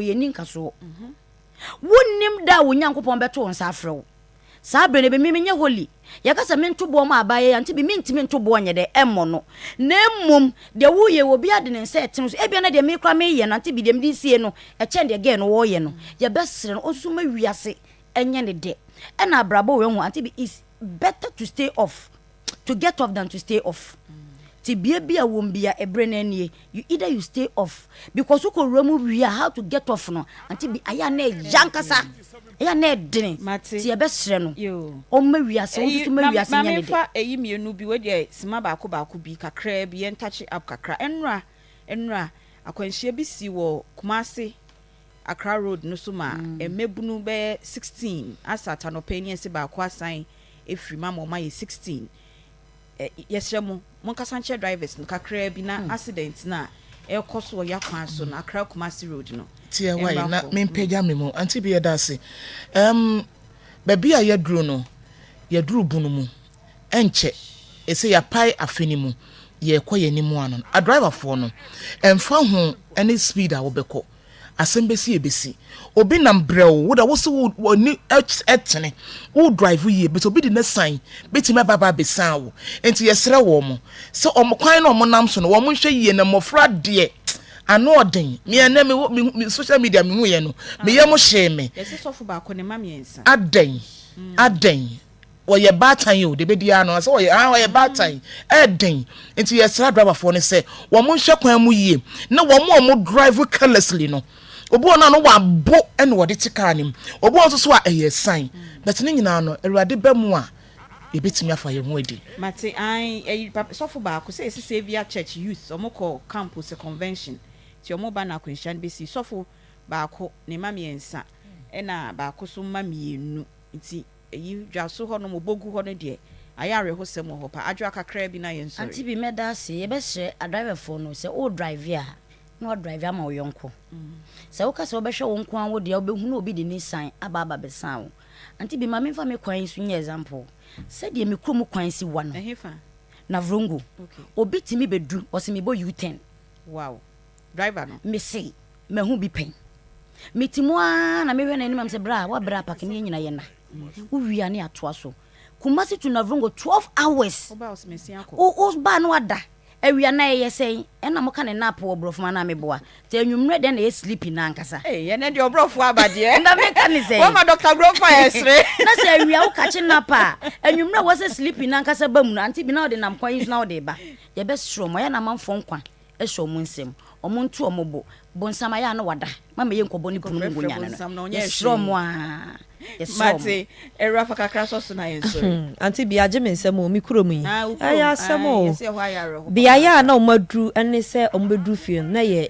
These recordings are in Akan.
Yɛnni nkasoɔ. Wonnim da a wo Nyankopɔn bɛto wo nsa afrɛ wo. Saa berɛ no, ebe me menyɛ holy. Yɛka sɛ mento boɔ ma abaayɛ yi a, nte bi mentumi nto boɔ nyɛ dɛ, ɛmmɔ no. Na mmom, deɛ woreyɛ yi, obiara de ne nsa retene so. Ebia na deɛ me koraa mereyɛ no, ante bi deɛ mede resie no, ɛkyɛn deɛ girl no ɔreyɛ no. Yɛbɛsrɛ no, ɔnsusu mma wiase nyɛ ne dɛ. Ɛna abrabɔ wei ho, ante bi it's better to stay off. To get off than to stay off. Tebea bi a wɔm bia ɛberɛ no anie, you either you stay off because wokɔ wura mu wie a how to get off no ante bi ayɛ a na ɛya ankasa, ɛyɛ a na ɛdene. Mate. Nti yɛbɛsrɛ no Yoo. ɔmma wiase, wo nso Ɛyi so ma ma wiase ma nyɛ ne dɛ. menfa ɛyi mmienu bi wei deɛ sima baako baako bi kakraa bi yɛn touch up kakra. Ɛnora ɛnora akwanhyia bi sii wɔ Kumasi Accra road no so ma mmabunu bɛyɛ 16 asa anɔpa yi ne yɛse baako asan afiri mu ama wɔn ayɛ 16. Ɛ yɛsrɛ mo monkasa nkyerɛ drivers no kakraa bi na accident no a ɛrekɔ so wɔ yɛn so no, Accra Kumasi road no, Tiɛ wae ɛmmra na fam. Mempagya me mu. Auntie bi, yɛda ase. Baabi a yɛduru no, yɛduru bunu mu. Ɛnkyɛ ɛsɛ yɛapae afe no mu, yɛrekɔ yɛn anim ano no, adriverfoɔ no, ɛmfa ho ne speed a wobɛkɔ, asɛm bɛsi, yɛbɛsi obi nam brɛw wo da wo sɛ wo w'ani ɛtene wo drive yie, but obi de ne san bɛtumi aba aba abɛsan wo. Nti yɛsrɛ wɔ mo sɛ ɔmo kwan na ɔmo nam so no, wɔn nhwɛ yie na mmɔfra deɛ ano ɔden. Meɛ nɛ me social media me hu yɛ no, meyɛ mo hyee me. Yɛse sɔfo baako ne mma mmiɛnsa. Adɛn, adɛn, wɔyɛ baatan yi o de bɛdi ano sɛ wɔyɛ ah wɔyɛ baatan, ɛɛden. Nti yɛsrɛ driverfoɔ no sɛ wɔn nhwɛ kwan mu yie na wɔn a wɔn drive carelessly no, obi wɔ no a no wabo ɛna wɔde te kaa no mu, obi wɔ nso so a ɛyɛ san, but ne nyinaa no, Awurade bɛ mu a yɛbɛtumi afa yɛn ho adi. Mate an ɛyi papa sɔfo baako sɛ yɛsi Saviour Church youth ɔmo kɔ camp sɛ convention nti ɔmo ba na akwanhyia no bɛsi. Sɔfo baako ne mma mmiɛnsa ɛna baako so mma mmienu. Nti ɛyi dwaso hɔ nom Obogu hɔ no deɛ, ayɛ awerɛhosɛm wɔ hɔ pa. Adwoa, kakraa bi na yɛn sɔre. Auntie bi, mɛda ase. Yɛbɛsrɛ adriverfoɔ no sɛ wo drive a, na wadrive ama wo yɔnko. Sɛ woka sɛ wobɛhwɛ wo nko ara wo deɛ, wobɛhunu obi de ne san aba bɛsan wo. Auntie bi, ma memfa me kwan yi so nyɛ example. Sɛdeɛ me kurom kwan si wa no, Ɛhe fa? Navrongo. Obi tumi bɛdu, ɔsɛ mebɔ U-turn. Wow, driver no. Mese mahu bi pɛn. Mete mu ara na mehwɛ n'anim am sɛ bra, woabrɛ apark ne yɛn nyina yɛ na wowie a ne atoa so. Kumasi to Navrongo, 12 hours. Woba ɔsɛ mesi akɔ. Wo baa no wada awia na ɛyɛ sɛn ɛna moka ne nap wɔ borɔfo ma na meboa nti anwummerɛ deɛ na ɛyɛ sleeping na ankasa. Ee, yɛn deɛ ɔborɔfo aba deɛ. Na meka ne sɛn? Wɔma Dr. Grofa yɛ sere. Na sɛ awia wo kakye nap a, anwummerɛ a wɔsɛ sleeping na ankasa ba mu no, auntie bi, na wode nam kwan yi so na wode ba. Yɛbɛserɛ ɔmo, ɛyɛ na amanfoɔ nkwa ɛhyɛ ɔmo nsam. Ɔmo nto ɔmo bo. Bonsam ayɛ a na wada mama yɛ nkɔbɔ ne pono mu Nkɔfrɛfrɛ ngonya no bonsam na no ɔnyɛ Yɛserɛ ɔmo hwee. a, yɛserɛ ɔmo. Mate, ɛwura fa kakra sɔ so na yɛn sɔre. Auntie bi, agye me nsɛm o, me kurom yi. Ah, wo ɛyɛ kurom. asɛm Ah, o. yɛsɛ ɛhɔ ayɛ awerɛho Beaeɛ a papaapa. na ɔmo aduru ne sɛ ɔmo bɛduru fie no na yɛ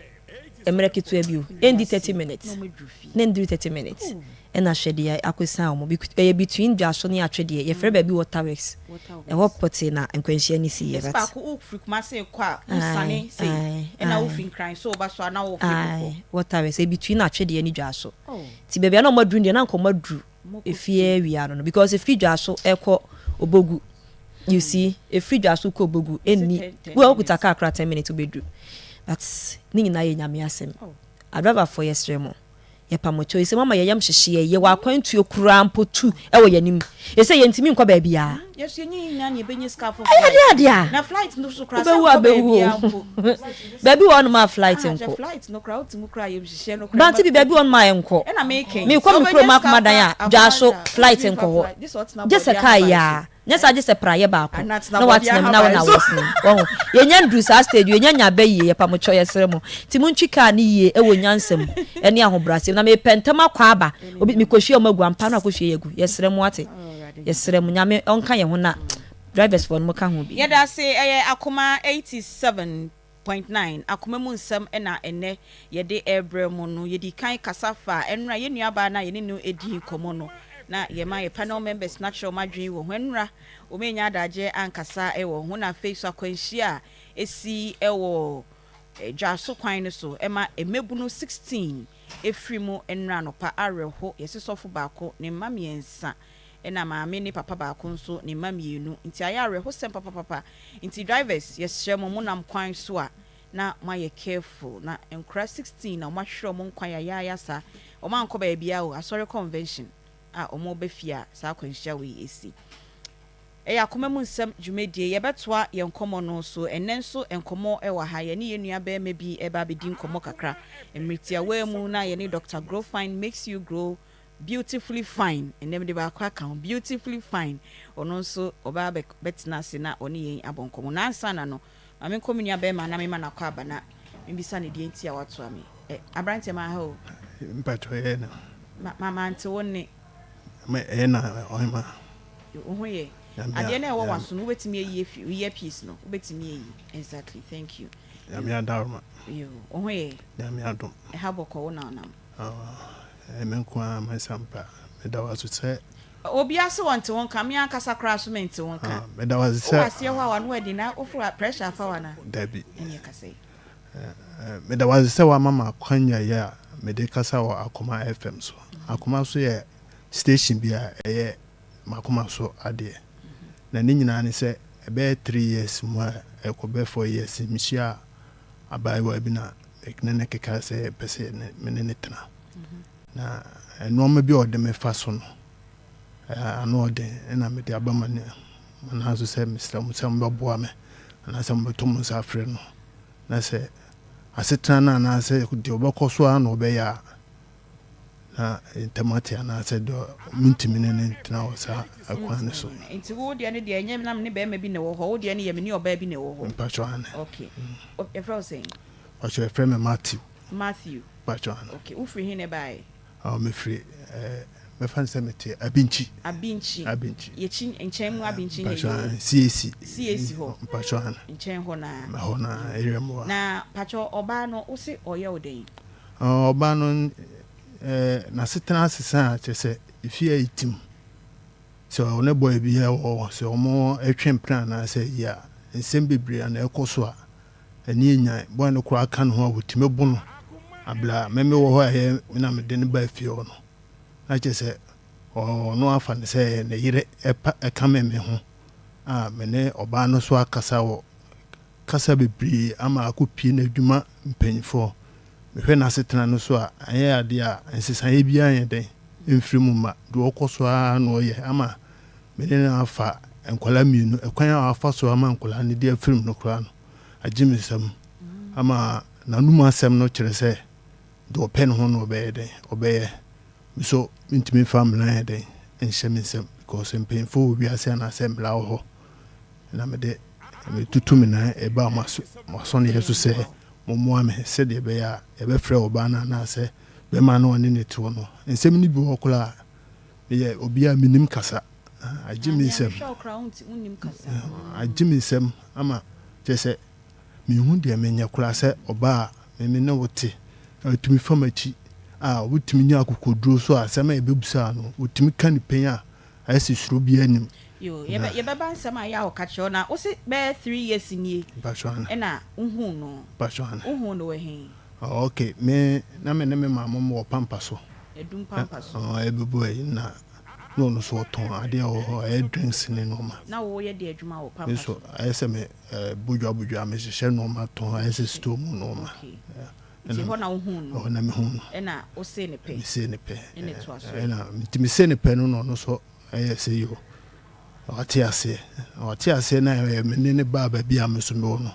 mmerɛ ketewa bi o, ɛndi 30 Na minutes. ɔmo aduru fie. Na nduru 30 minutes ɛna hwɛ deɛ akɔsan ɔmo. Ɛyɛ between Dwaso ne Atwedeɛ, yɛfrɛ baabi Waterworks. Ɛhɔ pɔtee na nkwanhyia no si yɛ. Yɛsɛ but baako wofiri Kumase kɔ a, wosane sei ɛna wofiri Nkran so woba so a na wofiri bepɔ. Aye, Waterworks, ɛyɛ between Atwedeɛ ne Dwaso. Oh. Nti baabi a na ɔmo aduru deɛ, na nka ɔmo aduru Ɔmo kɔ efie awia no, because efiri Dwaso ɛkɔ Obogu, you see, efiri Dwaso kɔ Obogu ɛnni 10 wo a wokuta minutes. Kaa kora 10 minutes wobɛduru, but ne nyinaa yɛ Nyame asɛm. Oh. Adriverfoɔ, yɛsrɛ mo, yɛpa mo kyɛw. Yɛsɛ mama yɛyam hyehyeɛ, yɛwɔ akwantuo koraa mpo tu ɛwɔ yɛnim, yɛsɛ yɛntumi nkɔ baabiaa. Yɛso yɛnyɛ nyinaa ne yɛbɛnya sika for Ɛyɛ flight. de adeɛ a Na flight no so koraa sɛ wobɛwu a nkɔ bɛwu baabiaa o mpo. Baabi wɔ hɔnom a flight Ah, kyɛ nkɔ. flight no koraa wotumi koraa yɛmhyehyɛ no koraa. Bante bi, baabi wɔ hɔnom a ɛnkɔ. Ɛna meka yi, Mekɔ sɛ me kurom wobɛnya sika Akumadan a koraa Dwaso afa flight wotumi nkɔ fa hɔ. flight. Gye sɛ ɔtena Gye sɛ bɔɔdeɛ kaa ahaban yi so. a nyɛ saa, gye sɛ praeɛ baako Anaa tena na bɔɔdeɛ watena mu na wo ahaban na so. wɔsene wɔho. Yɛnya nduru saa stage, yɛnya nya bɛ yie. Yɛpa mo kyɛw, yɛsrɛ mo, nti montwi kaa ne yie ɛwɔ nyansam ɛne ahobrɛaseɛ na mepɛ ntɛm akɔ aba. Obi mekɔhwie ɔmo agu ampa no akɔhwie yɛ agu. Yɛsrɛ mo ate, yɛsrɛ mo, Nyame ɔnka yɛn ho na drivers foɔ no mo ka ho bi. Yɛda ase. Ɛyɛ Akoma 87.9, Akoma mu nsɛm ɛna ɛnɛ yɛde ɛrebrɛ mu no. Yɛdi kan kasa fa ɛnora yɛn nuabaa no a yɛne no edi nkɔmmɔ no na yɛma yɛ panel members na kyerɛ wɔn adwene wɔ ho. Ɛnora wɔn anya adagye ankasa ɛwɔ ho, na afei so akwanhyia a esi ɛwɔ Dwaso kwan no so ɛma mmabunu 16 efiri mu nnora anɔpa. Awerɛho, yɛsi sɔfo baako ne mma mmiɛnsa ɛna maame ne papa baako nso ne mma mmienu, nti ayɛ awerɛhosɛm papapapa. Nti drivers, yɛsrɛ mo, mo nam kwan so a. na moayɛ careful na nkora 16 na wɔahwere wɔn nkwa yayaaya saa. Wɔankɔ baabiara o, asɔre convention a wɔreba fie a saa akwanhyia wei asi. Ɛyɛ akoma mu nsɛm dwumadie. Yɛbɛtoa yɛn nkɔmmɔ no so. Ɛnnɛ nso nkɔmmɔ wɔ ha. Yɛne yɛn nua barima bi reba abɛdi nkɔmmɔ kakra. Mmerɛ tiawaa mu na yɛne Doctor Grow Fine Makes You Grow Beautifully Fine, ɛnnɛ mede baako aka ho, Beautifully Fine, ɔno nso ɔba abɛtena ase na ɔne yɛn abɔ nkɔmmɔ. Na ansa na no, ma menkɔ me nua barima na mema no akwaaba na mebisa no deɛ nti a watoa me. Ɛ, aberanteɛ maha o. Mpakyɛw ɛyɛ na. Ma, ma, mante wo nne. Ma ɛyɛ na ɔhema. Wo ho yɛ. Adeɛ no a ɛwɔ w'aso no wobɛtumi ayi afi wo earpiece no wobɛtumi ayi. Exactly, thank you. Nyame adaworoma. Yo, wo ho yɛ. Nyame adom. Ɛha bɔkɔ wo na ɔnam. Ɛyɛ me nko ara m'asɛmpa. Meda wo ase sɛ. Obiara se wɔnte wo nka, me ankasa koraa so mente wo nka. Meda wo ase sɛ. Wowɔ aseɛ hɔ a w'ano adi na woforo pressure afa wo anaa? Dabi. Ɛneɛ kasa yi. Meda wo ase sɛ woama me akwanya yi a mede kasa wɔ Akoma FM so. Akoma so yɛ station bi a ɛyɛ m'akoma so adeɛ. Na ne nyinaa ne sɛ ɛbɛyɛ three years mu a ɛrekɔ bɛyɛ four years mehyiaa abaayewa bi na me ne no keka sɛ yɛpɛ sɛ me ne no tena. Na nnoɔma bi a ɔde me fa so no, ano ɔden na mede aba m'anan so sɛ mesrɛ mo sɛ mobɛboa me anaasɛ mobɛto mo nsa afrɛ no. Na sɛ asetena no anaasɛ deɛ ɔbɛkɔ so ara na ɔbɛyɛ a, na ntam ate anaasɛ deɛ mentumi ne no ntena wɔ saa kwan no so. Nti wo deɛ no deɛ ɛnyɛ na me ne barima bi na ɛwɔ hɔ, wo deɛ no yɛ me ne ɔbaa bi na ɛwɔ hɔ. Mpakyɛw aane. Ok, yɛfrɛ wo sɛn? Mpakyɛw yɛfrɛ me Matthew. Matthew. Mpakyɛw aane. Ok, wo firi he na ɛbaeɛ? Oh, me firi eh, mɛfa no sɛ mete Abinkyi. Abinkyi. Abinkyi. Yɛkyi nkyɛn mu Abinkyi na ɛyɛ. Mpakyɛw CAC. CAC hɔ. Mpakyɛw aane. Nkyɛn hɔ naa. Hɔ naa, area mu hɔ. Na mpakyɛw ɔbaa no, wo se ɔyɛ wo dɛn? Ɔbaa no n'asetena asesa a kyerɛ sɛ efie a etim. Sɛ ɔne boy bi wɔ hɔ, sɛ wɔtwe mpena anaasɛ ayi a, nsɛm bebree a na ɛkɔ so a ani nyan. Boy no koraa ka ne ho a wɔtumi bo no. Abere a me mewɔ hɔ a ɛyɛ me na mede no baa fie hɔ no, na kyerɛ sɛ ɔno afa no sɛ ɛyɛ ne yere ɛpa ɛkame me ho a me ne ɔbaa no so akasa wɔ kasa bebree ama akɔpue n'adwuma mpanyinfoɔ. Mehwɛ n'asetena no so a, ɛnyɛ adeɛ a nsesaeɛ biara nyɛ dɛn mfiri mu mma. Deɛ ɔkɔ so ara na ɔyɛ ama me ne no afa nkwadaa mmienu. Ɛkwan a wafa so ama nkwadaa no de afiri mu no koraa no, agye me nsam ama n'anom asɛm no kyerɛ sɛ deɛ ɔpɛ ne ho no ɔbɛyɛ dɛn ɔbɛyɛ. Me nso mentumi mfa mmara nyɛ dɛn nhyɛ me nsam because mpanyinfoɔ wɔ wiase anaasɛ mmara wɔ hɔ. Na mede metutu me nan ɛba mo asɔneɛ so sɛ mommoa me sɛdeɛ ɛbɛyɛ a yɛbɛfrɛ ɔbaa no anaasɛ bɛrima no a ɔne no te hɔ no. Nsɛm no bi wɔ hɔ koraa a, meyɛ obi a mennim kasa. Agye me nsam. Agye me nsam ama kyerɛ sɛ menhu deɛ menyɛ koraa sɛ ɔbaa a me me ne wo te na ɔtumi fa m'akyi a wotumi nya akokoduro so a asɛm a yɛbɛbusaa no ɔtumi ka ne pɛn a Ayɛ sɛ suro biara nnim. Yoo, yɛbɛ yɛbɛba nsɛm a ɛyɛ a ɔka kyerɛ wo na wose bɛyɛ three years nie Mpakyɛw ane. ɛna wohuu no. Mpakyɛw ane. Wohuu no wɔ he? Oh ok, me na me ne me maame mo wɔ pampa so. Adum pampa so. Oh ɛbɛbu ayi na na ɔno nso ɔtɔn adeɛ wɔ hɔ ɛyɛ drinks ne nnoɔma. Na wo yɛ deɛ adwuma wɔ pampa Me so? nso ayɛ sɛ me bodwa bodwa me hyehyɛ nnoɔma tɔn ayɛ sɛ store mu nnoɔma. Ok, nti hɔ na wohuu no? Ɛhɔ na mehuu no. Ɛna wosee no pɛ? Mesee no pɛ. Ɛna ɛtoa so ɛ? Ɛna nti mesee no pɛ no na ɔno nso ɛyɛ sɛ yoo wate aseɛ. Na wate aseɛ na ɛyɛ me ne no baa baabi a me nso mewɔ no.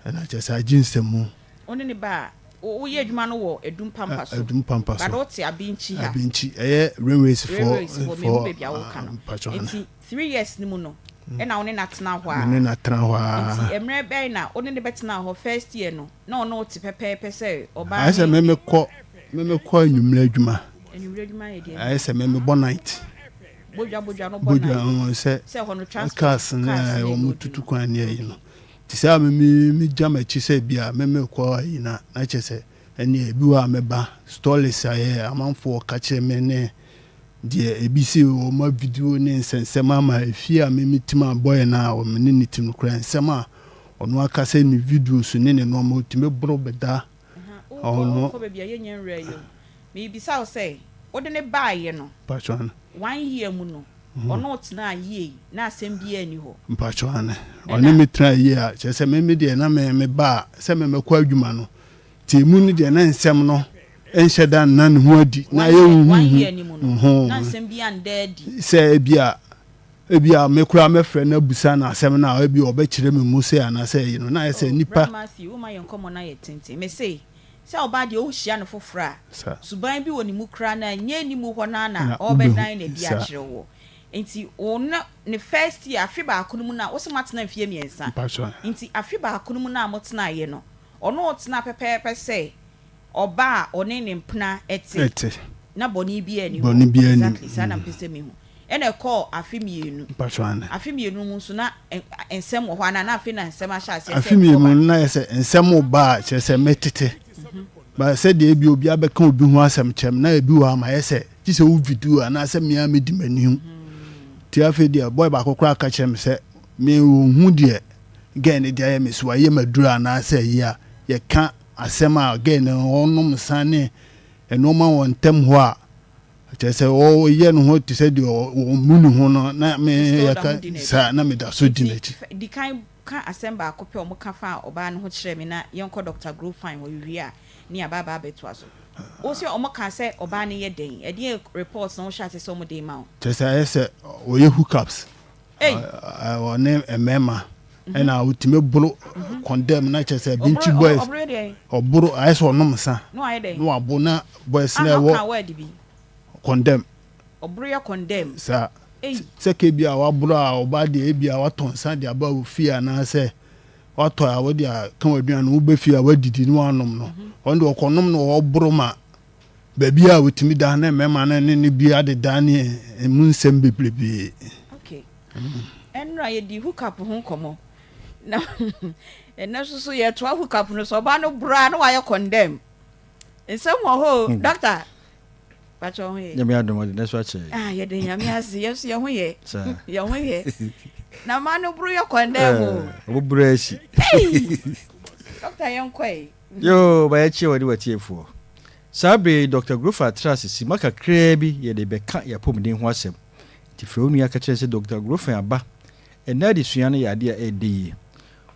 Ɛna kyerɛ sɛ agye nsɛmmu. Wo ne no baa, woyɛ adwuma no wɔ Adum Pampa so? Adum Pampa so. But wote Abinkyi ha? Abinkyi, ɛyɛ Railways foɔ. Railways foɔ, mehu baabi a woka no. Mpakyɛw. Nti three years no mu no, ɛna wo ne no atena hɔ a? Me ne no atena hɔ ara. Nti mmerɛ bɛn na wo ne no bɛtenaa hɔ first year no? Na ɔne wo te pɛpɛɛpɛ sɛ ɔbaa Ayɛ sɛ ne. me mekɔ me mekɔ anwummerɛ adwuma. Anwummerɛ adwuma yɛ deɛn? Ayɛ sɛ me mebɔ night. Bodwa bodwa no bɔ Bodwa night. ɔn sɛ. Sɛ ɛhɔ no transport cars ne cars ne wɔn load tutu no. kwan ne ayi no. Nti saa me me me gya m'akyi sɛ bi a me mekɔ ayi na na kyerɛ sɛ ɛneɛ ebi wɔ a mɛba stories a yɛ amanfoɔ ka kyerɛ me ne deɛ ebi si wɔn a video ne nsɛnsɛm ama efie a me me tim a boy no a me ne ne tim no koraa nsɛm a Ɔno akasa ne videos ne ne nnoɔma ɔtumi boro bɛda ɔno. Wokɔ baabi a yɛnyɛ nwura yi o. Mebisa wo sɛ wode no baeɛ no Mpakyɛ ana. one year mu no. Ɔne wo tenaa yie na asɛm biara nni hɔ? Mpakyɛw, aane. Ɔne me tenaa yie a, kyerɛ sɛ me me deɛ na me me ba a, sɛ me mɛkɔ adwuma no, nti emu no deɛ na nsɛm no nhyɛ da nna ne ho adi, na One ayɛ year, one huhuhu. year ni mu no, Nhoo. na nsɛm biara nda adi. Sɛ ebia, ebia me koraa mɛfrɛ no abusa no asɛm no a, ebia ɔbɛkyerɛ me mu sei anaasɛ ayi no, na ayɛ sɛ Oh, nnipa. Bra Matthew, woma yɛn nkɔmmɔ no ayɛ tenten. Mese, sɛ ɔbaa deɛ wohyia no foforɔ a, Sa. suban bi wɔ ne mu koraa no a, ɛnyɛ anim hɔ no ara na Na wobɛhu. ɔrebɛdan no adi Sa. akyerɛ woɔ. Nti wo ne ne first year, afe baako no mu no a, wose moatena mfeɛ mmiɛnsa. Mpakyɛw. Nti afe baako no mu no a motenaeɛ no, ɔne wo tenaa pɛpɛɛpɛ sɛ ɔbaa a ɔne ne mpena te, Te. na bɔne biara nni hɔ. Bɔne biara nnim. Exactly, saa na mepɛ sɛ mehu. Ɛna ɛkɔɔ afe mmienu. Mpakyɛw, aane. Afe mmienu mu nso na nsɛm wɔ hɔ anaa na afei na nsɛm ahyɛ aseɛ sɛ Afe mmienu ɛkɔba? no na ayɛ sɛ nsɛm reba a kyerɛ sɛ metete. But sɛdeɛ ebia obi abɛka obi ho asɛm kyerɛ me na ebi wɔ hɔ a mayɛ sɛ gye sɛ wo video anaasɛ me ara medi m'ani ho. Nti afei deɛ boy baako koraa ka kyerɛ me sɛ me ɔnhu deɛ girl no de ayɛ me so wayɛ me aduro anaasɛ ayi a yɛka asɛm a girl no ɔnom nsa ne nneɛma wɔ ntam hɔ a kyerɛ sɛ ɔyɛ ne ho te sɛ deɛ ɔmmu ne ho no na me Still da ho yɛka di n'akyi. saa na meda so di Nti n'akyi. di kan ka asɛm baako pɛ a wɔka faa ɔbaa no ho kyerɛ me na yɛnkɔ Doctor Grofine hɔ yɛwie a ne yɛaba aba abɛtoa so. Wo se wɔkaa sɛ ɔbaa no yɛ dɛn? Ɛdeɛn reports na wohyɛ aseɛ sɛ wɔde rema wo? Kyerɛ sɛ ayɛ sɛ ɔyɛ hook ups Ei! Ɔne mmarima ɛna ɔtumi boro condemn na kyerɛ sɛ binti Ɔboro boys ɔboro yɛ dɛn? ɔboro ayɛ sɛ ɔnom nsa Na wayɛ dɛn? na wabo na boys na Aha ɛwɔ ɔkaa word bi. condemn. Ɔboro yɛ condemn. Saa. Ei! Sɛ ka ebi a waboro a ɔbaa deɛ ebi a watɔ nsa de aba wo fie anaasɛ watɔ a wode aka w'aduane no wobɛ fie a wadidi na wanom no ɔno deɛ ɔkɔnom na ɔboro ma baabi a ɔtumi da ne mmarima no ne ne bi adeda ne emu nsɛm bebrebee. Okay. Ɛnora yɛdi hook up ho nkɔmmɔ na ɛnɛ nso so yɛtoa hook up no so ɔbaa no boro a na wayɛ condemn. Nsɛm wɔ hɔ o, doctor. Pakyɛ wo ho yɛ? Nyame adom ɔde nɛ so akyɛ yɛ. Ah, yɛde Nyame ase, yɛn nso yɛn ho yɛ. Saa. Yɛn ho yɛ. Na mmaa no boro yɛ condemn o. Ɔmo boro asi. Hey! Doctor yɛn kɔ yi. Yoo, ma yɛkyia wɔne w'atiefoɔ. Saa bere yi Dɔkta Grofa atra ase simma kakraa bi yɛde rebɛka yɛn apɔmuden ho asɛm. Nti frɛ wo nua ka kyerɛ no sɛ Dɔkta Grofa aba. Ɛnnɛ adesua no yɛ adeɛ a ɛyɛ dɛ yie.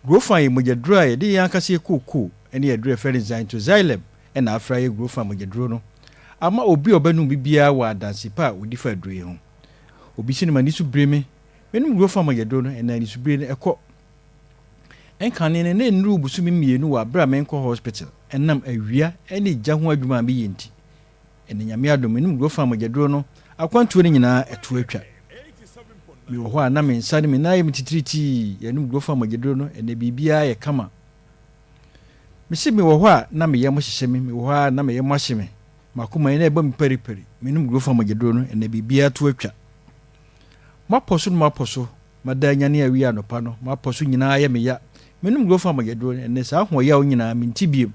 Grofa yɛ mogyaduro a yɛde yɛn ankasa yɛ kookoo ne aduro a yɛfrɛ no Xanthoxylem na afra ayɛ Grofa mogyaduro no. Ama obi a ɔbɛnom bi biara wɔ adanse pa a ɔdi fa aduro yi ho. Obi se no m'ani so bire me, menom Grofa mogyaduro no, ɛnna anisobire no ɛkɔ. Nkane no, na nnuru bosome mmienu wɔ aberɛ a menkɔ hospital ɛnam awia ne gya ho adwuma a meyɛ nti. Ɛnɛ Nyame adom, menom Grofan mogyaduro no, akwantuo no nyinaa ɛto atwa. Mewɔ hɔ a na me nsa ne me nan ayɛ me titiritii, yɛnom Grofan mogyaduro no, ɛnɛ biribiara yɛ kama. Mese mewɔ hɔ a na me yam hyehye me, mewɔ hɔ a na me yam ahye me, m'akoma yi na ɛbɔ me paripari, menom Grofan mogyaduro no, ɛnɛ biribiara to atwa. Moapɔ so no moapɔ so, Mada anyane awie anɔpa no, m'apɔ so nyinaa yɛ me ya. Menom Grofa mogyaduro no, ɛnnɛ saa ahoɔyaw nyinaa mente biom.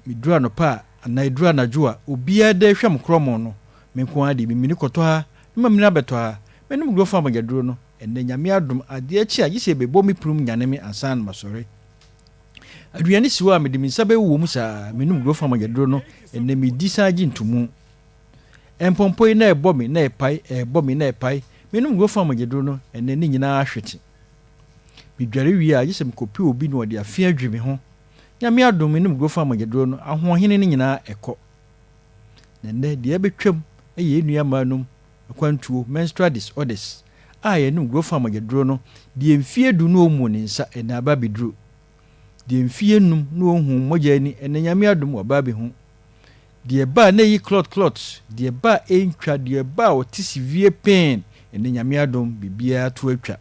Meduru anɔpa a, anaa ɛduru anadwo a, obiara da ahwam korɔmo no, me nko ara deɛ memini kɔtɔ ha na mamini abɛtɔ ha. Menom Grofa mogyaduro no, ɛnnɛ Nyame adom, adeɛ kye a gye sɛ ɛbɛbɔ me prum nyane me ansa na masɔre. Aduane si hɔ a, mede me nsa bɛwowɔ mu saa. Menom Grofa mogyaduro no, ɛnnɛ medi san gye ntomu. Mpɔmpɔ yi na ɛbɔ me na ɛpae, ɛrebɔ me na ɛpae. Menom ngo fam mogyaduro no, ɛnnɛ ne nyinaa ahwete. Medware wie a, gye sɛ mekɔpɛ obi na ɔde afe adwi me ho. Nyame adom, menom ngo fam mogyaduro no, ahoɔhene no nyinaa ɛkɔ. Na ɛnnɛ, deɛ ɛbɛtwam yɛ yɛn nua mmaa nom akwantuo, menstrual disorders, a yɛnom ngo fam mogyaduro no, deɛ mfeɛ du na ɔmmu ne nsa, ɛnnɛ aba abɛduru. Deɛ mfeɛ num na ɔnhuu mogya ani, ɛnnɛ Nyame adom, waba abɛhu. Deɛ ɛba a na ɛyi clot clot, deɛ ɛba a ɛntwa, deɛ ɛba a ɔte severe pain, ɛnɛ Nyame adom biribiara to atwa.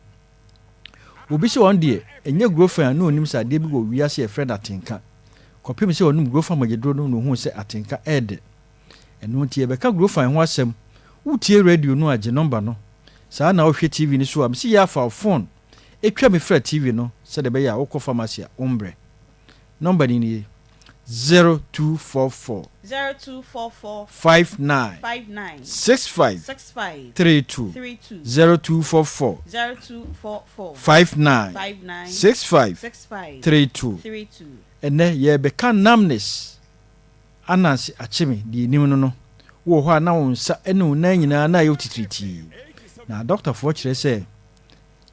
Obi sɛ ɔno deɛ ɛnyɛ grofan a na ɔnim sɛ adeɛ bi wɔ wiase a yɛfrɛ no atenka. Kɔpem sɛ ɔnom grofan mogyaduro no na ɔhuu sɛ atenka ɛɛdɛ. Ɛno nti yɛbɛka grofan ho asɛm. Wotie radio no a gye nɔmba no. Saa na wohwɛ TV no so a mese yɛ afa wo phone twa me fra TV no sɛdeɛ ɛbɛyɛ a wokɔ pharmacy a wombrɛ. Nɔmba no nie, 0244. 0244. 59. 59. 65. 65. 32. 32. 0244. 0244. 59. 59. 65. 65. 32. 32. Ɛnnɛ yɛrebɛka numbness, Ananse Akyeme deɛ yɛnim no no. Wowɔ hɔ a na wo nsa ne wo nan nyinaa na ayɛ wo titiritii. Na adɔkotafoɔ kyerɛ sɛ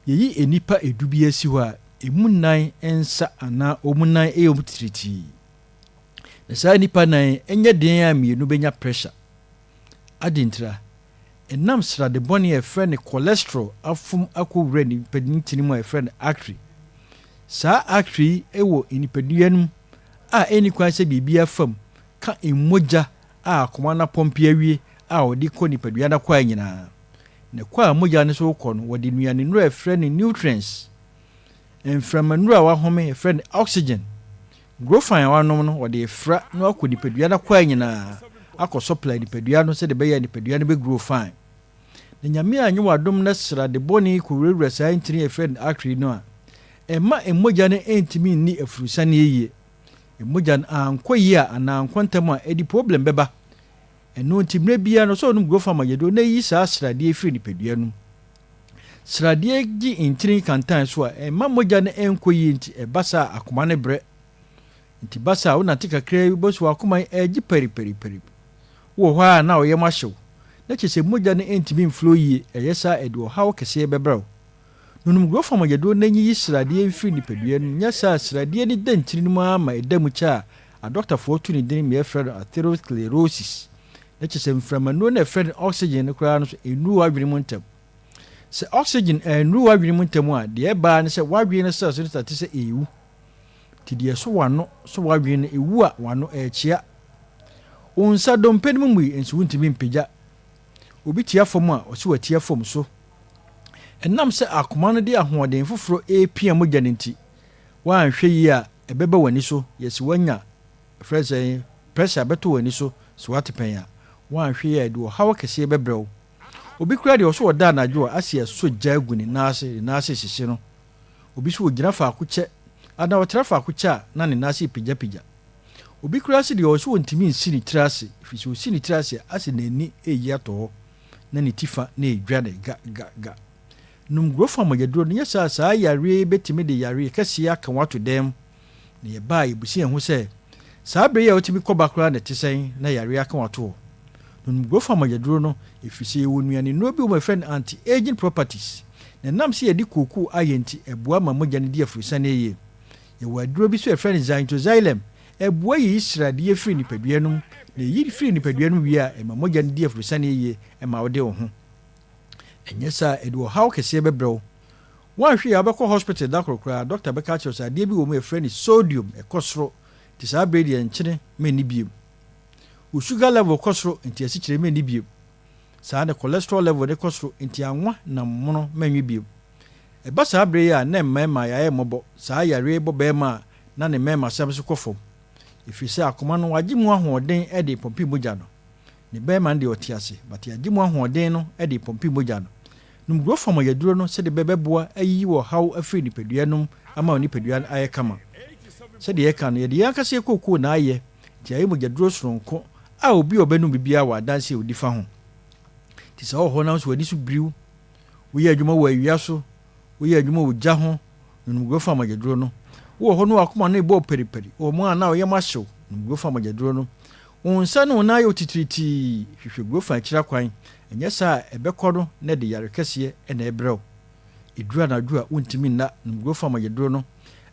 yɛyi nnipa edu bi si hɔ a, emu nnan nsa anaa wɔn nan yɛ wɔn titiritii. Na saa nnipa nnan yi, ɛnyɛ den a mmienu bɛnya pressure. Adɛn ntira? Ɛnam srade bɔne a yɛfrɛ no cholesterol afom akɔwura nipa ntini mu a yɛfrɛ no artery. Saa artery yi wɔ nipadua no mu a ɛnni kwan sɛ biribiara fa mu ka mogya a akoma no apɔmpe awie a ɔde kɔ nipadua no akwaa nyinaa. Na kɔ a mogya no so rekɔ no, wɔde nnuanennuro a yɛfrɛ no nutrients, mframanuro a wahome yɛfrɛ no oxygen, Grofan a wanom no, wɔde refra na wakɔ nipadua no akwaa nyinaa akɔ supply nipadua no sɛdeɛ ɛbɛyɛ a nipadua no bɛ grow fine. Na Nyame anyɛ w'adom na srade bɔne kɔwurawura saa ntini a yɛfrɛ no artery no a, ɛmma mmogya no ntumi nni afurusaneɛ yie. Mmogya no ankɔ yie a anaa ankɔ ntɛm a, ɛde problem bɛba. Ɛno nti mmerɛ biara no sɛ wonom Grofan mogyaduro na ɛyi saa sradeɛ yi firi nipadua no mu. Sradeɛ gye ntini kantan so a, ɛmma mogya no nkɔ yie nti ɛba saa a akoma no brɛ. Nti ba saa a wonante kakraa bi wobɛhu sɛ w'akoma yi ɛregye pariparipari. Wowɔ hɔ a na wo yam ahye wo, na kyerɛ sɛ mogya no ntumi mflow yie, ɛyɛ saa a ɛde ɔhaw kɛseɛ bɛbrɛ wo. Nonom Grofa mogyaduro na nyiyi sradeɛ mfiri nipadua no mu, nyɛ saa a sradeɛ no da ntini no mu ara ma ɛda mu kyɛ a adɔktafoɔ to ne din ma yɛfrɛ no atherosclerosis. Na kyerɛ sɛ mframanuro no a yɛfrɛ no oxygen no koraa no so ɛnnuru w'adwene mu ntɛm. Sɛ oxygen annuru w'adwene mu ntɛm a, deɛ ɛba ara ne sɛ w'adwene no cells no starte sɛ ɛrewu. Nti deɛ ɛsɔ w'ano sɔ w'adwene no, ɛwu a w'ano ɛrekyea. Wo nsa dompe no mu mmui nso wontumi mpagya. Obi tia fam a, ɔse watia fam so. Ɛnam sɛ akoma no de ahoɔden foforɔ repia mogya no nti, woanhwɛ yie a ɛbɛba w'ani so, yɛse woanya, yɛfrɛ no sɛn, pressure bɛtɔ w'ani so sɛ woate pɛn a, woanhwɛ yie a ɛde ɔhaw kɛseɛ bɛbrɛ wo. Obi koraa deɛ ɔso ɔda anadwo a ase asɔ gya agu ne nan ase, ne nan ase rehyehye no. Obi nso ɔgyina faako kyɛ anaa ɔtra faako kyɛ a na ne nan ase repagyapagya. Obi koraa nso deɛ ɔso ɔntumi nsi ne tiri ase ɛfiri sɛ ɔsi ne tiri ase a ase n'ani reyi atɔ hɔ na ne ti fa na ɛredwa no ga ga ga. Nom Grofa mogyaduro no nyɛ saa a saa yareɛ yi bɛtumi de yareɛ kɛseɛ aka wo ato dɛm. Na yɛba a yɛbisa yɛn ho sɛ, saa berɛ yi a wotumi kɔ ba koraa na ɛte sɛn na yareɛ aka wo ato hɔ? Nom Grofa mogyaduro no ɛfiri sɛ yɛwɔ nnuane nnuro bi wɔ mu a yɛfrɛ no anti-aging properties na ɛnam sɛ yɛde kookoo ayɛ nti ɛboa ma mogya no di aforosiane yie. Yɛwɔ aduro bi nso a yɛfrɛ no xanthoxylem ɛboa yiyi sradeɛ firi nipadua no mu na ɛyi firi nipadua no mu wie a ɛma mogya no di aforosiane yie ma wode wo ho. Ɛnyɛ saa a ɛde ɔhaw kɛseɛ bɛbrɛ wo. Woanhwɛ yie a wobɛkɔ hospital da koro koraa doctor bɛka akyerɛ wo sɛ adeɛ bi wɔ mu a yɛfrɛ no sodium ɛkɔ soro nti saa berɛ yi deɛ nkyene menni biom. Wo sugar level kɔ soro nti asikyire menni biom. Saa na cholesterol level no kɔ soro nti anwa nam mono mɛnwe biom. Ɛba saa berɛ yi a na mmarima yɛayɛ mmɔbɔ, saa yareɛ yi bɔ barima a na ne mmarimasɛm nso kɔ fam. Ɛfiri sɛ akoma no wagye mu ahoɔden de repɔmpe mogya no. Ne bɛɛma no deɛ ɔte ase but yɛagye mu ahoɔden no de repɔmpe mogya no. Nom Grofam ɔyaduro no sɛdeɛ bɛbɛboa ayiyi ɔhaw afiri nipadua no mu ama wo nipadua no ayɛ kama. Sɛdeɛ yɛka no, yɛde yɛn ankasa yɛ kookoo na ayɛ, nti ayɛ mogyaduro sononko a obi a ɔbɛnom bi biara wɔ adanseɛ a ɔdi fa ho. Nti sɛ wowɔ hɔ na wo nso w'ani so biriw, woyɛ adwuma wɔ awia so, woyɛ adwuma wɔ gya ho, Nom Grofam mogyaduro no. Wowɔ hɔ na w'akoma no rebɔ paripari, wɔ mu a na wo yam ahyew, nom Grofam mogyaduro no. Wo nsa ne wo nan ayɛ wo titiritii, hwehwɛ Grofam akyiri akwan, anyɛ saa a ɛbɛkɔ no na ɛde yare kɛseɛ na ɛrebrɛ wo. Ɛduru anadwo a wontumi nna, nom Grofam mogyaduro no.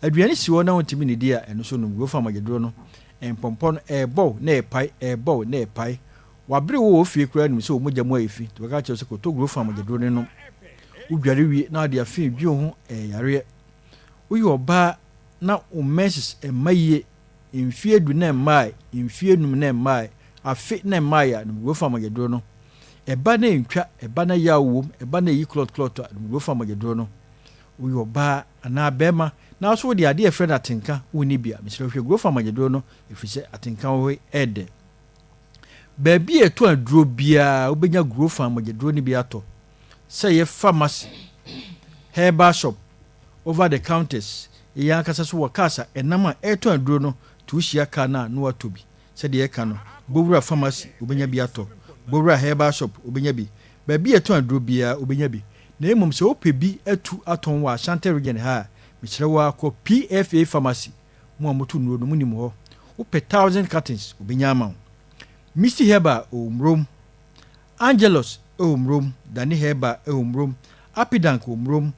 Aduane si hɔ na wontumi nnidi a, ɛno nso nom Grofam mogyaduro no. Mpɔmpɔ no, ɛrebɔ wo na ɛrepae, ɛrebɔ wo na ɛrepae. W'abere wo wɔ wo fie koraa nim sɛ wo mogya mu ayɛ fi, nti wɔka kyerɛ wo sɛ kɔtɔ Grofam mogyaduro no nom. Wodware wie na wode afe redwen wo ho, ɛyɛ yareɛ. Woyɛ ɔbaa na wo menses mma yie, mfeɛ du na ɛmmaeɛ, mfeɛ num na ɛmmaeɛ, afe na ɛmmaeɛ a, nom Grofam mogyaduro no. Ɛba na ɛntwa, ɛba na yaw wom, ɛba na ɛyi clot clot a, nom Grofam mogyaduro no. Woyɛ ɔbaa anaa barima na wo nso wode adeɛ a yɛfrɛ no atenka wonni bi a, mesrɛ wo hwɛ Grofam mogyaduro no ɛfiri sɛ atenka wɔ hɔ yi ɛyɛ dɛ. Baabi a yɛtɔn aduro biara wobɛnya Grofam mogyaduro no bi atɔ. Sɛ ɛyɛ pharmacy, herbal shop, over the counters, yɛn ankasa nso wɔ cars a ɛnam a ɛretɔn aduro no, nti wohyia car no a na woatɔ bi. Sɛdeɛ yɛka no, bɔ wura pharmacy wobɛnya bi atɔ, bɔ wura herbal shop wobɛnya bi, baabi a yɛtɔn aduro biara wobɛnya bi. Na mmom sɛ wopɛ bi atu atɔn wɔ Ashanti region ha a, mesrɛ wo ara kɔ PFA pharmacy, mo a moto nnuro no monim hɔ. Wopɛ thousand cartons wobɛnya ama wo. Misty Herbal wɔ Murom, Angelus wɔ Murom, Dani Herbal wɔ Murom, Apidank wɔ Murom,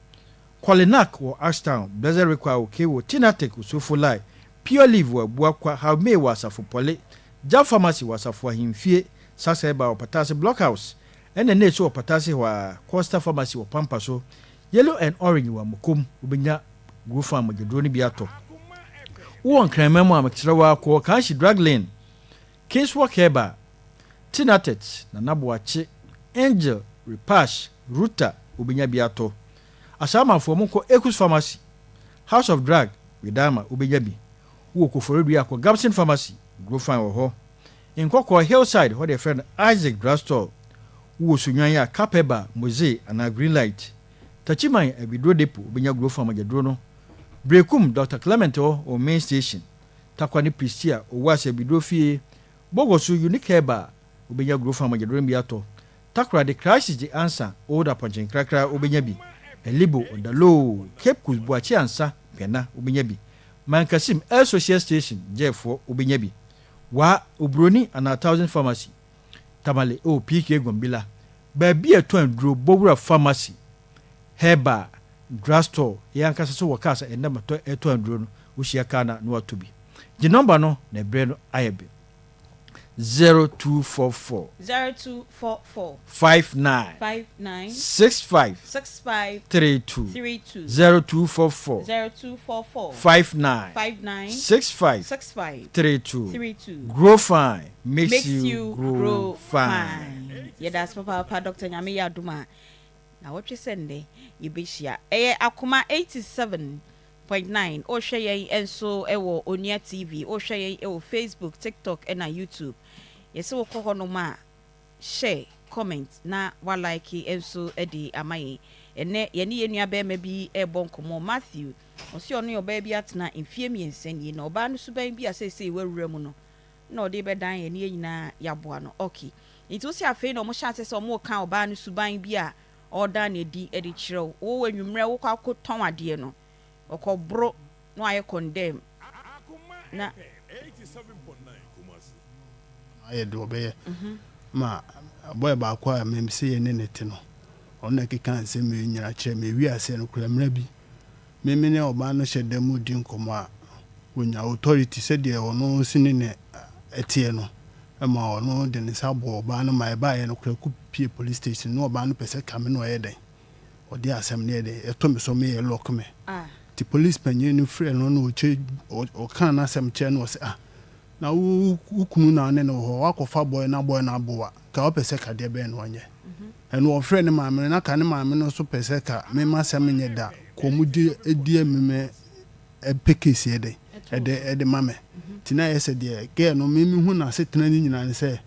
Kolinak wɔ Ashtown, Blessed Require wɔ Kewo, Tinatek wɔ Sofolai, Pure Leaf wɔ Abuakwa, Haomei wɔ Asafo Pɔle, Jab Pharmacy wɔ Asafo Ahemfie, Sasa Herbal wɔ Patase Blockhouse, ɛna Nay nso wɔ Patase hɔ ara, Costa Pharmacy wɔ Pampa so, Yellow and Orange wɔ Amokom, wobɛnya Grofan mogyaduro no bi atɔ. Wowɔ Nkranman mu a, mekyerɛ wo ara kɔ Kanshi Drug Lane, Kingswalk Herbal, Tinatet, Nana Boakye, Angel, Repash, Ruta, wobɛnya bi atɔ. Asaamanfoɔ monkɔ Ekus Pharmacy, House of Drug, Wedama, wobɛnya bi. Wowɔ Koforidua a, kɔ Gabson Pharmacy, Grofan wɔ hɔ. Nkɔkɔɔ, Hillside, hɔ deɛ yɛfrɛ no Isaac Drugstore. Wowɔ Sunyani a, Cap Herbal, Mozee anaa Greenlight. Takyiman, Abiduro Depot, wobɛnya Grofan mogyaduro no. Berekum, Doctor Clement hɔ wɔ Main Station. Tarkwa ne Prestea, Owuase Abiduro Fie, Bogoso, Unique Herbal, wobɛnya Grofan mogyaduro no bi atɔ. Takoradi, Crisis de Ansa, Old Apɔnkye Nkrakra, wobɛnya bi. Elibo, Odaloo, Cape Coast, Boakye Ansa, Pɛna, wobɛnya bi. Mankasim, El Social Station, Gyɛɛfoɔ, wobɛnya bi. Waa, Oburoni anaa Thousand Pharmacy, Tamale, oh, PK Gombila, baabi a ɛtɔn aduro, Bowura Pharmacy, Herbal, Drug Store, yɛn ankasa so wɔ cars a ɛnam tɔ ɛtɔn aduro no, wohyia car no a na watɔ bi. Gye nɔmba no na ɛberɛ no ayɛ bɛ. 0244. 0244. 59. 59. 65. 65. 32. 32. 0244. 0244. 59. 59. 65. 65. 32. 32. Grow fine makes, Makes you, you grow, grow fine. fine. Yɛda ase papaapa Dr. Nyame yɛ adom a na wɔtwe sɛ nnɛ yɛbɛhyia. Ɛyɛ Akoma 87.9. Wohwɛ yɛn nso wɔ Onua TV, wohwɛ yɛn wɔ Facebook, TikTok ɛna YouTube. Yɛsɛ wokɔ hɔnom a share, comment na wa like nso de ama yɛn. Ɛnɛ yɛne yɛn nua bɛrima bi ɛrebɔ nkɔmmɔ Matthew. Ɔsi ɔno yɛ ɔbaa bi atena mfie 3 nie na ɔbaa no suban bi a seesei wawura mu no na ɔde bɛdan yɛn ne yɛn nyinaa yɛaboa no. Okay. Nti wosi afei na ɔmo hyɛ ase sɛ ɔmo ka ɔbaa no suban bi a ɔda n'adi de kyerɛ wo. Wowɔ anwummerɛ wokɔ akɔtɔn adeɛ no, ɔkɔboro na wayɛ condemn na Ayɛ deɛ ɔbɛyɛ ma bɔyɛ baako a mem sɛ yɛne ne te no, ɔno na ɛkeka nsɛm yi nyina kyerɛ me. Ewi aseɛ no koraa, mmerɛ bi meme ne ɔbaa no hyɛ da mu di nkɔmmɔ a, wɔnya authority sɛdeɛ ɔno si ne ne ɛteɛ no, ma ɔno de ne nsa bɔ ɔbaa no ma ɛbaeɛ no koraa kɔ pie police station na ɔbaa no pɛ sɛ ka me na ɔyɛ dɛn ɔde asɛm no yɛ dɛn ɛtɔ me so meyɛ lock me. Nti police panyin no frɛ no na ɔkyɛ ɔka n'asɛm kyerɛ no, ɔsɛ, "Ah, na wo wo kunu na ne no wɔ hɔ, wakɔfa bɔyɛ na bɔyɛ no aboa ka wopɛ sɛ kadeɛ bɛn no ɔnyɛ ɛno." Ɔfrɛ ne maame no na ka ne maame no nso pɛ sɛ ka mema asɛm nyɛ da kɔ mu di di meme ɛpɛ case yɛ dɛn ɛde ma me. Nti na ayɛ sɛ deɛ girl no me mehu n'asetena no nyinaa ne sɛ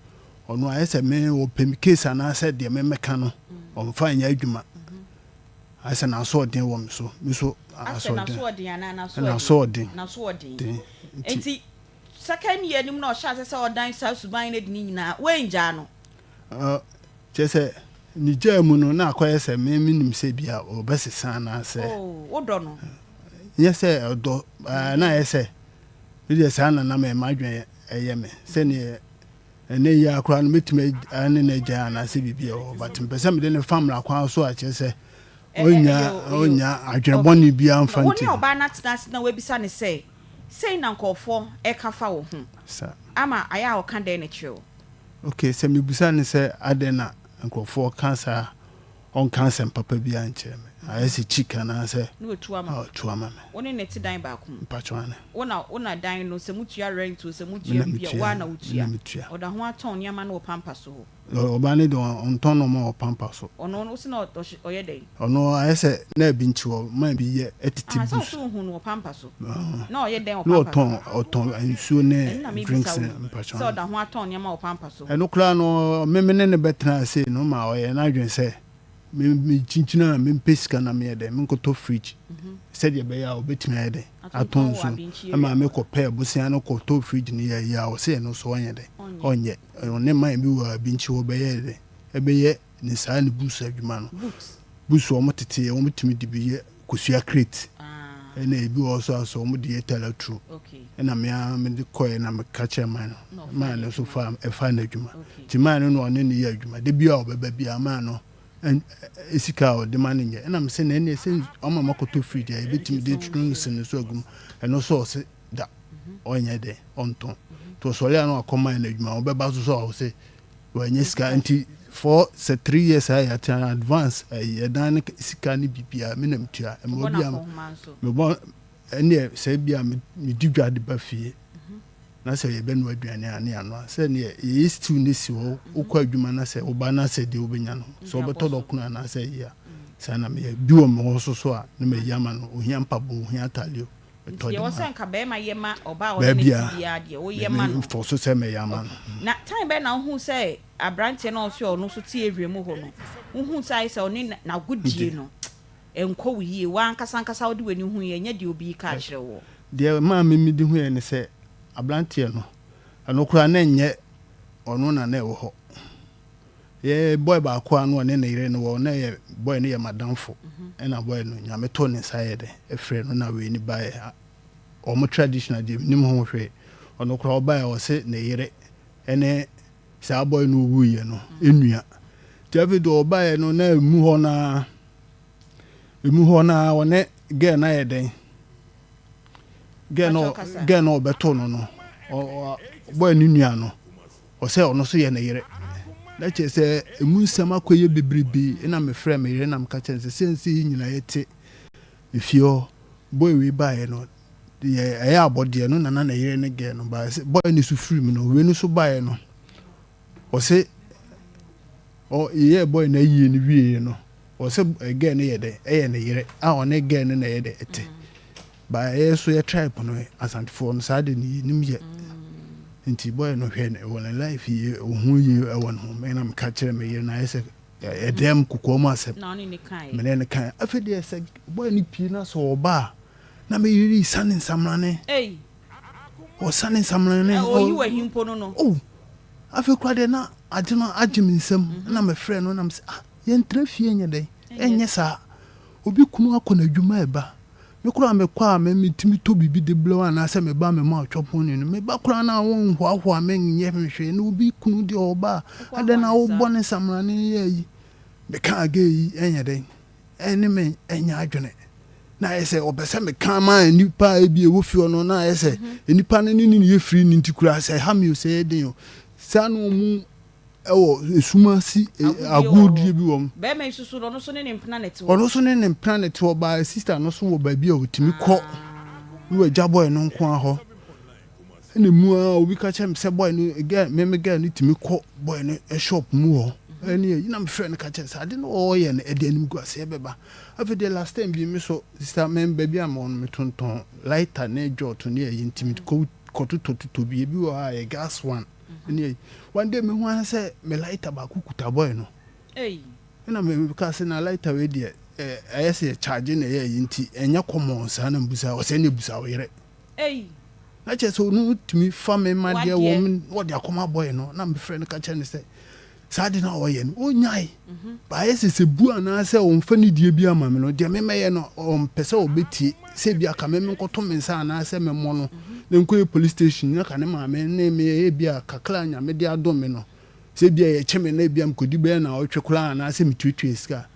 ɔno ayɛ sɛ me ɔpɛ me case anaasɛ deɛ memɛka no ɔmfa nyɛ adwuma, ayɛ sɛ n'asoɔden wɔ me so, me so asɛ asoɔden. N'asoɔden anaa n'asoɔden. N'asoɔden. Den nti Nti second year nim na ɔhyɛ ase sɛ ɔdan saa suban no adi ne nyinaa, woangyaa no? Kyerɛ sɛ ne gyaa mu no na akɔyɛ sɛ me menim sɛ bi a ɔbɛsesa anaasɛ Oh, wodɔ no. Nyɛ sɛ ɔdɔ na ayɛ sɛ medeɛ saa nana ma ɛma adwene ɛyɛ me sɛneɛ ɛnɛ yi akora no mɛtumi ne no agya anaasɛ biribi ɛwɔ hɔ, but mpɛ sɛ mede ne fa mmara kwan so a kyerɛ sɛ ɔnya ɔnya adwene bɔne biara mfa Wo ne nti ɔbaa no atena ase na woabisa ne sɛ sei na nkɔɔfoɔ ɛka fa wo ho sa ama ayɛ a ɔka dɛn ne kyerɛ wo? Ok, sɛ mebusa ne sɛ adɛn na nkurɔfoɔ ka saa, ɔnka asɛm papa biara nkyerɛ me, ayɛ sɛ kyik anaasɛ Na watu ama wo. Ɔtu ama me. Wo ne ne te dan baako mu? Mpatwɔ ane. Wo na dan no sɛ mutua rent o, sɛ mutua Me na biribi a metua, woa na me wotua? Na metua. Ɔda ho atɔn nneɛma no wɔ pampa so hɔ? Ɔbaa no de ɔntɔn nneɛma wɔ pampa so. Ɔno wo sɛ na ɔyɛ dɛn? Ɔno ayɛ sɛ na ebi nkyi hɔ ma bi yɛ ɛtete Ah, sɛ bus. ɔso wohu no wɔ pampa so na ɔyɛ dɛn wɔ Na pampa so? ɔtɔn nsuo Ɛno ne na mebisa drinks wo ne yi mpatwɔ sɛ ane. Ɔda ho atɔn nneɛma wɔ pampa so? Ɛno koraa no, meme ne ne bɛtena ase no ma ɔyɛ n'adwene sɛ me mekyinkyini a mempɛ sika na meyɛ dɛn menkɔtɔ fridge sɛdeɛ ɛbɛyɛ a ɔbɛtumi ayɛ dɛn atɔn Atontɔn wɔ nsuo Abinkyi ama area. mekɔpɛɛ bosea no kɔtɔ fridge no yɛ yie a ɔsɛ ɛno so ɔnyɛ dɛn Ɔnyɛ. Ɔnyɛ ɔne man bi wɔ Abinkyi hɔ bɛyɛ dɛn ɛbɛyɛ ne saa ne books adwuma no. Books. Books wɔn tete wɔn tumi de bi yɛ kosua crate. Ah. Ɛna ebi wɔ hɔ so a sɛ wɔn de yɛ talaturo. Ɛna me ara mede kɔɛ na meka kyerɛ man no. Man no nso fa ɛfa n'adwuma. Nti man no na ɔne no yɛ adwuma. Da biara a ɔbɛba biara man no sika a ɔde ma no nyɛ. Ɛna mese na ɛneɛ sɛ ɔma makɔtɔ fridge a yɛbɛtumi de drinks no so agu mu. Ɛno nso ɔse da ɔnyɛ dɛn ɔntɔn. Nti ɔsɔre a na wakɔ man no adwuma. Ɔbɛba nso so a ɔse Wanya sika nti for sɛ 3 years a yɛatena advance ɛyi ɛdan no sika ne biribiara me na metua. Mmoa bi a mebɔ ɛneɛ sɛ bi a medi dwa de ba fie na sɛ yɛbɛnoa aduane a ne yɛanoa sɛ neɛ yɛyɛ stew ne si hɔ wokɔ adwuma na sɛ woba na sɛ deɛ wobɛnya no sɛ wobɛtɔ dɔkono anaasɛ ayi a saa na meyɛ bi wɔ me hɔ so so a na mayi ama no ohia mpaboa ohia ataadeɛ Nti deɛ ɛwɔ sɛ nka barima yɛ ma ɔbaa a ɔne no te biara deɛ, woyɛ ma no. Mefɔ so sɛ mɛyɛ ama no. Na time bɛn na wohuu sɛ aberanteɛ no a ɔse ɔno nso te area mu hɔ no, wohuu sɛ ayɛ sɛ ɔne n'agodie no nkɔ wo yie, wo ankasa ankasa wode w'ani huiɛ, ɛnyɛ deɛ obi reka akyerɛ woɔ? Deɛ ɛmaa me mede huiɛ ne sɛ, aberanteɛ no, ɛno koraa na ɛnyɛ ɔno na na ɛwɔ hɔ. Yɛ boy baako a na ɔne ne yere no wɔ na yɛ boy no yɛ madamfo ɛna boy no nyame too ne nsa yɛ dɛ ɛfrɛ no na wei ne baeɛ ɔmo traditional deɛ menim ho hwee ɔno koraa ɔbaeɛ ɔse ne yere ɛne saa boy no ɔwuiɛ no ɛnua nti afei deɛ ɔbaeɛ no na ɛmu hɔ naa ɛmu hɔ naa ɔne girl no ayɛ dɛn girl no girl no ɔbɛto no no boy no nua no Ɔsɛ ɔno nso yɛ ne yere. Na kyerɛ sɛ emu nsɛm akɔyɛ bebrebe. Ɛna mefrɛɛ me yere na meka kyerɛɛ no sɛ seesei yɛn nyinaa yɛte efie hɔ. Boy wei baeɛ no, deɛ ɛyɛ abɔdeɛ no na na ne yere ne girl no baeɛ. Sɛ boy no nso firi mu no, wei no nso baeɛ no, ɔse ɔ yɛyɛɛ boy no ayie no wieeɛ no, ɔse girl no yɛ dɛn? Ɛyɛ ne yere a ɔne girl no na ɛyɛ dɛn? Ɛte. Ba yɛ so yɛ tribe no asantefoɔ no saa de no yɛ nim yɛ nti boy no hwɛ wɔ ne life yie ohu yie ɛwɔ ne ho me na meka kyerɛ me yere na ayɛ sɛ ɛdɛm kokoa mu asɛm me ne ne kan afei deɛ sɛ boy no pie na sɛ ɔba a na me yere sane nsamrane ɔsane nsamrane ɔyi wɔ ahimpo no no oh afei kora deɛ na agye no agye me nsam na mefrɛ no na mesɛ ah yɛntra fie nyɛ dɛn ɛnyɛ saa obi kunu akɔ n'adwuma ɛba Me koraa mekɔ a me metumi tɔ biribi de brɛ wo anaasɛ me ba mema wo twɔpon ne no. Me ba koraa no a wonhoahoa me nyɛ me hwee na obi kunu deɛ ɔba a adɛn na wobɔ ne samena ne yɛ ayi. Meka gay yi ɛnyɛ dɛn ɛne me ɛnyɛ adwene na ayɛ sɛ ɔpɛ sɛ meka ma nnipa a ebi ɛwɔ fie hɔ no na ayɛ sɛ nnipa no ne ne yɛ firi ne nti koraa sɛ ɛha me o sɛ ɛyɛ den o saa na ɔmu Ɛwɔ esum ase agodie bi wɔ mu. Bɛɛma yi soso no ɔno nso ne ne mpena na ɛte hɔ. Ɔno nso ne ne mpena na ɛte hɔ baa sista no nso wɔ baabi a ɔtumi kɔ na wagya boy no nko ara hɔ. Ɛna emu ara obi ka kyerɛ me sɛ boy no girl me me girl no tumi kɔ boy no shop mu hɔ. Ɛne ayi na mefrɛ no ka kyerɛ no sɛ ade no ɔreyɛ no ɛde animguaseɛ bɛba. Afei deɛ last time bi me so sista me baabi a mewɔ no metontɔn lighter ne jot ne ayi nti mekɔ kɔtotɔtotɔ bi ebi wɔ hɔ a ɛyɛ gas one. Ɛne ayi. One day mehu ara sɛ me lighter baako kuta boy no. Ɛna me ka sɛ na lighter wei deɛ ɛyɛ sɛ yɛ charge na ɛyɛ ayi nti ɛnyɛ common saa na mbusa ɔsɛ ɛne busa wo yere. Na kyerɛ sɛ ɔno tumi fa me ma deɛ wɔ me wɔde akɔma boy no na mefrɛ no ka kyerɛ no sɛ Saa ade no a ɔyɛ no, ɔnnyae. Baayɛ sɛ sɛ bu anaasɛ ɔmfa nidie bi ama me no, deɛ memɛyɛ no, ɔmpɛ sɛ ɔbɛtie. Sɛ ebia ka me menkɔto me nsa anaasɛ memmɔ no na nkɔyɛ police station na ka ne maame ne me ebia kakra a Nyame de adom me no, sɛ ebia yɛkye me na ebia mekɔdi bɛyɛ naawɔtwe koraa anaasɛ metuatua sika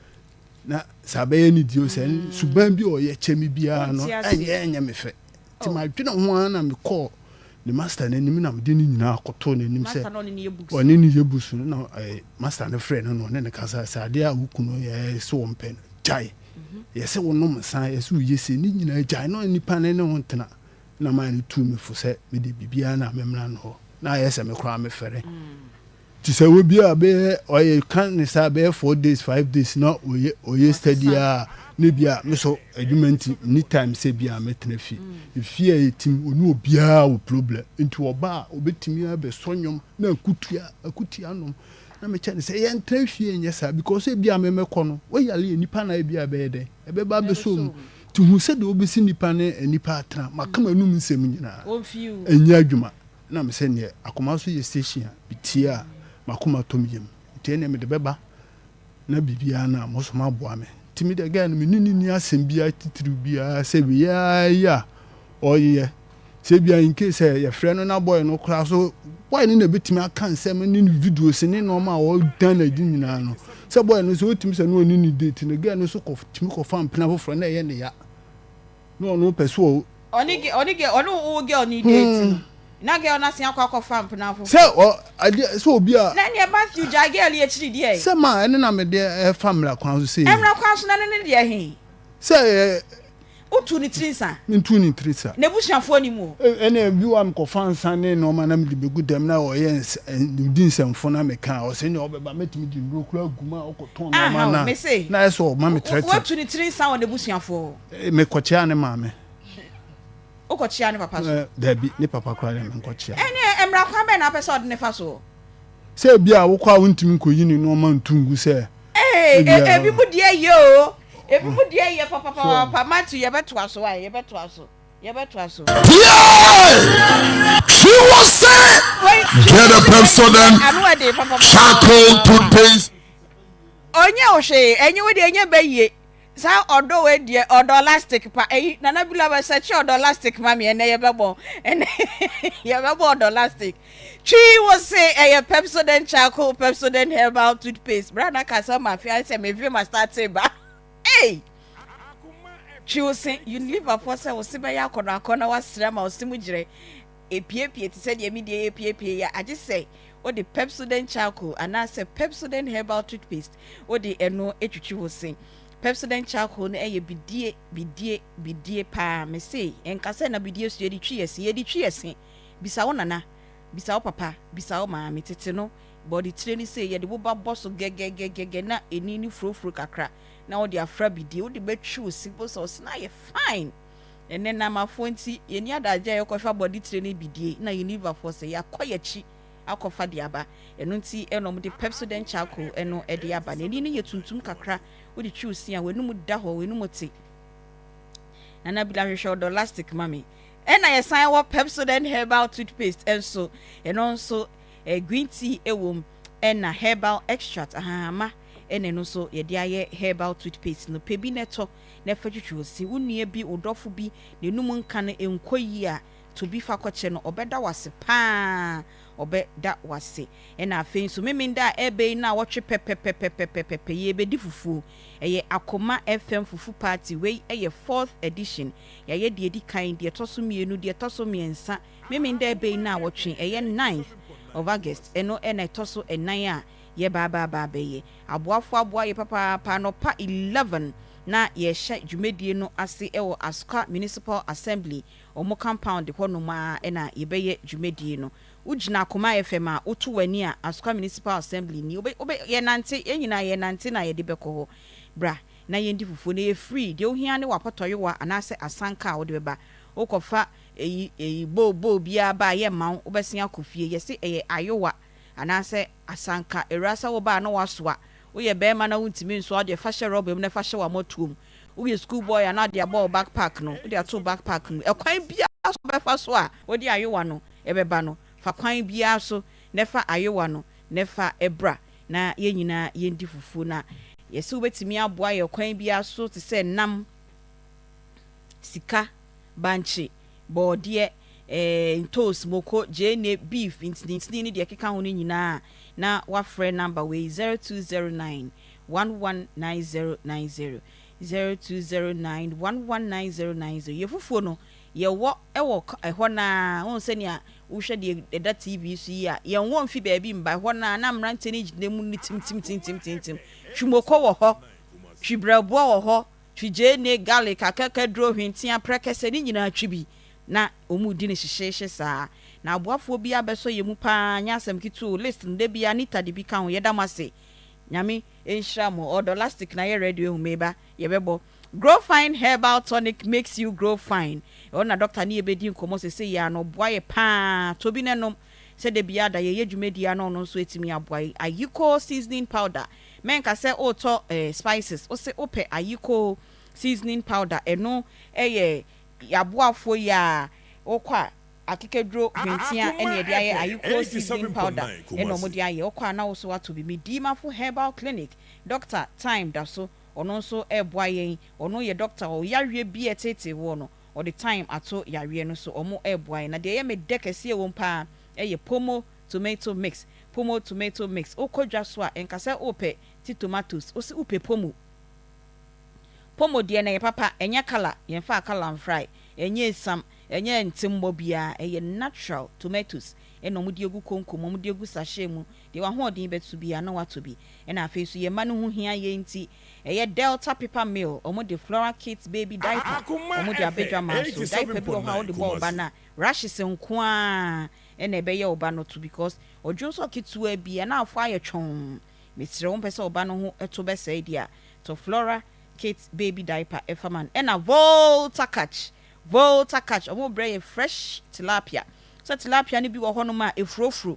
na sɛ abɛyɛ nidie o, sɛ suban bi a ɔyɛ kyɛ me biara no, ɛnyɛ ɛnyɛ me fɛ. Nti madwene ho ara na mekɔɔ ne master no anim na mede ne nyinaa kɔtoo n'anim sɛ ɔne ne yɛ books no na eh, master no frɛ no na ɔne no kasa sɛ adeɛ a wo kunu yɛ sɛ wɔmpɛ no gyae mhm. yɛ sɛ wonom nsa yɛ sɛ woyɛ sei ne nyinaa gyae na nipa no ne ho ntena na maa no tuu me fo sɛ mede biribiara na memmra no hɔ na ayɛ sɛ me koraa mefɛre mm. Nti sɛ obi a bɛyɛ ɔyɛ ka ne saa bɛyɛ 4 days 5 days na ɔyɛ ɔyɛ steady a ne bi a me so adwuma nti ni time sɛ bi a mɛtena fie. Efie a yɛtim ɔne obiara wɔ problem nti ɔba a ɔbɛtumi abɛsɔ nnwom na akutua akutua nom na mekyɛ ne sɛ yɛntena fie nyɛ saa because ebi a memɛkɔ no woyare yɛ nipa na ebi a ɛbɛyɛ dɛn ɛbɛba abɛsɔ mu nti hu sɛdeɛ wobɛsi nipa ne nipa atena maka m'anum nsɛm nyinaa ɛnyɛ adwuma. Na me sɛ neɛ akoma so yɛ station a me tie a makoma tɔ me yam nti ɛneɛ mede bɛba na biribiara no a mo so mo aboa me. Nti me deɛ girl no me ne no nni asɛm biara titiriw biara sɛ wei ara yi a ɔreyɛ. Sɛ ebia in case sɛ yɛfrɛ no na boy no koraa so, boy no na ebetumi aka nsɛm ne ne videos ne nneɛma a ɔdan no adi nyinaa no. Sɛ boy no sɛ otumi sɛ na ɔne no date no, girl no nso kɔ tumi kɔfa mpena foforɔ na ɛyɛ ne ya. Na ɔno pɛ sɛ ɔ. Ɔne ge ɔne ge ɔne wo girl no date no na girl no asen akɔ akɔfa mpena foforɔ. Sɛ ɔ adeɛ sɛ obi a. Na ɛneɛ Matthew gyae girl yi akyiri deɛ. Sɛ ma ɛne na mede ɛfa mmara kwan so sei. Mmara kwan so na ɛno ne deɛ he? Sɛ ɛ. Wotuu ne tiri nsa? Mentuu ne tiri sa. N'abusuafoɔ nim wo? Ɛnna bi wɔ a mekɔfa nsa ne nneɛma na mede bɛgu dɛm na ɔyɛ nsa di nsɛmfo na meka a, ɔsɛ nea ɔbɛba mɛtumi de nnuro koraa agu mu a ɔkɔtɔn nneɛma no a na ayɛ sɛ ɔma me threaten. Woatu ne tiri nsa wɔ n'abusuafoɔ hɔ? Mekɔkyea ne maame. Wokɔkyea ne papa so? Dabi, ne papa koraa deɛ menkɔkyea. Ɛnneɛ mmara kwan bɛn na wopɛ sɛ ɔde no fa soɔ? Sɛ ebia wokɔ a wontumi nkɔyi ne nneɛma nto ngu sɛ. Ee, ebi mu deɛ yɛ o. Ebi mu deɛ yɛ papapapa. Matthew, yɛbɛtoa so ae, yɛbɛtoa so, yɛbɛtoa so. Pie! She was say, get a Pepsodent charcoal toothpaste. Ɔnyɛ wo hwee, ɛnyɛ wo deɛ ɛnyɛ bɛ yie. Saa ɔdɔ wei deɛ ɔdɔ lastic pa eyi Nana Bila bɛ sɛkye ɔdɔ lastic ma me ɛnɛ yɛbɛbɔ ɛnɛ yɛbɛbɔ ɔdɔ lastic. Twi wo se ɛyɛ Pepsodent charcoal Pepsodent herbal toothpaste bra na kasa ma afei ayɛ sɛ me vim astarte ba ei twi wo se Unilever foɔ sɛ wo se bɛyɛ akɔnɔ akɔnɔ wasrɛ ama wo se mu gyerɛ epiepie te sɛ deɛ me deɛ epiepie yɛ agye sɛ wode Pepsodent charcoal anaasɛ Pepsodent herbal toothpaste wode ɛno twitwi wo se. Pepsodent charcoal no yɛ bidie, bidie, bidie paa. Mese, ɛnka sɛ na bidie so yɛde twi yɛ se, yɛde twi yɛ se. Bisa wo nana, bisa wo papa, bisa wo maame, tete no, bɔde tire no sei, yɛde boba bɔ so gɛgɛgɛgɛgɛ na ani no furofuro kakra na wode afra bidie, wode bɛtwi wo se, wobɛhu sɛ wo se no ayɛ fine. Ɛnnɛ Namafoɔ nti, yɛnni adagyeɛ a yɛkɔfa bɔde tire ne bidie, na Unileverfoɔ sɛ yɛakɔ yɛakyi akɔfa de aba. Ɛno nti na wɔde Pepsodent charcoal no de aba. N'ani no yɛ tuntum kakra, wode twi wo se a, w'anum da hɔ, w'anum te. Nana Bila hwehwɛ ɔdɔ lastic ma me. Ɛna yɛsan wɔ Pepsodent herbal toothpaste nso. Ɛno nso eh, green tea wɔ mu, ɛna herbal extract ahahama ɛna ɛno nso yɛde ayɛ herbal toothpaste no. Pɛ bi na ɛtɔ na ɛfa twitwi wo se. Wo nua bi, wo dɔfo bi, n'anum nka no nkɔ yie a, To bi fa kɔkyɛ no, ɔbɛda wo ase paa, ɔbɛda wo ase. Ɛna afei nso, Memenda a ɛreba yi nnawɔtwe pɛpɛpɛpɛpɛpɛ, yɛrebɛdi fufuo. Ɛyɛ Akoma FM Fufu Party, wei yɛ fourth edition. Yɛayɛ deɛ ɛdi kan, deɛ ɛtɔ so mmienu, deɛ ɛtɔ so mmiɛnsa. Memenda a ɛreba yi nnawɔtwe, ɛyɛ ninth of August, ɛno na ɛtɔ so nnan a yɛreba aba aba abɛyɛ. Aboafoɔ aboa yɛ papaapa, anɔpa 11 na yɛrehyɛ dwumadie no ase wɔ Asukwa Municipal Assembly Wɔn compound hɔ nom ara na yɛbɛyɛ dwumadie no. Wo gyina Akoma FM a, wo to w'ani a, Asukwa Municipal Assembly ni. Wobɛ, wobɛ, yɛnante, yɛn nyinaa yɛnante na yɛde bɛkɔ hɔ. Bra na yɛndi fufuo no, ɛyɛ free. Deɛ wohia ne w'apɔtɔyowa anaasɛ asanka a wode bɛba. Wokɔfa eyi, eyi, bowl, bowl biara ba a, yɛmma wo, wobɛsen akɔ fie. Yɛse ɛyɛ ayowa anaasɛ asanka. Awuraa sɛ woba a na woasoa. Woyɛ barima na wontumi nsoa, wodeɛ fa hyɛ rɔba mu na fa hyɛ w'amɔtoɔ mu. Woyɛ school boy a na wode abɔ wo back pack no, wode ato wo back pack mu. Ɛkwan biara so a wobɛfa so a wode ayowa no bɛba no, fa kwan biara so na fa ayowa no na fa bra na yɛn nyinaa yɛndi fufuo. Na yɛse wobɛtumi aboa yɛn kwan biara so te sɛ nam, sika, bankye, bɔɔdeɛ, eh, ntoos, moko, gyeene, beef, ntinintini ne deɛ ɛkeka ho no nyinaa a, na woafrɛ number wei 0209 119090, 0209 119090. Yɛ fufuo no, yɛwɔ wɔ ɛhɔ no ara, wohu sɛnea wohwɛ deɛ ɛda TV so yi a, yɛnwɔ mfi baabi mba, ɛhɔ no ara na mmeranteɛ no gyina mu no tim tim tim tim tim tim. Twi moko wɔ hɔ, twi brɛboɔ wɔ hɔ, twi gyeene, garlic, akakaduro, hwentea, prɛkɛsɛ, ne nyinaa twi bi na wɔredi no hyehyeehye saa. Na aboafoɔ bi abɛsɔ yɛn mu pa ara, nyɛ asɛm ketewa o, list no da biara Anita de bi ka ho, yɛda mo ase. Nyame nhyira mo. Ɔdɔ lastic na yɛ ready ehu meba yɛbɛbɔ. Grow fine herbal tonic makes you grow fine. Ɛhɔ na doctor ne yɛbɛdi nkɔmmɔ sesei yi ara no ɔboa yɛ paa. Tɔ bi na nom sɛ da biara da yɛyɛ dwumadie a na ɔno nso atumi aboa yɛ. Ayikoo seasoning powder mɛnka sɛ wotɔ eh, spices wose wopɛ ayikoo seasoning powder ɛno yɛ yɛaboafoɔ yi a wokɔ a Akekaduro hwentia na yɛde ayɛ ayekoo seasoning powder na wɔde ayɛ. Wokɔ a na wo nso woatɔ bi. Medimafo Herbal Clinic, Doctor Time da so. Ɔno nso reboa yɛn. Ɔno yɛ doctor wɔ yareɛ bi a ɛteetee woɔ no, ɔde time ato yareɛ no so. Ɔmo reboa yɛn. Na deɛ ɛyɛ me dɛ kɛseɛ wɔ mu paa yɛ Pomo tomato mix. Pomo tomato mix. Wokɔ dwa so a, nka sɛ wopɛ ti tomatoes, wose wopɛ pomo. Pomo deɛ no ɛyɛ papa, ɛnyɛ colour, yɛmfaa colour mfrae, ɛnyɛ esiam, ɛnyɛ ntemmɔ biara, ɛyɛ natural tomatoes ɛna wɔde agu konko mu, wɔde agu sachet mu, deɛ w'ahoɔden bɛto biara na woatɔ bi. Ɛna afei nso yɛn mma no ho hia yɛn nti, ɛyɛ Delta Paper Mill, wɔde Flora Kids Baby Diaper, wɔde aba adwaman so. Diaper bi wɔ hɔ a wode bɔ wo ba no a, rashes nko ara na ɛbɛyɛ wo ba no to because ɔdwonsɔ ketewa bi a na afɔ ayɛ twɔnn. Mesrɛ wo, wompɛ sɛ wo ba no ho to bɛsɛe deɛ a, tɔ Flora Kids Baby Diaper fa ma no. Ɛna Volta Catch, Volta Catch, wɔbrɛ yɛn fresh tilapia. Sɛ tilapia no bi wɔ hɔnom a ɛfurofuro,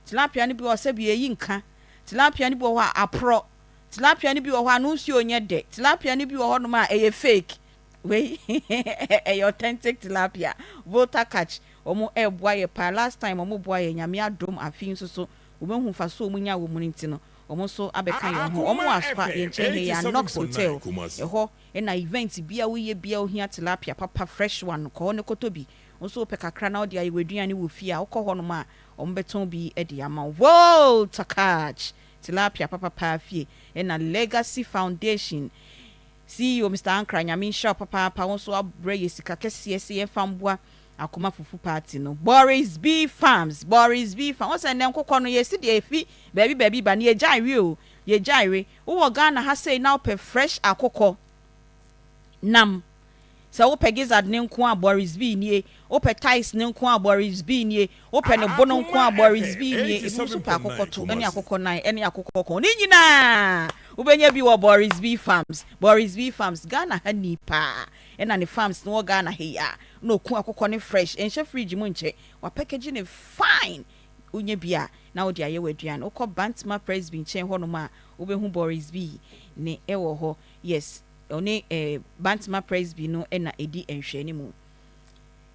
tilapia no bi wɔ hɔ sɛbi ɛyi nka, tilapia no bi wɔ hɔ a aporɔ, tilapia no bi wɔ hɔ a ano nsuo nyɛ dɛ, tilapia no bi wɔ hɔnom a ɛyɛ fake. Wei ɛyɛ authentic tilapia. Volta Catch, wɔn ɛreboa yɛ paa. Last time wɔn boa yɛ, Nyame adom afe yi nso so wɔn ahu mfasoɔ a wɔn nya wɔ mu no nti no, wɔn nso abɛka yɛn ho. Wɔn wɔ Aspa, yɛn nkyɛn ha yi ara, Knox Hotel, ɛhɔ na event biara a woyɛ biara wohia tilapia papa, fresh one, kɔ hɔ na kɔtɔ bi. Wo nso wopɛ kakra na wode ayɛ w'aduane wɔ fie a, wokɔ hɔnom a, wɔbɛtɔn bi de ama wo. Volta Catch Tilapia papa paa fie ɛna Legacy Foundation CEO Mister Ankrah Nyame nhyira wo papaapa wo nso woabrɛ yɛ sika kɛseɛ sɛ yɛmfa mboa Akoma Fufu Party no. Boris B Farms Boris B Farms Wohu sɛ nnɛ nkokɔ no yɛsi deɛ ɛfi baabi baabi ba no yɛgyae we o yɛgyae we. Wowɔ Ghana ha sei na wopɛ fresh akokɔ nam Sɛ wopɛ gizzard no nko a, Boris B nie. Wopɛ thighs no nko a, Boris B nie. Wopɛ ne bo no nko a, Boris B nie. Ebinom nso pɛ akokɔ to ne akokɔ nan ne akokɔ kɔn. Ne nyinaa, wobɛnya bi wɔ Boris B Farms. Boris B Farms, Ghana ha ni paa. Ɛna ne farms no wɔ Ghana ha yi a, na ɔku akokɔ no fresh. Ɛnhyɛ fridge mu nkyɛ. Wapɛkɛgye no fine. Wonya bi a, na wode ayɛ w'aduane. Wokɔ Bantama Presby nkyɛn hɔnom a, wobɛhu Boris B ne wɔ hɔ. Yes. Ɔne Bantama Presby no na ɛdi nhwɛanimu.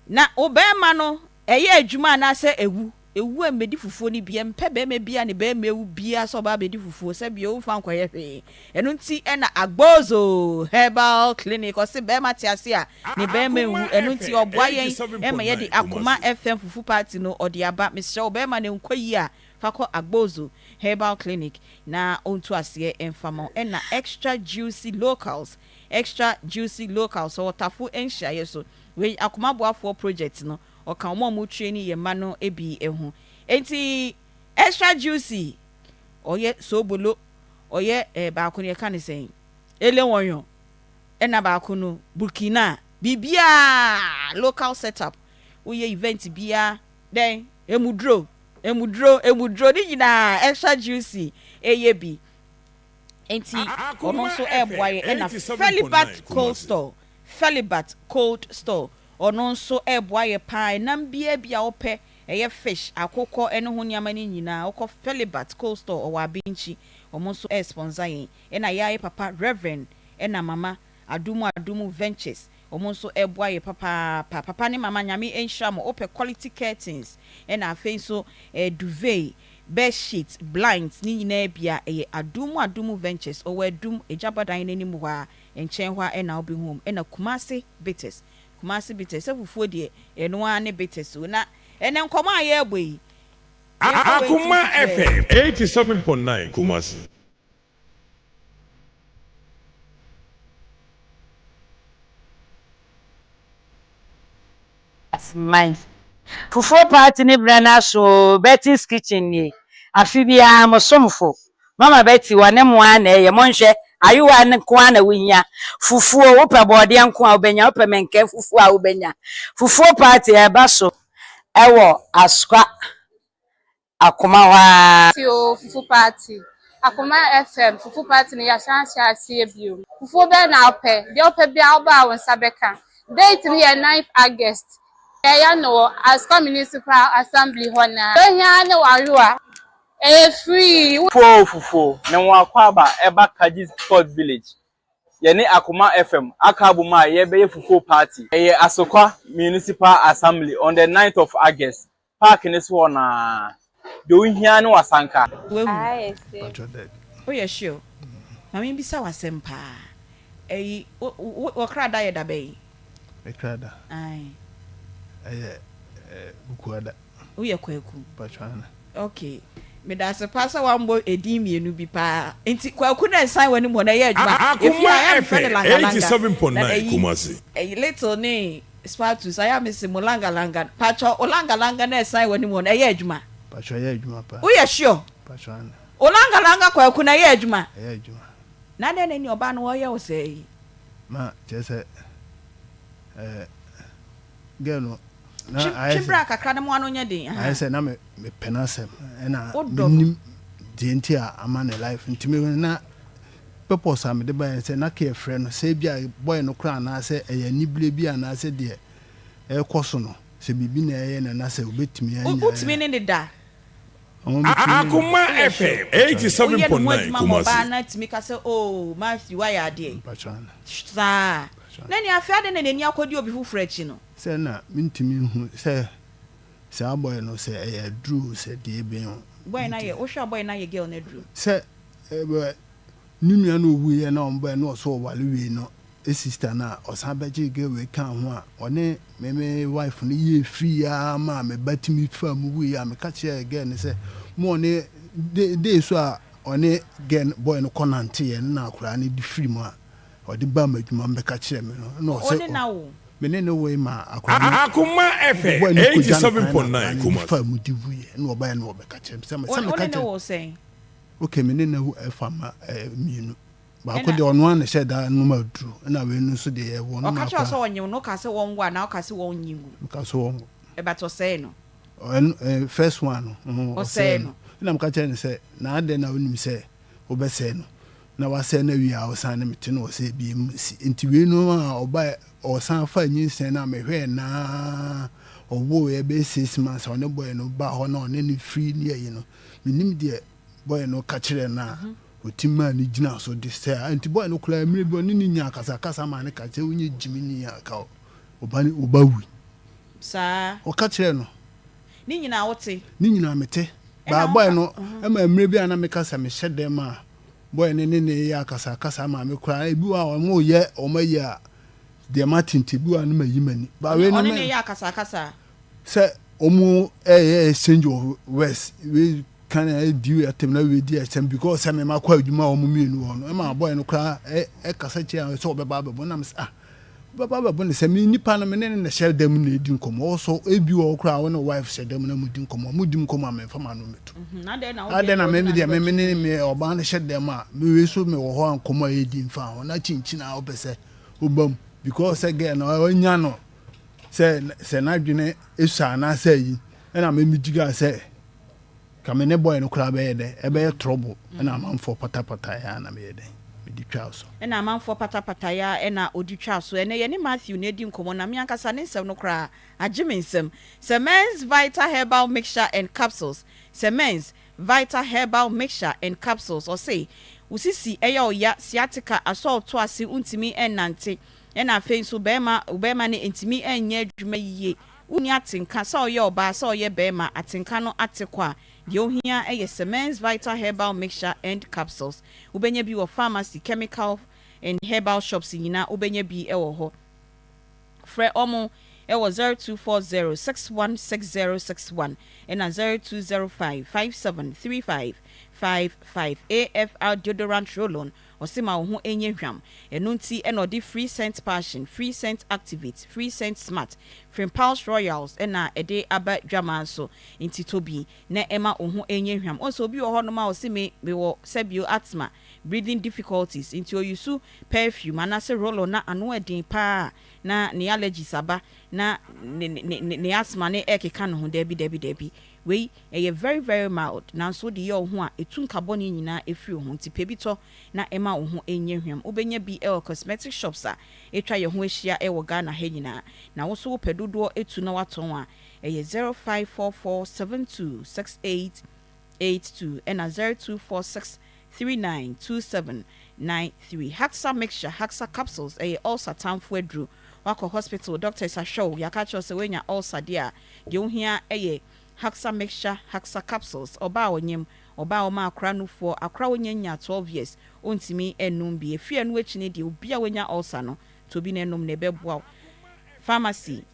Na wo barima no, ɛyɛ adwuma anaasɛ ɛwu? Ɛwu a mmɛdi fufuo no bi. Ɛmpɛ barima bi a ne barima awu biara sɛ ɔba abɛdi fufuo, sɛbio womfa nkɔyɛ hwee. Ɛno nti na Agbozo Herbal Clinic ɔse barima te ase a ne barima nwu. Ɛno nti ɔboa yɛn ma yɛde Akoma FM Fufu Party no ɔde aba. Mesrɛ wo barima no nkɔ yie a, fa kɔ Agbozo Herbal Clinic na ɔntu aseɛ mfa ma wo. Ɛna Extra Juicy Locals, Extra Juicy Locals, ɔwɔ Tafo nhyiaeɛ so. Wei Akoma Boafoɔ Project no, ɔka wɔn a wɔn traini yɛn mma no bi ho. Enti Extra Juicy, ɔyɛ soobolo, ɔyɛ eh, baako no yɛka no sɛn? Elewɔnyɔ, ɛna baako no Burkina, biribiara local setup. Woyɛ event biara, dɛn? Emuduro. Emuduro, emuduro ne nyinaa extra juicy ɛyɛ bi. Nti ɔno nso ɛɛboa yɛ ɛna Felibat cold store, Felibat cold store ɔno nso ɛɛboa yɛ paa ɛnam biaa bi a wopɛ ɛyɛ fish, akokɔ ɛne ho nneɛma no nyinaa wokɔ Felibat cold store ɔwɔ Abenkyi ɔmo nso ɛɛsponsor yɛn ɛna yɛa yɛ papa Reverend ɛna mama Adumu Adumu Ventures Ɔmo nso ɛboa yɛ papaapa. Papa ne mama Nyame nhyira mo. Wopɛ quality curtains ɛna afei nso duvet, bed sheet, blinds ne nyinaa bi a ɛyɛ Adumu Adumu Ventures. Ɔwɔ Adum, Agyabadan no anim hɔ ara, nkyɛn hɔ ara ɛna wobɛhu wɔn. Ɛna Kumasi Bitters, Kumasi Bitters, sɛ fufuo deɛ ɛno ara ne bitters o. Na ɛnɛ nkɔmɔ a yɛrebɔ yi, yɛmfa wei nti Akoma nketewa FM bi. 87.9 Kumasi. Man. Fufuo party ne berɛ no aso oo, Betty's kitchen nie, afe biara mo somfo Mama Betty wɔne mo ara na ɛyɛ, monhwɛ, ayowa no nko ara na wohia, fufuo, wopɛ bɔɔdeɛ nko a wobɛnya, wopɛ mɛnkɛn fufuo a wobɛnya, fufuo party ɛreba so ɛwɔ Asukwa. Akoma hɔ ara. Party oo fufu party. Akoma FM fufu party no yɛasan ahyɛ aseɛ bio. Fufuo bɛn na wopɛ? Deɛ wopɛ biara woba a wo nsa bɛka. Date no yɛ ninth August. Yɛyɛ no wɔ Asukwa Municipal Assembly hɔ no ara. Deɛ ohia ara ne w'ayowa. Ɛyɛ free. Fufuo oo fufuo, ne ho akwaaba ɛba Kadji Sport Village. Yɛne Akoma FM aka abom a yɛrebɛyɛ fufuo party. Ɛyɛ Asokwa Municipal Assembly on the ninth of August. Park no so hɔ no ara. Deɛ wohia ne w'asanka. Wahu? Ayɛ sɛ. Patrɔ dabi. Woyɛ sure? Ma membisa wo asɛm paa. Ɛyi, wo, wo, wo kra da yɛ da bɛn? Me kra da? Ae. Ɛyɛ eh, Bukuada. Woyɛ Kwaku? Mpacho aane. Ok. Medase paa sɛ woambɔ edin mmienu bi paa. Nti Kwaku na ɛsan w'anim hɔ no ɛyɛ adwuma? Efie Akoma ha yɛ a mefrɛ no FM Langalanga. Na 87.9 ɛyi, Kumasi. ɛyi Little ne Spatus ayɛ a mese mo Langalanga. Pacho wo Langalanga na ɛsan w'anim hɔ no ɛyɛ adwuma? Mpacho ɛyɛ adwuma paa. Woyɛ sure? Mpacho aane. Wo Langalanga Kwaku no ɛyɛ adwuma? Ɛyɛ adwuma. Na adɛn na ɛne ɔbaa no ɔyɛ wo sɛɛ yi? Ma kyerɛ sɛ ɛɛ girl no na Twe ayɛ twe sɛ bra kakra na mo ano nyɛ den ayɛ ahaa. sɛ na me mepɛ n'asɛm ɛna Wodɔ no. menim deɛ nti a ama ne life nti me na purpose a mede baeɛ sɛ na kɛ frɛ no sɛ ebi a boy no koraa anaasɛ ɛyɛ anibere bi anaasɛ deɛ ɛrekɔ so no sɛ biribi na ɛyɛ no na sɛ obetumi Wo anya wotumi ne no da? Akoma Woyɛ sure? FM Woyɛ ne ho 87.9 adwuma ma ɔbaa Kumasi. no atumi ka sɛ oh Matthew woayɛ adeɛ Mpakyɛ ana. saa. Mpakyɛ Na ana. nea afei adɛn na n'ani akɔdi obi foforɔ akyi no? Sɛ na mentumi nhu sɛ saa boy no sɛ ɛyɛ aduro o sɛ deɛ bɛn o. Boy no Nti. ayɛ, wohwɛ a boy no ayɛ girl no aduro? Sɛ ɛɛ ne nua no owuiɛ na wɔn baeɛ na ɔso ɔware wei no sister no a ɔsan bɛgyee girl wei kaa ho a ɔne me me wife no yɛɛ free ara maa me ba tumi faa mu wuiɛ a meka kyerɛɛ girl no sɛ mo ɔne day day so a ɔne girl no boy no kɔ nanteeɛ no na akwadaa no de firi mu a ɔde baa m'adwuma mu bɛka kyerɛɛ me no na ɔsɛ Ɔne na wo? me ne no woe maa akwadaa no Akoma FM boy no kɔgya no kwan na akwadaa 87.9 no de Kumasi. faa mu de wuiɛ na ɔbaeɛ na ɔbɛka kyerɛɛ me sɛ Wo sɛ wo meka ne no kyerɛ woo sɛn? Okay me ne no ɛfa ma mmienu. Baako Ɛna. deɛ ɔno ara na ɛhyɛ da nom aduro ɛna wei no nso deɛ yɛwɔ no Ɔka ma kyerɛ wo sɛ koraa. ɔnye wo no wokaa sɛ wɔnwo anaa wokaa sɛ wɔnye ngu? Meka sɛ wɔnwo. But ɔsɛee no. Ɛno ɛɛ first one no ɔsɛee Ɔsɛee no. no. Ɛna meka kyerɛ no sɛ na adɛn na wonim sɛ wobɛsɛe no na wasɛe no awie a wosan ne me te na ɔsɛe bio nsi nti wei no a ɔbaɛ ɔsan faa nyinsɛn no a mehwɛɛ no ara ɔwoeɛ bɛyɛ 6 months a ɔne boy no baa hɔ na ɔne no firi ne ayi no mennim deɛ boy no ka kyerɛɛ no a ɔtumi maa no gyinaa so de sɛ a nti boy no koraa mmerɛ bi ɔne no nyaa akasakasa maa no ka kyerɛ wonyɛ gyimini a ka ɔba ne ɔba wui. Saa. Ɔka kyerɛɛ no. Ne nyinaa wote? Ne nyinaa mete. Ɛna Baa boy woka. no ɛma mmerɛ bi a na meka sɛ mehyɛ dɛm a boy no ne no yɛ akasakasa maa me koraa ebi wɔ hɔ a wɔn reyɛ wɔn ayi a deɛ mate nti ebi wɔ hɔ a na mayi m'ani. Baa wei no Ɔne me. no yɛ akasakasa? Sɛ ɔmo ɛyɛ exchange of words wei kan ɛdi wei atɛm na wei di atɛm because sɛ mema kɔ adwuma a ɔmo mmienu wɔ hɔ no ɛma boy no koraa ɛkasa kyerɛ sɛ ɔbɛba abɛbɔ na mesɛ ah ɔbɛba abɛbɔ ne sɛ me nipa no me ne no na ɛhyɛ dɛm na ɛdi nkɔmmɔ ɔsɔ ebi wɔ hɔ koraa wo ne wife hyɛ dɛm na mo di nkɔmmɔ mo di nkɔmmɔ a memfa m'ano mmɛto adɛn na me deɛ me ne me ɔbaa no hyɛ dɛm a me wei so me wɔ hɔ a nkɔmmɔ a yɛdi mfa ho na kyinkyin a wopɛ sɛ woba mu because sɛ girl no ɔnya no sɛ sɛ n'adwene sua anaasɛ ayi ɛna me me gyigaa sɛ ka me ne boy no koraa bɛyɛ dɛ ɛbɛyɛ trouble ɛna amanfoɔ patapataeɛ a na meyɛ dɛn mede twaa so. Ɛna amanfoɔ patapataeɛ a ɛna ɔdi twaa so. Ɛnɛ yɛne Matthew na ɛdi nkɔmmɔ na me ankasa ne nsɛm no koraa agye me nsam. Semens Vital Herbal Mixture and Capsules Semens Vital Herbal Mixture and Capsules Ɔse wo sisi ɛyɛ wo ya, sciatica, asɔ wo to ase wontumi nnante, Ɛna afei nso barima, barima no ntumi nyɛ adwuma yie. Wonni atenka, sɛ ɔyɛ ɔbaa, sɛ ɔyɛ barima, atenka no ate kɔ a, deɛ ohia yɛ Semens Vital Herbal Mixture and Capsules. Wobɛnya bi wɔ pharmacy, chemical and herbal shops nyinaa wobɛnya bi wɔ hɔ. Frɛ wɔn wɔ 0240 616061 ɛna 0205 5735 55. AFR Deodorant Roll-On Ɔse ma wo ho nyɛ hwam. Ɛno nti na ɔde Free Scent Passion, Free Scent Activate, Free Scent Smart, Frimpals Royals na ɛde aba dwamaa so. Nti tɔ bi na ɛma wo ho nyɛ hwam. Wohu sɛ obi wɔ hɔnom a ɔse me mewɔ sɛbio asthma, breathing difficulties, nti ɔuse perfume anaase roll-on na ano ɛden paa na ne allergies aba na ne ne ne asthma no ɛkeka ne ho. Daabi daabi daabi. Wei ɛyɛ very very mild nanso wode yɛ wo ho a ɛtu nka bɔne nyinaa ɛfiri wo ho nti pɛ bi tɔ na ɛma wo ho nyɛ hwam. Wobɛnya bi wɔ cosmetic shops a atwa yɛn ho ahyia wɔ Ghana ha nyinaa. Na wo nso wopɛ dodoɔ tu na woatɔn a ɛyɛ 0544 72 6882 ɛna 0246 3927 93. Haxa mixture, Haxa capsules ɛyɛ ulcer tamfo aduro. Woakɔ hospital doctors ahwɛ wo yɛaka akyerɛ wo sɛ woanya ulcer deɛ a deɛ wohia yɛ Haxa mixture, Haxa capsules, ɔbaa a ɔnyem, Ɔbaa a ɔma akora nufoɔ, akora a ɔnnya nnya 12 years, ɔntumi nnom bi. Ɛfiri ɛno akyi no deɛ, obi a wanya ulcer no, tɔ bi na nom na ɛbɛboa wo. Pharmacy,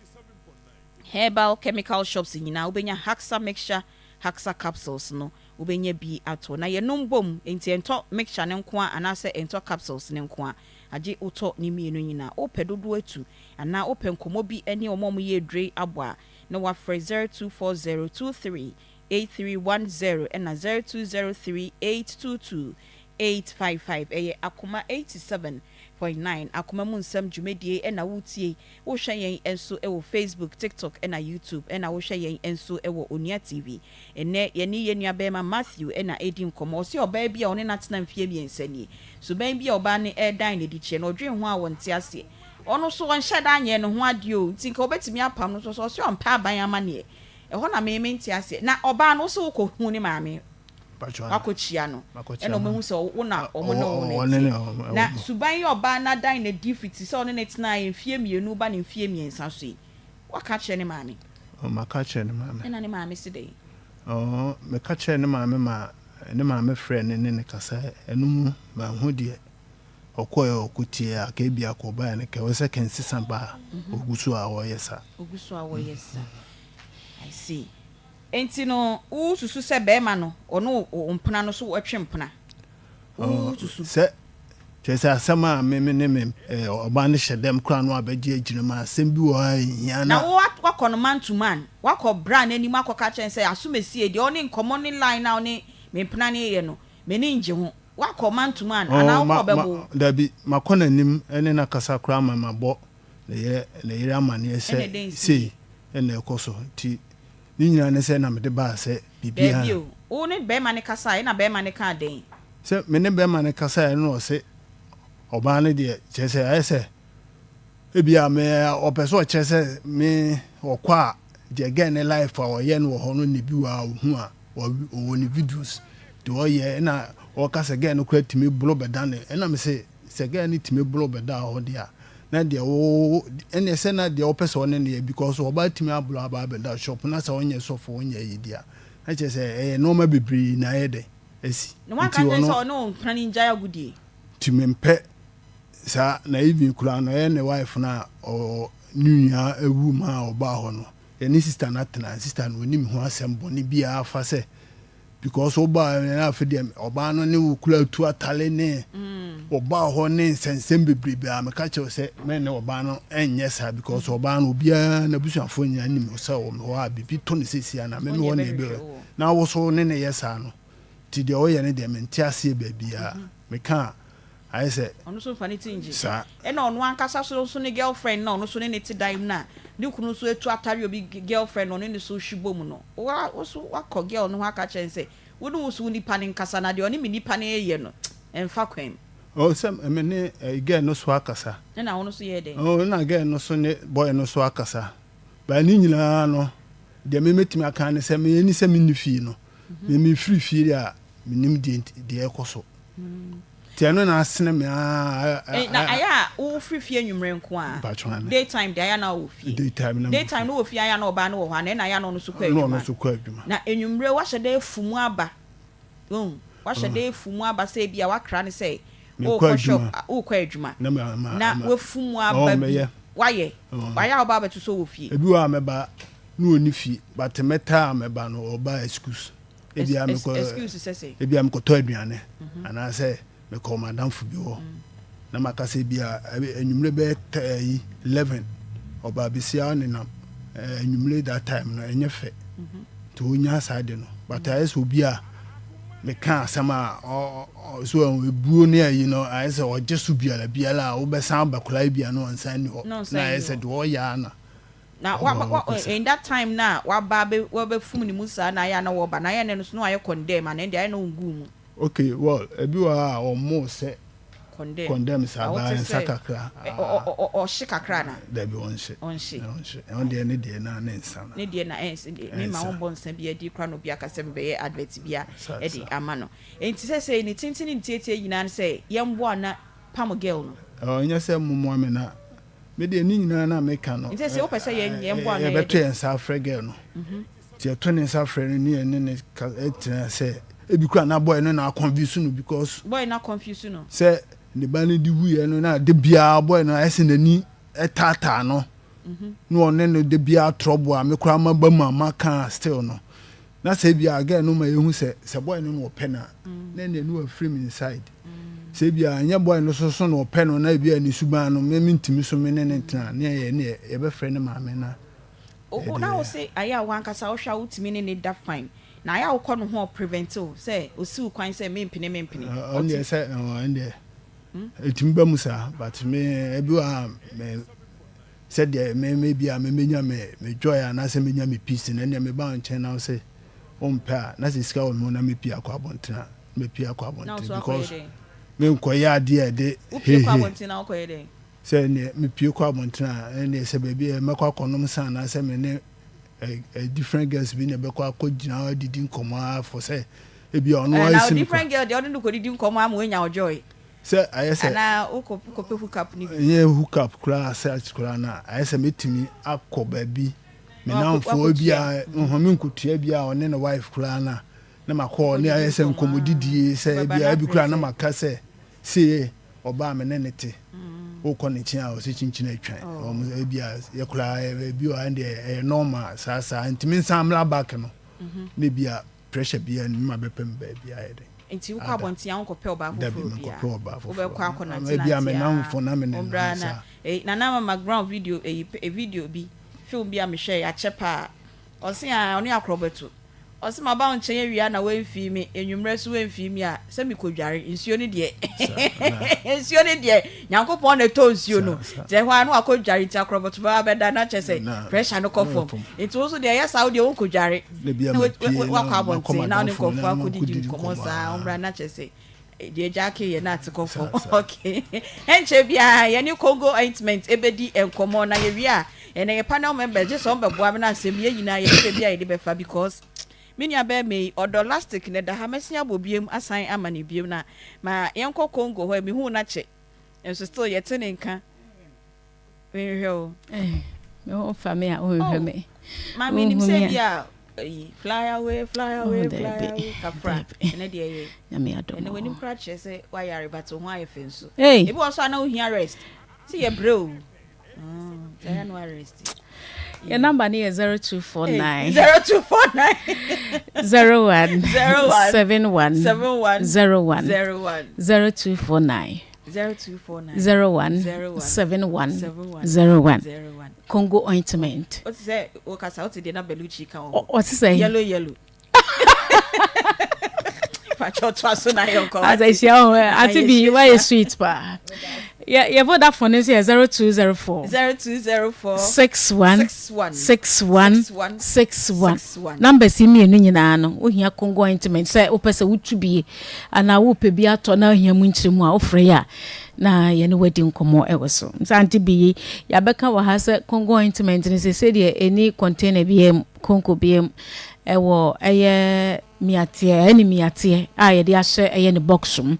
herbal, chemical shops nyinaa wobɛnya Haxa mixture, Haxa capsules no, wobɛnya bi atɔ. Na yɛnom bom, enti ɛntɔ mixture no nko ara anaasɛ ɛntɔ capsules no nko ara, agye wotɔ ne mmienu nyinaa. Wopɛ dodoɔ atu anaa wopɛ nkɔmmɔ bi ne wɔn a wɔyɛ aduro yi abɔ a, na woafrɛ 0240 23 8310 ɛna 0203 822 855. Ɛyɛ Akoma 87.9 Akoma mu nsɛm dwumadie ɛna woretie. Wohwɛ yɛn nso wɔ Facebook, TikTok ɛna YouTube ɛna wohwɛ yɛn nso wɔ Onua TV. Ɛnnɛ yɛne yɛn nua bɛɛma Matthew ɛna ɛredi nkɔmmɔ. Ɔse ɔbaa bi a ɔne no atena mfeɛ mmiɛnsa nie. Suban bi a ɔbaa no ɛredan no adi kyerɛ no ɔdwen ho a ɔnte aseɛ. Ɔno nso ɔnhyɛ da nyɛɛ ne ho adeɛ o nti nka ɔbɛtumi apam no nso ɔse ɔmpɛ aban amaneɛ. Ɛhɔ na me mente aseɛ. Na ɔbaa no wo se wo kɔ hu ne maame wakɔ kyia no ɛna ɔmo ahu sɛ wo na ɔmo ne wo na ɛte. Na suban yi ɔbaa no adan no adi fiti sɛ ɔne no tenaeɛ mfie mmienu ba ne mfie mmiɛnsa so yi waka akyerɛ ne maame? Oh maka akyerɛ ne maame. Ɛna ne maame se dɛn? Oh meka kyerɛɛ ne maame ma ne maame frɛɛ no ne no kasaeɛ ɛno mu manhu deɛ ɔkɔeɛ ɔkɔ tiee a ka ebia ka ɔbaeɛ no ka ɛwɔ sɛ ka nsesa ba a ɔgu so a ɔyɛ saa. Ɔgu so a ɔyɛ saa. I see. Enti no wo susu sɛ bɛɛma no ɔne wo mpena no so twe mpena? Wo susu? Sɛ, kyerɛ sɛ asɛm a me me ne me ɔbaa no hyɛ dɛm koraa no abɛgye agyina mu a, asɛm bi wɔ hɔ a ɛnhia Na na. wo wakɔ no man to man, wakɔ bra no anim akɔka akyerɛ no sɛ asomesie deɛ ɔne nkɔmmɔ ne line no a ɔne me mpena no reyɛ no m'ani ngye ho. Wakɔ man to man anaa Oh, ma, wokɔ ma, ɔbɛbo wo? dabi, makɔ n'anim ne no akasa koraa ma mabɔ ne yere, ne yere amanneɛ Ɛna sɛ dɛn nsi sei yie? na ɛkɔ so. Nti ne nyinaa ne sɛ na mede baa sɛ biribiara. Daabi o, wo ne bɛrima no kasaeɛ ɛna bɛrima no kaa dɛn? Sɛ me ne bɛrima no kasaeɛ no na ɔse ɔbaa no deɛ kyerɛ sɛ ayɛ sɛ ebia me ɔpɛ sɛ ɔkyerɛ sɛ me ɔkɔ a deɛ girl ne life a ɔyɛ no wɔ hɔ no na ebi wɔ a ɔhu a ɔwɔ ne videos deɛ ɔyɛ ɛna ɔka sɛ girl no koraa tumi boro bɛda ne ɛna me se sɛ girl no tumi boro bɛda hɔ deɛ a na deɛ wo ɛneɛ sɛ na deɛ wopɛ sɛ ɔne no yɛ because ɔbaa tumi aboro aba abɛda shop na sɛ ɔnyɛ sɔfo ɔnyɛ ayi deɛ a na kyerɛ sɛ ɛyɛ nneɛma bebree na ayɛ dɛ asi Na wanka nti nkyerɛ no ɔno sɛ ɔne wo mpena no ngyae agodie? Nti mempɛ saa na even koraa no ɛyɛ ne wife no a ɔ ne nua awu maa ɔbaa hɔ no yɛne sister no atena sister no ɔnim ho asɛm bɔne biara fa sɛ Because wo baa na afei deɛ ɔbaa no ne wo kura tu atale ne ɔbaa hɔ ne nsɛnsɛm bebrebe a meka kyerɛ sɛ me ne ɔbaa no ɛnyɛ saa because ɔbaa no obiara n'abusuafoɔ nyinaa nim sɛ wɔ me hɔ a biribi to ne sɛsi a na me me hɔ na ebe na wo so ne ne yɛ saa no nti deɛ ɔyɛ no deɛ mente aseɛ baabiara meka a ayɛ sɛ Ɔno nso nfa ne ti ngye. saa. Ɛna ɔno ankasa so nso ne girlfriend na ɔno nso ne ne te dan mu na ne kunu nso atu atare obi girlfriend na ɔne ne so hwi bom no. Wo wo nso woakɔ girl no ho aka akyerɛ no sɛ wo ne wo so wo nipa no nkasa na deɛ ɔne me nipa no reyɛ no ɛmfa kwan mu. Oh sɛ me ne girl no so akasa. Ɛna wo no so yɛɛ dɛn? Oh ɛna girl no so ne boy no so akasa but ne nyinaa no deɛ me mɛtumi aka ne sɛ me ɛni sɛ me nni fie no me me firi fie a menim deɛ nti deɛ ɛkɔ so nti ɛno na asene me aa. Eh, na ayɛ a wofiri fie anwummerɛ nko a Mpakyɛ ane. day time deɛ ayɛ a na wowɔ fie Day time na day mewɔ time fie. no wɔ fie ayɛ a na ɔbaa no wɔ hɔ ana ɛna ayɛ a na ɔno nso kɔ Na ɔno adwuma nso kɔ adwuma. na anwummerɛ wahyɛ da afu mu aba wohu wahyɛ da afu mu aba sɛ ebia wakra no sɛ Mekɔ wokɔ shop adwuma. a- wokɔ adwuma Na ma ma na ma wafu mu ɔɔ aba bi mɛyɛ. wayɛ Ɔɔ. wayɛ a wobaa bɛto sɛ ɔwɔ fie Ebi wɔ hɔ a mɛba na ɔnni fie but mɛtaa a mɛba no ɔba excuse. Ebia mekɔ ebia mekɔtɔ aduane mhm. anaasɛ mekɔ madamfo bi hɔ mm. na maka sɛ ebia anwummere bɛyɛ yi 11 ɔbaa besia nenam anwummere that time no ɛnyɛ fɛ mhm. nti ɔnya saa de no but ayɛ sɛ obi a meka asɛm a so ebuo ne ayi no ayɛ sɛ ɔgye so biara biara a wobɛsan aba koraa bia no ɔnsan ni hɔ na ayɛ sɛ deɛ ɔyɛ ana Na wa wa wa in that time na waba abɛ wabɛfum ne mu saa na ayɛ a na wɔba na ayɛ na ɛno so na wayɛ condemn ana ɛnde ayɛ na ɔnguu mu. Okay well ebi wɔ hɔ a ɔmo sɛ Condemn. condemn saa Ba baa wote nsa sɛ kakra ɛ ɔ ɔ ɔ ɔhye kakra ana? Dabi ɔnhye. Ɔnhye. Ɔnhye ɛno deɛ ne deɛ na ne nsa na. Ne deɛ na ɛns me ma Ɛnsa. ɔmbɔ nsa bi adi koraa na obi aka sɛ mebɛyɛ advert bi a Saa ɛde saa. ama no. Enti sɛsɛi ne tenten ne ne tietie nyinaa ne sɛ yɛmboa na pam girl no. Ɔnyɛ sɛ mommoa me na Me deɛ ne nyinaa na meka no. Nti sɛ wopɛ sɛ yɛn yɛn boa no yɛbɛto yɛn nsa afrɛ girl no. Nti yɛto ne nsa frɛ no ne yɛne ne ka tena sɛ. Ebi koraa na boy no na aconfuse no because. Boy no aconfuse no. Sɛ ne ba no de wuiɛ no na da biara boy no ayɛ sɛ n'ani taataa no na ɔne no da biara trouble a me koraa maba mu a maka a still no na sɛ ebi a girl no ma yɛhu sɛ sɛ boy no na ɔpɛ no a na ɛneɛ no wafiri me inside sɛ ebi a ɛnyɛ boy no so so na ɔpɛ no na ebi a ne suban no me mentumi so me ne ne ntena ne ɛyɛ ne yɛbɛfrɛ ne maame na Wo na wo se ayɛ a wankasa wohwɛ a wotumi ne ne da fine na ayɛ a wokɔ no ho ɔprevent wo sɛ osiw kwan sɛ mempene mempene. Ɔno deɛ sɛ ɛno deɛ ɛtumi ba mu saa but me ebi wɔ ha me sɛdeɛ me me bi a me menya me me joy anaasɛ menya me peace no ɛnneɛ me ba wo nkyɛn na wo sɛ wompɛ a na sɛ sika wɔ me ho na mepie akɔ abɔnten a mepie akɔ Na wo abɔnten so akɔyɛ because dɛn? menkɔyɛ adeɛ a ɛde Wopie kɔ hehe abɔnten na wokɔyɛ dɛn? Sɛ neɛ mepie kɔ abɔnten a ɛnneɛ sɛ baabi a mɛkɔ akɔnom nsa anaasɛ me ne different girls bi na ɛbɛkɔ akɔgyina hɔ adidi nkɔmmɔ ara for sɛ ebia ɔno Eh, na ayɛ sim different girl deɛ ɔne no kɔdidi nkɔmmɔ ama wanya wo joy. Sɛ ayɛ sɛ Anaa wokɔ wokɔpɛ hook up no bi. Ɛnyɛ hook up koraa such koraa no a, ayɛ sɛ mɛtumi akɔ baabi me Na wakɔ namfoɔ bi wakɔtua. a nhɔ me nkotua bi a ɔne ne wife koraa no a na makɔ ɔne Kɔdidi ayɛ sɛ nkɔmmɔ aa nkɔmmɔdidie sɛ wobɛba ebia na ebi abrɛ koraa na sɛ. maka sɛ sei ɔbaa me ne ne te wokɔ ne nkyɛn a ɔsɛ kyinkyin atwan Oh. ebi a yɛ koraa ebi wɔ ha deɛ ɛyɛ normal saa saa ntumi nsan mmra back no na ebi a pressure bi a ne ma bɛpɛ me baabi ayɛ dɛ Nti wokɔ ada abɔnten a wonkɔpɛ ɔbaa dabi foforɔ menkɔpɛ biara. ɔbaa Wobɛkɔ foforɔ ebi a akɔnantenante me aa namfo na me wo nenam bra na saa eh, Nana Ama McBrown video eyi eh, video bi film bi a mehwɛe akyɛ paa. Ɔse aa ɔne akorɔbɛto. Ɔse maba wo nkyɛn awia na woamfii me, anwummerɛ nso woamfii me a, sɛ mekɔdware, nsuo no deɛ nsuo no deɛ Nyankopɔn na ɛtɔ nsuo no, nti ɛhɔ ara na wakɔdware, nti akorɔbɔto bɛba bɛda na kyerɛ sɛ pressure no kɔ fam, nti wo nso deɛ ɛyɛ saa wo deɛ wonkɔdware na wakɔ abɔnten na wo ne nkurɔfoɔ akɔdidi nkɔmmɔ saa, wommra na kyerɛ sɛ Deɛ Jackie yɛ na ate kɔ fam. Okay. Ɛnkyɛ biara yɛne Congo ointment ɛbɛdi nkɔmmɔ na yɛwie a ɛnɛ yɛ panel members gye sɛ wɔn bɛboa me na asɛm yɛn nyinaa yɛne baabi a yɛde bɛfa because me nua bɛrima yi ɔdɔ lastic na ɛda ha mɛsen abɔ biem asan ama no biem na ma yɛnkɔ Congo hɔ mehuu no akyɛ nso still yɛte ne nka Menhwehwɛ wo. Eh, me ho fa me a wonhwehwɛ oh, me. Ma menim sɛ bi a ayi fly away fly oh, away fly away kafra ɛnɛ deɛ ɛyɛ. Nyame adom. Ɛnɛ w'anim koraa kyerɛ sɛ wayare but wo ho ayɛ fɛ nso. Hey. Ebi wɔ so a na wohia rest. Sɛ yɛ brɛ o. Mm, ɛyɛ no rest. Your number ni yɛ 0249. 0249. 01. 01. 71. 71. 01. 01. 0249. 0249 01 71 01 Congo ointment. O ti sɛ o kasa o ti deɛ na Bellucci ka wɔ hɔ. O ti sɛ. Yellow yellow. Pàtó tó aso na yɛ nkɔ. Asa ehyia ho ati bi wa yɛ sweet paa. Yɛ yɛ Vodafone nso yɛ 0204. 0204. 61 61 61 numbers yi mmienu nyinaa no wohia Congo ointment sɛ wopɛ sɛ wotu bie anaa worepɛ bi atɔ na ohia mu nkyerɛmu a, wofrɛ yɛ a na yɛne wo adi nkɔmmɔ wɔ so. Sɛ Auntie Bi yi, yɛabɛka wɔ ha sɛ Congo ointment no seesei deɛ ɛni container biara mu, konko biara mu. Ɛwɔ ɛyɛ miateɛ, ɛne miateɛ a yɛde ahyɛ ɛyɛ ne box mu.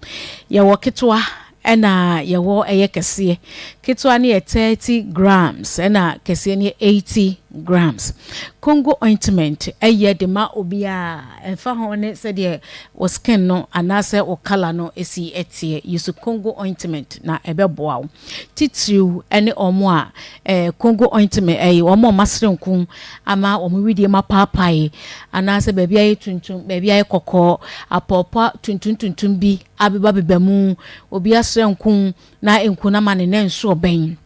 Yɛwɔ ketewa ɛna yɛwɔ ɛyɛ kɛseɛ. Ketewa no yɛ 30 grams ɛna kɛseɛ no yɛ 80 grams. Congo ointment yɛ de ma obiara ɛmfa ho ne sɛdeɛ wo skin no anaasɛ wo colour no si teɛ. Use Congo ointment na ɛbɛboa wo. Titiriw ne wɔn a Congo ointment ɛyɛ wɔn a wɔasere nko ama wɔn wedeɛ mu apaapae anaasɛ baabi ayɛ tuntum, baabi ayɛ kɔkɔɔ, apɔɔpɔ tuntum tuntum bi abebabeba mu, obi asrɛ nko na nku no ama ne nan nso ɔbɛn.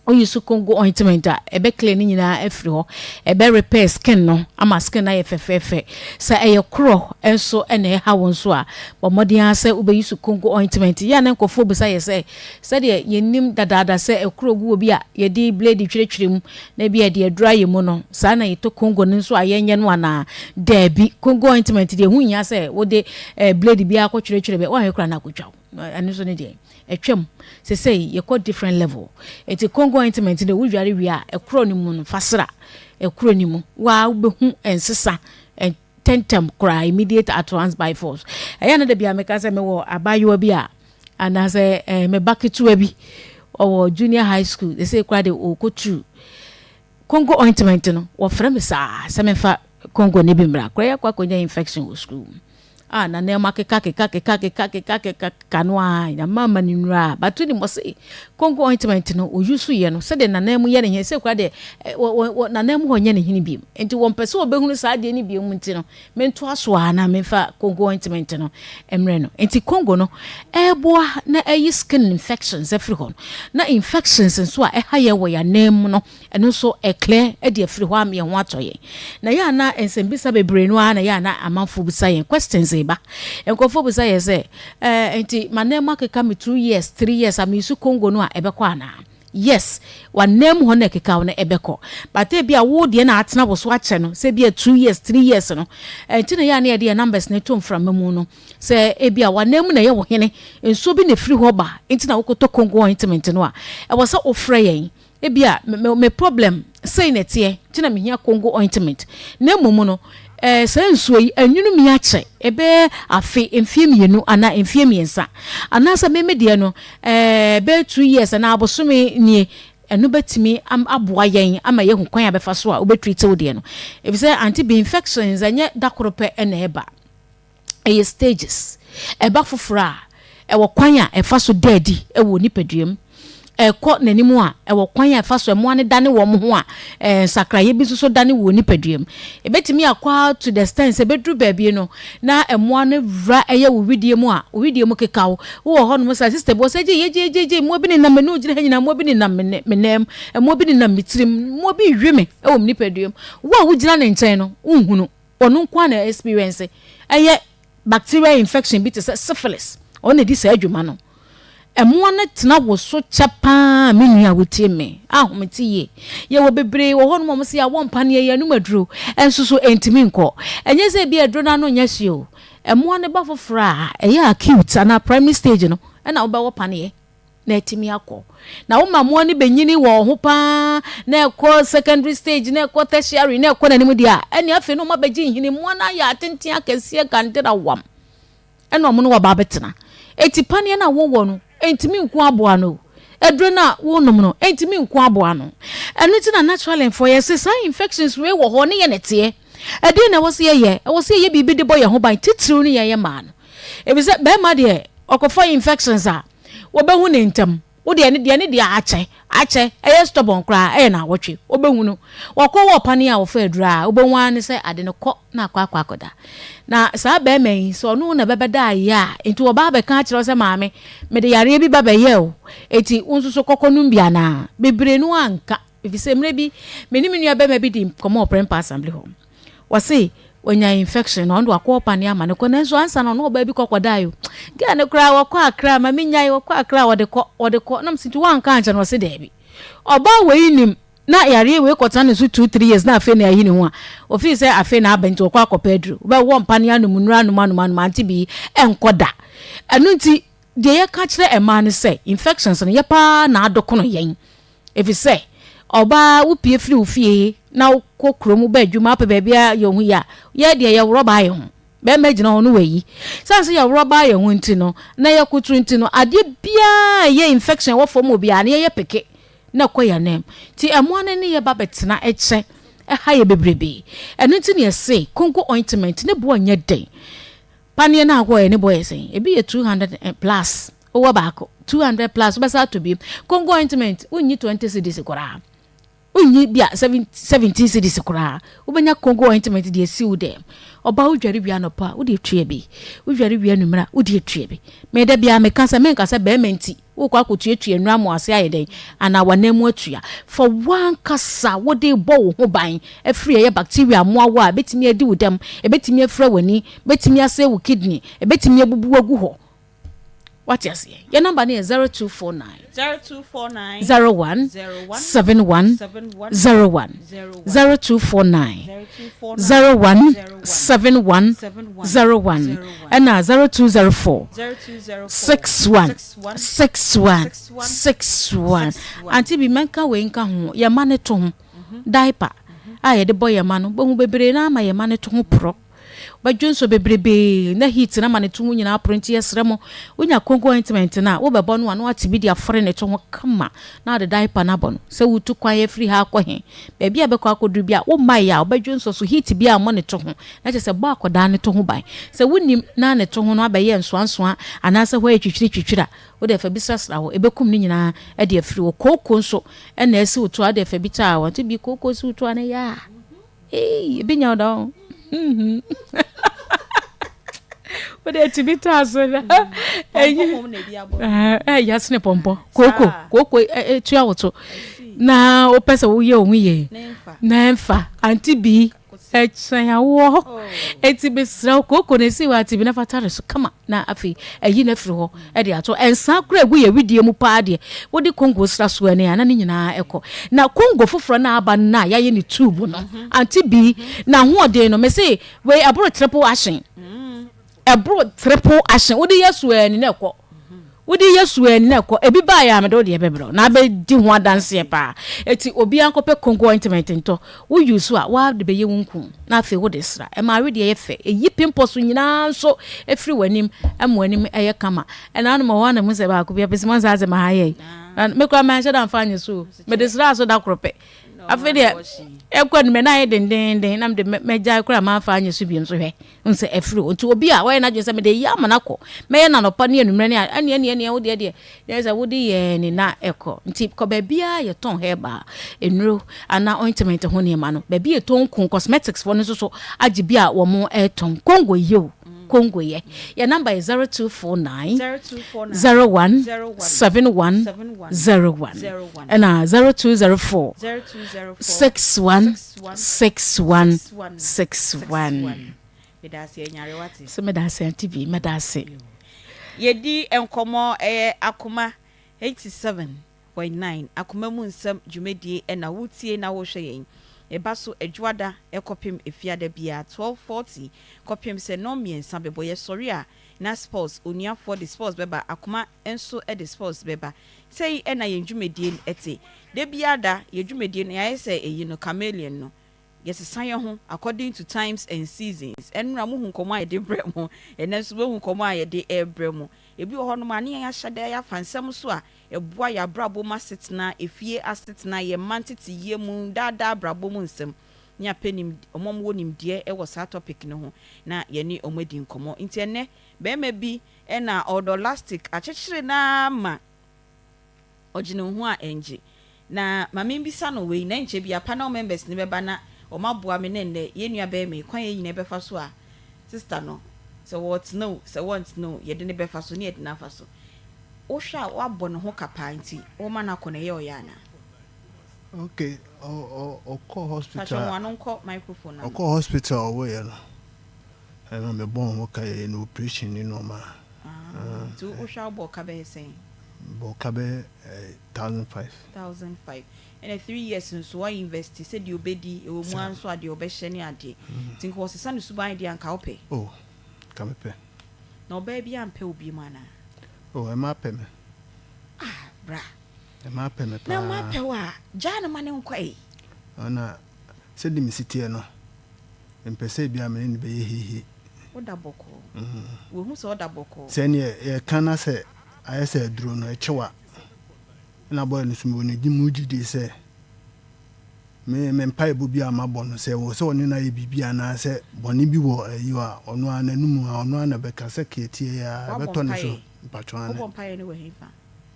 Woyi so Congo ointment a, ɛbɛ clear ne nyinaa afiri hɔ. Ɛbɛ repair skin no ama skin no ayɛ fɛfɛɛfɛ. Sɛ ɛyɛ korɔ nso na ɛha wo nso a, bɔ mmɔden ara sɛ wobɛyi so Congo ointment. Yɛ a na nkurɔfoɔ bisa yɛ sɛ, sɛdeɛ yɛnim dadaada sɛ ɛkorɔ gu obi a yɛde blade twerɛtwerɛ mu na ebia yɛde aduro ayɛ mu no, saa na yɛtɔ Congo no nso a yɛnyɛ no anaa? Daabi. Congo ointment deɛ ɛho nhia sɛ wode blade biara kɔtwerɛtwerɛ bɛ, woanhwɛ koraa na akɔtwa wo. Ɛno nso ne deɛ. Atwam. Sesei yɛkɔ different level. Nti Congo ointment no wo dware wie a, ɛkorɔ no mu no fa sra ɛkorɔ no mu. Wo ara wobɛhu nsesa ntɛntɛm koraa, immediate at once by force. Ɛyɛ a na da biara meka sɛ mewɔ abaayewa bi a anaasɛ eh, me ba ketewa bi ɔwɔ junior high school, sesei koraa de ɔkɔturu Congo ointment no, wɔfrɛ me saa sɛ memfa Congo no bi mmra. Koraa yɛakɔ akɔnya infection wɔ school mu. A na nneɛma keka keka keka keka keka keka keka no ara Nyame ama no nnuru a but wonim ɔse Congo ointment no o use yɛ no sɛdeɛ nanan mu yɛ ne hene sɛ kura deɛ wɔ wɔ nanan mu hɔ nyɛ ne hene biom nti wɔmpɛ sɛ wɔbɛhunu saa adeɛ no biom nti no mentoa so a na memfa Congo ointment no mmerɛ no nti Congo no ɛboa na ɛyi skin infections afiri hɔ no na infections nso a ɛha yɛ wɔ yɛn anan mu no Ɛno nso ɛklɛ de afiri hɔ ama yɛn ho atɔ yɛn. Na yɛ a na nsɛmbisa bebree no ara na yɛ a na amanfoɔ bisa yɛn. Questions reba. Nkurɔfoɔ bisa yɛn sɛ, eh, nti m'anan mu akeka me 2 years, 3 years a meyi Congo no a ɛbɛkɔ anaa? Yes, w'anan mu hɔ na ɛkeka wo no ɛbɛkɔ. But ebi a wo deɛ na atena wo so akyɛ no, sɛ ebi a 2 years, 3 years no, ɛnti na yɛ a na yɛde yɛn numbers no to mframa mu no. Sɛ ebi a w'anan mu na ɛyɛ wo hene, nsuo bi na ɛfiri hɔ ba, nti na wokɔtɔ Congo ointment no a, ɛwɔ sɛ wofrɛ yɛn. Ebia me me problem sei na ɛteɛ nti na mehia Congo ointment. Na mmom no, eh, saa nsuo yi, anwunu mi akyɛ, ɛbɛyɛ afe, mfeɛ mmienu anaa mfeɛ mmiɛnsa. Anaasɛ me me deɛ no, eh, ɛbɛyɛ 2 years anaa abosome nie. Ɛno bɛtumi aboa yɛn ama yɛahu kwan a bɛfa so a wobɛtreat wo deɛ no. Efisɛ Auntie B, infections ɛnyɛ da koro pɛ na ɛba. Ɛyɛ stages. Ɛba foforɔ a, ɛwɔ kwan a ɛfa so da adi wɔ nipadua mu. Ɛkɔ n'anim a, ɛwɔ kwan a ɛfa so mmoa no dane wɔn ho a, nsakraeɛ bi nso so dane wɔ nipadua mu. Ɛbɛtumi akɔ ara to the extent sɛ ɛbɛduru baabi no, na mmoa no wura ɛyɛ wo wedeɛ mu a, wo wedeɛ mu keka wo. Wowɔ hɔnom saa, sister bi wɔ sɛ, gyei, gyei, gyei, gyei, mmoa bi nenam m'ani, wogyina ha nyinaa, mmoa bi nenam me nan mu, mmoa bi nenam me tirim, mmoa bi rewe me wɔ me nipadua mu. Wo a wogyina ne nkyɛn no, wonhunu. Ɔno nko ara na experience ɛyɛ bacterial infection bi te sɛ syphilis. Ɔno na ɛdi saa adwuma no. Mmoa no tena wo so kyɛ paa me nua a wotie me ahomete yie. Yɛwɔ bebree wɔ hɔnom a wɔn sɛ yɛawɔ mpaneɛ yɛnom aduro nso so ɛntumi nkɔ. Ɛnyɛ sɛ ebi aduro no ano nyɛ hye o. Mmoa no ba foforɔ a ɛyɛ acute anaa primary stage no ɛna wobɛwɔ paneɛ. na atumi akɔ. Na woma mmoa no bɛnyini wɔ wo ho paa na ɛkɔ secondary stage na ɛkɔ tertiary na ɛkɔ n'anim deɛ a, ɛne afei na wɔn abɛgye nhini. Mmoa no ayɛ atenten akɛseɛ kandera wam ɛna wɔn ne wɔba abɛtena. Eti paneɛ no a wowɔ no ɛntumi nko aboa no o. Aduro no a wonom no ɛntumi nko aboa no. Ɛno nti na naturally foɔ yɛse saa infections wei wɔ hɔ ne yɛ na ɛteɛ. Ɛdeɛn na ɛwɔ sɛ yɛyɛ? Ɛwɔ sɛ yɛyɛ biribi de bɔ yɛn ho ban titiriw ne yɛn mmaa no. Efisɛ barima deɛ ɔkɔfa infections a Wɔbɛhu no ntɛm. Wo deɛ ne deɛ ne deɛ akyɛ akyɛ ɛyɛ stubborn koraa ɛyɛ naawɔtwe wobɛhu no wɔkɔ wɔ paneɛ a wɔfa aduro a wobɛhu ara ne sɛ ade no kɔ na akɔ akɔ akɔda na saa bɛrima yi sɛ ɔno na bɛbɛda ayɛ a nti wɔba abɛka akyerɛ wo sɛ maame mede yareɛ bi ba bɛyɛ o eti wo nso so kɔkɔ nom bi anaa bebree no anka Efisɛ mmerɛ bi me ne me nua barima bi dii nkɔmmɔ wɔ Prempeh Assembly hɔ. Ɔse wanya infection na ɔno de wakɔ ɔpaneɛ ama no kɔ nanso ansa na ɔne ɔbaa bi kɔ kɔdae o. Girl no koraa wɔkɔ Accra ma menyae wɔkɔ Accra wɔde kɔ wɔde kɔ na mese nti woanka ankyerɛ no ɔse daabi. Ɔbaa wei nim na yareɛ wei kɔtena ne so 2 3 years na afei na ayi ne ho a ofii sɛ afei na aba nti wɔkɔ akɔpɛ aduro. Wobɛwɔ mpaneɛ anom nnuro anom anom anom ante bi ɛnkɔ da. Ɛno nti deɛ yɛka kyerɛ mmaa ne sɛ infections no yɛ paa na adokono yɛn. Efisɛ ɔbaa wopue firi wo fie na wokɔ kurom woba adwuma wopɛ baabi a yɛ wo ho yie a, yɛ deɛ yɛworɔ baa yɛn ho. Bɛrima gyina hɔ no wayi. Sane sɛ yɛworɔ baa yɛn ho nti no, na yɛkoto nti no, adeɛ biara a ɛyɛ infection ɛwɔ fam wɔ biara no yɛyɛ peke na ɛkɔ yɛn anam. Nti mmoa no ne yɛ ba bɛtena kyɛ ɛha yɛ bebrebe. Ɛno nti na yɛse Congo ointment ne boɔ nyɛ den. Paneɛ no a wokɔɔyɛ ne boɔ yɛ sɛn? Ebi yɛ 200 plus. Wowɔ baako, 200 plus, wobɛsan atɔ bio. Congo ointment, wonnyi 20 cedis koraa. Wonnyi bi a 17 cedis koraa. Wobɛnya Congo ointment de asi wo dɛm. Ɔbaa wodware wie anɔpa a, wode atua bi. Wodware wie anwummerɛ a, wode atua bi. Me da biara meka sɛ, menka sɛ bɛrima nti wokɔ akɔtuatua nnuro ama w'ase ayɛ dɛn anaa w'anan mu atua. Fa w'ankasa wode bɔ wo ho ban afiri ɛyɛ bacteria mmoawa a ɛbɛtumi adi wo dɛm, ɛbɛtumi afira w'ani, ɛbɛtumi asɛe wo kidney, ɛbɛtumi abubu wo agu hɔ. Wate aseɛ? Yɛn nɔmba no yɛ 0249 0249 01 71 01 0249 01 71 01 ɛna 0204 61 61 61. Ante bi mɛnka wei nka ho, yɛn mma no to ho diaper a yɛde bɔ yɛn mma no, bɛhu bebree no ama yɛn mma no to ho porɔ. Bɛdwonsɔ bebrebee na heat no ama ne to ho nyinaa aporo nti yɛsrɛ mo wonya Congo ointment no a wobɛbɔ no a na woate bi de afɔre ne to ho kama na wode diaper no abɔ no sɛ wotu kwan afiri ha akɔ he baabi a bɛkɔ akɔduru bi a wommaeɛ a wobɛdwonsɔ so heat biara mmɔ ne to ho na kyerɛ sɛ bɔ akɔdaa no to ho ban sɛ wonim na ne to ho no abɛyɛ nsoansoa anaasɛ hɔ ayɛ twitwiri twitwiri a wode fa bi srasra hɔ ɛbɛkum ne nyinaa de afiri hɔ kooko nso na asi wo to a wode fa bi taa hɔ nti bi kooko si wo to a na ɛyɛ a Eii ebi nya wo da o. Wo de tumi taa so na. Pɔmpɔ mom na ebi abɔ. Ɛɛ yasene pɔmpɔ. Kooko kooko etua wo to. Na wopɛ sɛ woyɛ wo ho yie. Na ɛmfa anti bi ɛkyɛn awoɔ. Eti mesrɛ wo kooko na esi wɔ ati bi na fa tare so kama. Na afei ayi no afiri hɔ de ato. Nsa koraa a ɛgu yɛn wedeɛ mu paa deɛ, wode Congo sra so ani a, na ne nyinaa kɔ. Na Congo foforɔ no a aba no a yɛayɛ no tube no, ante bi, n'ahoɔden no, mese wei ɛboro triple action. Ɛboro triple action. Wode yɛ so ani na ɛkɔ. Wode yɛ so ani na ɛkɔ. Ebi baeɛ a mede wo deɛ bɛbrɛ wo na abɛdi ho adanseɛ paa. Eti obiara nkɔpɛ Congo ointment ntɔ. Wo use a, woara de bɛyɛ wo nku na afei wode sra. Ɛma awedeɛ yɛ fɛ. Ɛyi pimples nyinaa nso firi w'anim ma w'anim yɛ kama. Ɛna anom wɔ hɔ a na mehu sɛ baako bi apɛ sɛ moahu saa asɛm ha yɛ yi. Me koraa manhyɛ da mfa anyɛ so o. Mede sraa so da koro pɛ. Afei deɛ ɛkɔ anim na ayɛ dendeenden na mede mɛgyae koraa mamfa anyɛ so bio nso hwɛ. Wohu sɛ afiri hɔ. Nti obi a wayɛ n'adwene sɛ mede reyɛ ama no akɔ, mɛyɛ no anɔpa ne anwummerɛ ne ɛneɛ ɛneɛ ɛneɛ wo deɛ deɛ, na ɛyɛ sɛ wode yɛɛ ne na ɛkɔ. Nti kɔ baabiara a yɛtɔn herbal nnuro anaa ointment ho nneɛma no, baabi a yɛtɔn nku, cosmetics foɔ no nso so agye bi a wɔn retɔn. Congo yɛ o, Congo yɛ. Yɛn number yɛ 0249 01 71 01 ɛna 0204 61 61 61. Medase anyare wate. So medase auntie bi medase. Yɛdi nkɔmmɔ ɛyɛ Akoma 87.9 Akoma mu nsɛm dwumadie ɛna wotie na wohwɛ yɛn. Ɛba so Adwoada kɔpem Efiada biara 12:40 kɔpem sɛ nnɔn mmiɛnsa bɛbɔ. Yɛsɔre a na sports onuafoɔ de sports bɛba Akoma nso de sports bɛba. Sei na yɛn dwumadie no te. Da biara da yɛn dwumadie no yɛayɛ sɛ ɛyi no chameleon no. Yɛsesa yɛn ho according to times and seasons. Ɛnora mohu nkɔmmɔ a yɛde brɛ mo, ɛnnɛ nso moahu nkɔmmɔ a yɛde rebrɛ mo. Ebi wɔ hɔnom a ne yɛn ahyɛ da yɛafa nsɛm so a ɛboa yɛn abrabɔ mu asetena, efie asetena, yɛn mma nteteyɛ mu, daa daa abrabɔ mu nsɛm. Ne yɛapɛ nim wɔn a wɔwɔ nimdeɛ wɔ saa topic no ho na yɛne wɔn adi nkɔmmɔ. Nti ɛnnɛ barima bi na ɔdɔ lastic akyekyere no ara ma Ɔgye ne ho a ɛngye. Na ma membisa no wei, na ɛnkyɛ biara panel members no bɛba na wɔn aboa me ne nnɛ yɛn nua barima yi, kwan a yɛn nyinaa bɛfa so a sister no, sɛ wɔtena o, sɛ wɔntena o, yɛde no bɛfa so ne yɛde no afa so. Wohwɛ a woabɔ ne ho ka paa nti woma no akɔ no ɛyɛ ɔyɛ anaa? Ok, ɔkɔɔ hospital Pakyɛ mo ano nkɔ microphone no ano. Ɔkɔɔ hospital a ɔwoeɛ no, ɛna mebɔɔ ho ka yɛyɛ no operation ne nnoɔma. Ah, nti wohwɛ a wobɔɔ ka bɛyɛ sɛn? Bɔ ka bɛyɛ 1005. 1005 ɛna 3 years nso wa invest sɛ deɛ ɔbɛdi ɛwɔ mu ara nso a deɛ ɔbɛhyɛ ne adeɛ nti nka ɔsesa ne suban deɛ a nka wopɛ? Oh nka mepɛ. Na ɔbaa bi ampɛ wo biom anaa? Oh ɛmaa pɛ me. Ah bra. Ɛmaa pɛ me paa. Na ɛmaa pɛ wo a gyaa no ma no nkɔ ei. Ɔna sɛdeɛ mesi teɛ no mempɛ sɛ ebia me ne no bɛyɛ hehe. Woda bɔkɔɔ. Wahu sɛ ɔda bɔkɔɔ. Sɛ neɛ yɛka na sɛ ayɛ sɛ aduro no ɛkyew a, ɛna bɔyɛ no so mewɔ ne mu gyidie sɛ me me mpaebɔ bi a mabɔ no sɛ wɔ sɛ ɔne no ayɛ biribi anaasɛ bɔne bi wɔ ayi hɔ a ɔno ara n'anum a ɔno ara na bɛka sɛ keɛteɛ yi ara Wabɔ ɛbɛtɔ ne so mpaeɛ? mpatwɔ ane. Wobɔ mpaeɛ no wɔ hefa?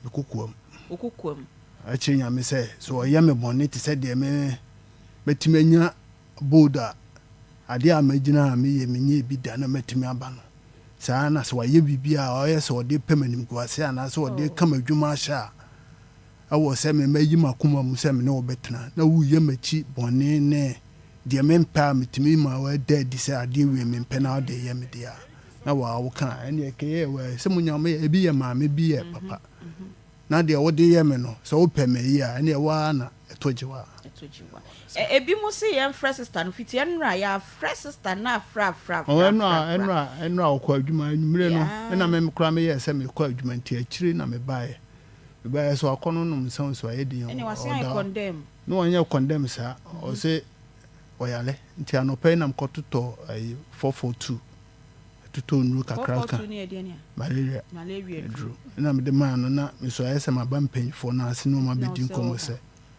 Me kokoam. Wo kokoam. Akyerɛ Nyame sɛ sɛ ɔyɛ me bɔne te sɛ deɛ me mɛtumi anya bold a adeɛ a magyina a meyɛ menyɛɛ bi da na matumi aba no, saa ara na sɛ wayɛ biribi a ɔyɛ sɛ ɔde repɛ m'animguaseɛ anaasɛ ɔde reka m'adwuma ahyɛ a, ɛwɔ sɛ me mayi m'akoma mu sɛ me ne wo bɛtena, na woreyɛ m'akyi bɔne ne deɛ mempɛ a metumi ma ɛda adi sɛ adeɛ wei mempɛ na wode reyɛ me deɛ a, na waa woka a, ɛnneɛ kɛyɛ wɔ sɛ mo nyame ebi yɛ maame bi yɛ papa. Na deɛ wode yɛ me no, sɛ wopɛ me yie a, ɛnneɛ wo ara na ɛto gye wo a. Ɛto gye wo a. Ɛ, ebinom se yɛmfrɛ sista no, fiti ɛnnora, yɛafrɛ sista no afrɛ, afrɛ, afrɛ, Ɔ, afrɛ, ɛnnora, afrɛ. ɛnnora, ɛnnora ɔkɔ adwuma, anwummere no, Yeah. ɛna me koraa meyɛɛ sɛ merekɔ adwuma nti akyire na mebaeɛ. Mebaeɛ sɛ wakɔ no nom nsa o, sɛ wayɛ din o, Ɛnneɛ wasan ayɛ ɔda hɔ. condemn. Na wanyɛ condemn saa, ɔse. ɔyare nti anɔpa yi na mekɔtotɔ ayi 442 totɔ nnuro kakra ka malaria aduro na mede maa no na me nso ayɛ sɛ maba mpanyinfoɔ no ase na wɔn abɛdi nkɔmmɔ sɛ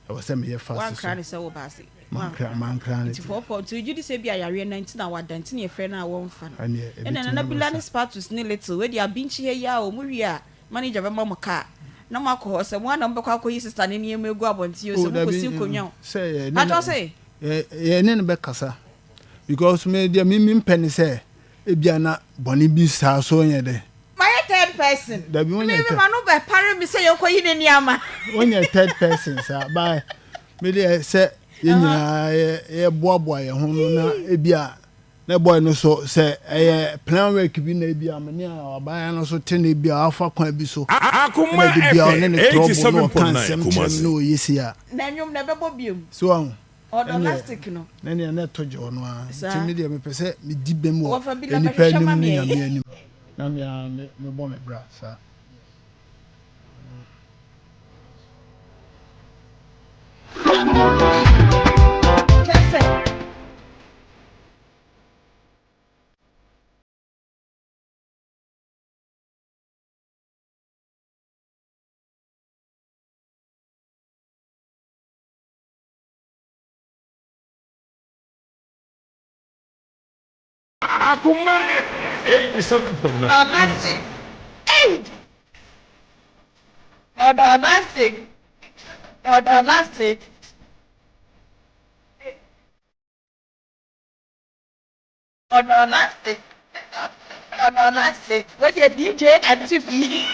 ɛwɔ sɛ meyɛ fast so. Wankra ne sɛ woba ase. Mankra mankra ne Nti fɔɔfɔɔ nti wogye di sɛ ebia yareɛ no nti na wada nti na yɛfrɛ no a wɔmfa no. Ɛneɛ Ɛna ɛbɛtumi Nana aba Bila ne saa. Spatus ne Little wei deɛ abinkyi ha yi ara o mo wie a manager bɛma mo car na mo akɔ hɔ sɛ mo ara na mobɛkɔ akɔyi sister no nneɛma agu abɔnten o Oh sɛ dabi mokɔsi nkonnwa o. sɛ yɛne Patrɔ no se. yɛ yɛne no bɛkasa because me deɛ me mempɛ ne sɛ ebia na bɔne bi saa so nyɛ dɛ. Mayɛ third person. Dabi Me wonyɛ me third. ma no bɛ pare me sɛ yɛnkɔ yi ne nneɛma. Wonyɛ third person saa but me deɛ sɛ yɛn nyinaa yɛ yɛboaboa yɛn ho no na ebia na boy no so sɛ ɛyɛ plan work bi na ebia me ne abaayewa no so te na ebia wafa kwan bi so Akoma ɛna de bia ɔne FM ne trouble na ɔka 87.9 nsɛm kyerɛ me Kumasi. na ɔyɛ sei a. Na nnwom no ɛbɛbɔ biom. So wahu? Ɔdɔ Ɛnneɛ lastic no. na ɛnneɛ na ɛtɔ gye ɔno ara. Saa. Nti me deɛ mepɛ sɛ medi bem wɔ Wɔfa bi na nnipa bɛhwehwɛ ma anim ne me. Nyame anim. Na me ara me mebɔ me bra saa. Kyerɛ sɛ. Akoma Ɔnante ei Ɔnante Ɔnante. Ɔnante Ɔnante Wei deɛ DJ Ante bi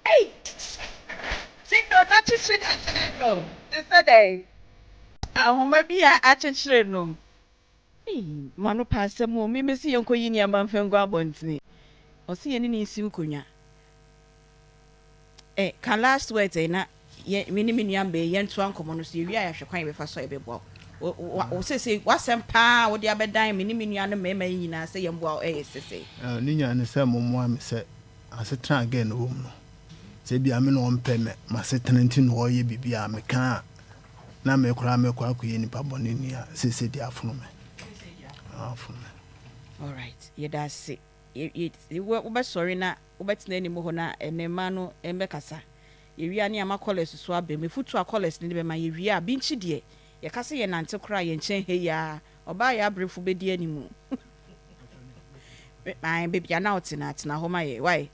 Ei Sindo na kyekyere kyekyere no te sɛ dɛn? Ahoma bi a akyekyere no. Ei m'ano pɛ asɛm o, me mese yɛnkɔyi nneɛma mfa ngu abɔntene, ɔse yɛne no nsi nkonnwa. Eh, ka last words eh, na yɛ, me ne me nua mbaa yi yɛntoa nkɔmmɔ no so, yɛwie a yɛahwɛ kwan a yɛbɛfa so a yɛbɛboa wo. Wo, wo, wo seesei w'asɛm paa a wode abɛdan me ne me nua no mmarima yi nyinaa sɛ yɛmmoa wo ɛyɛ sesei. Eh, ne nyinaa ne sɛ mommoa me sɛ asetena a girl no wɔ mu no, sɛ ebia me na ɔmpɛ me, m'asetena nti na ɔreyɛ biribi a meka a, na me koraa mɛkɔ akɔyɛ nipa bɔne ni a, seesei deɛ afono me. Afono me. Alright, yɛda ase. Yɛ, yɛ, wobɛsɔre na wobɛtena anim hɔ na ɛne mmaa no mmɛkasa. Yɛwie a ne yɛama callers so aba mu. Afutuo a callers no de bɛma yɛwie a, Binkyi deɛ, yɛka sɛ yɛnante koraa a, yɛnkyɛn ha yi ara. Ɔbaa yɛ abrefo bɛdi anim. Ae, baabi a na wote no a, tena hɔ ma yɛ. Wai?